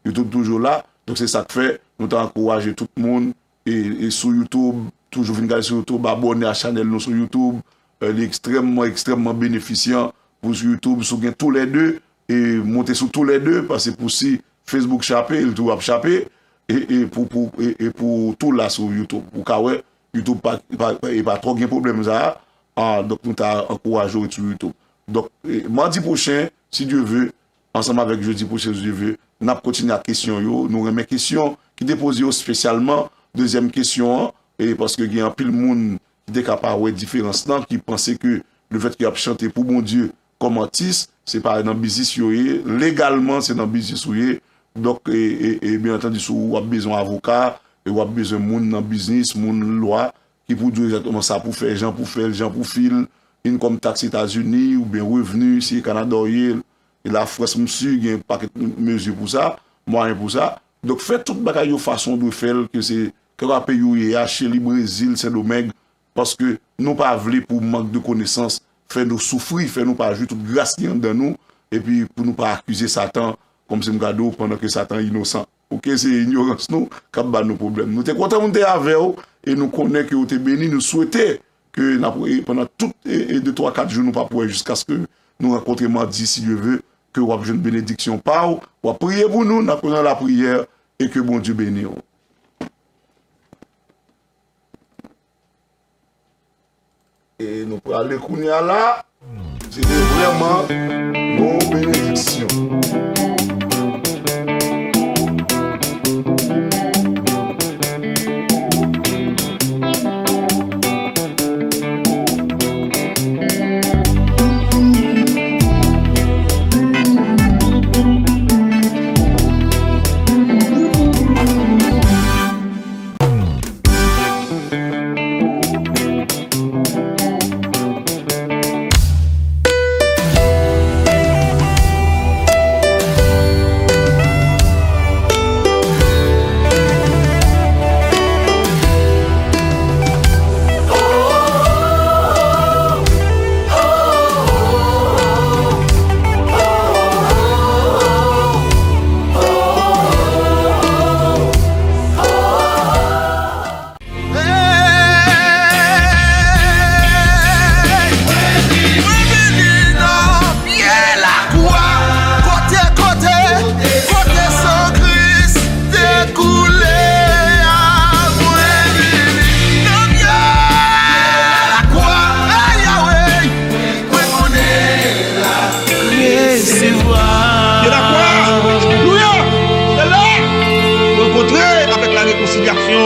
YouTube toujou la. Donk, se sa k fè, nou ta ankouraje tout moun, e, e sou YouTube, toujou vin gade sou YouTube, abòne a chanèl nou sou YouTube. E, li ekstrèmman, ekstrèmman benefisyan pou sou YouTube, si w gen toulède, e monte sou toulède, paske pou si Facebook chape, li tou ap chape, e, e pou, pou, e, e pou tou la sou YouTube. Ou ka wè, YouTube pa, pa, pa, e pa twò gen pwoblèm sa a. A, donk, nou ta ankouraje w ret sou YouTube. Donk, e, madi pwochen, si Dye ve, ansanm avèk jedi pwochen, si Dye ve, n ap kontinye ak kesyon yo. Nou renmen kesyon ki te poze yo espesyalman. Dezyèm kesyon an, e paske gen anpil moun ki te ka pa wè diferans lan, ki panse ke lefètke y ap chante pou Bondye kòm atis, se pa nan biznis yo ye. Legalman, se nan biznis ou ye. Donk, e, e, e, byen antandi, si w ap bezwen avoka, e w ap bezwen moun nan biznis, moun lwa, ki pou di w egzakteman sa pou fè, jan pou fè l, jan pou fi l, income tax Etazini, oubyen revni, si e Kanada w ye, e Lafrans, m si gen pakèt mezi pou sa, mwayen pou sa. Donk, fè tout bagay yo fason w dwe fè l, ke se kèlkeswa peyi w ye a, Chili, Brezil, Sendomeng, paske nou pa vle pou mank de konesans fè nou soufri, fè nou pa jwi tout gras ki anndan nou, epi pou nou pa akize Satan, kòmsi m gade w, pandan ke Satan inosan. Oke, se inyorans nou k ap ba nou pwoblèm. Nou te kontan pou n te avè w, e nou konnen ke w te beni, nou swete ke n ap, e pandan tout, e, e de, twa, kat jou nou p ap wè, jiskaske nou rankontre madi, si Dye ve, ke w ap jwenn benediksyon pa w, w ap priye pou nou, n ap nan lapriyè, e ke Bondye beni w. E nou prale kounye a la. Se te vrèman yon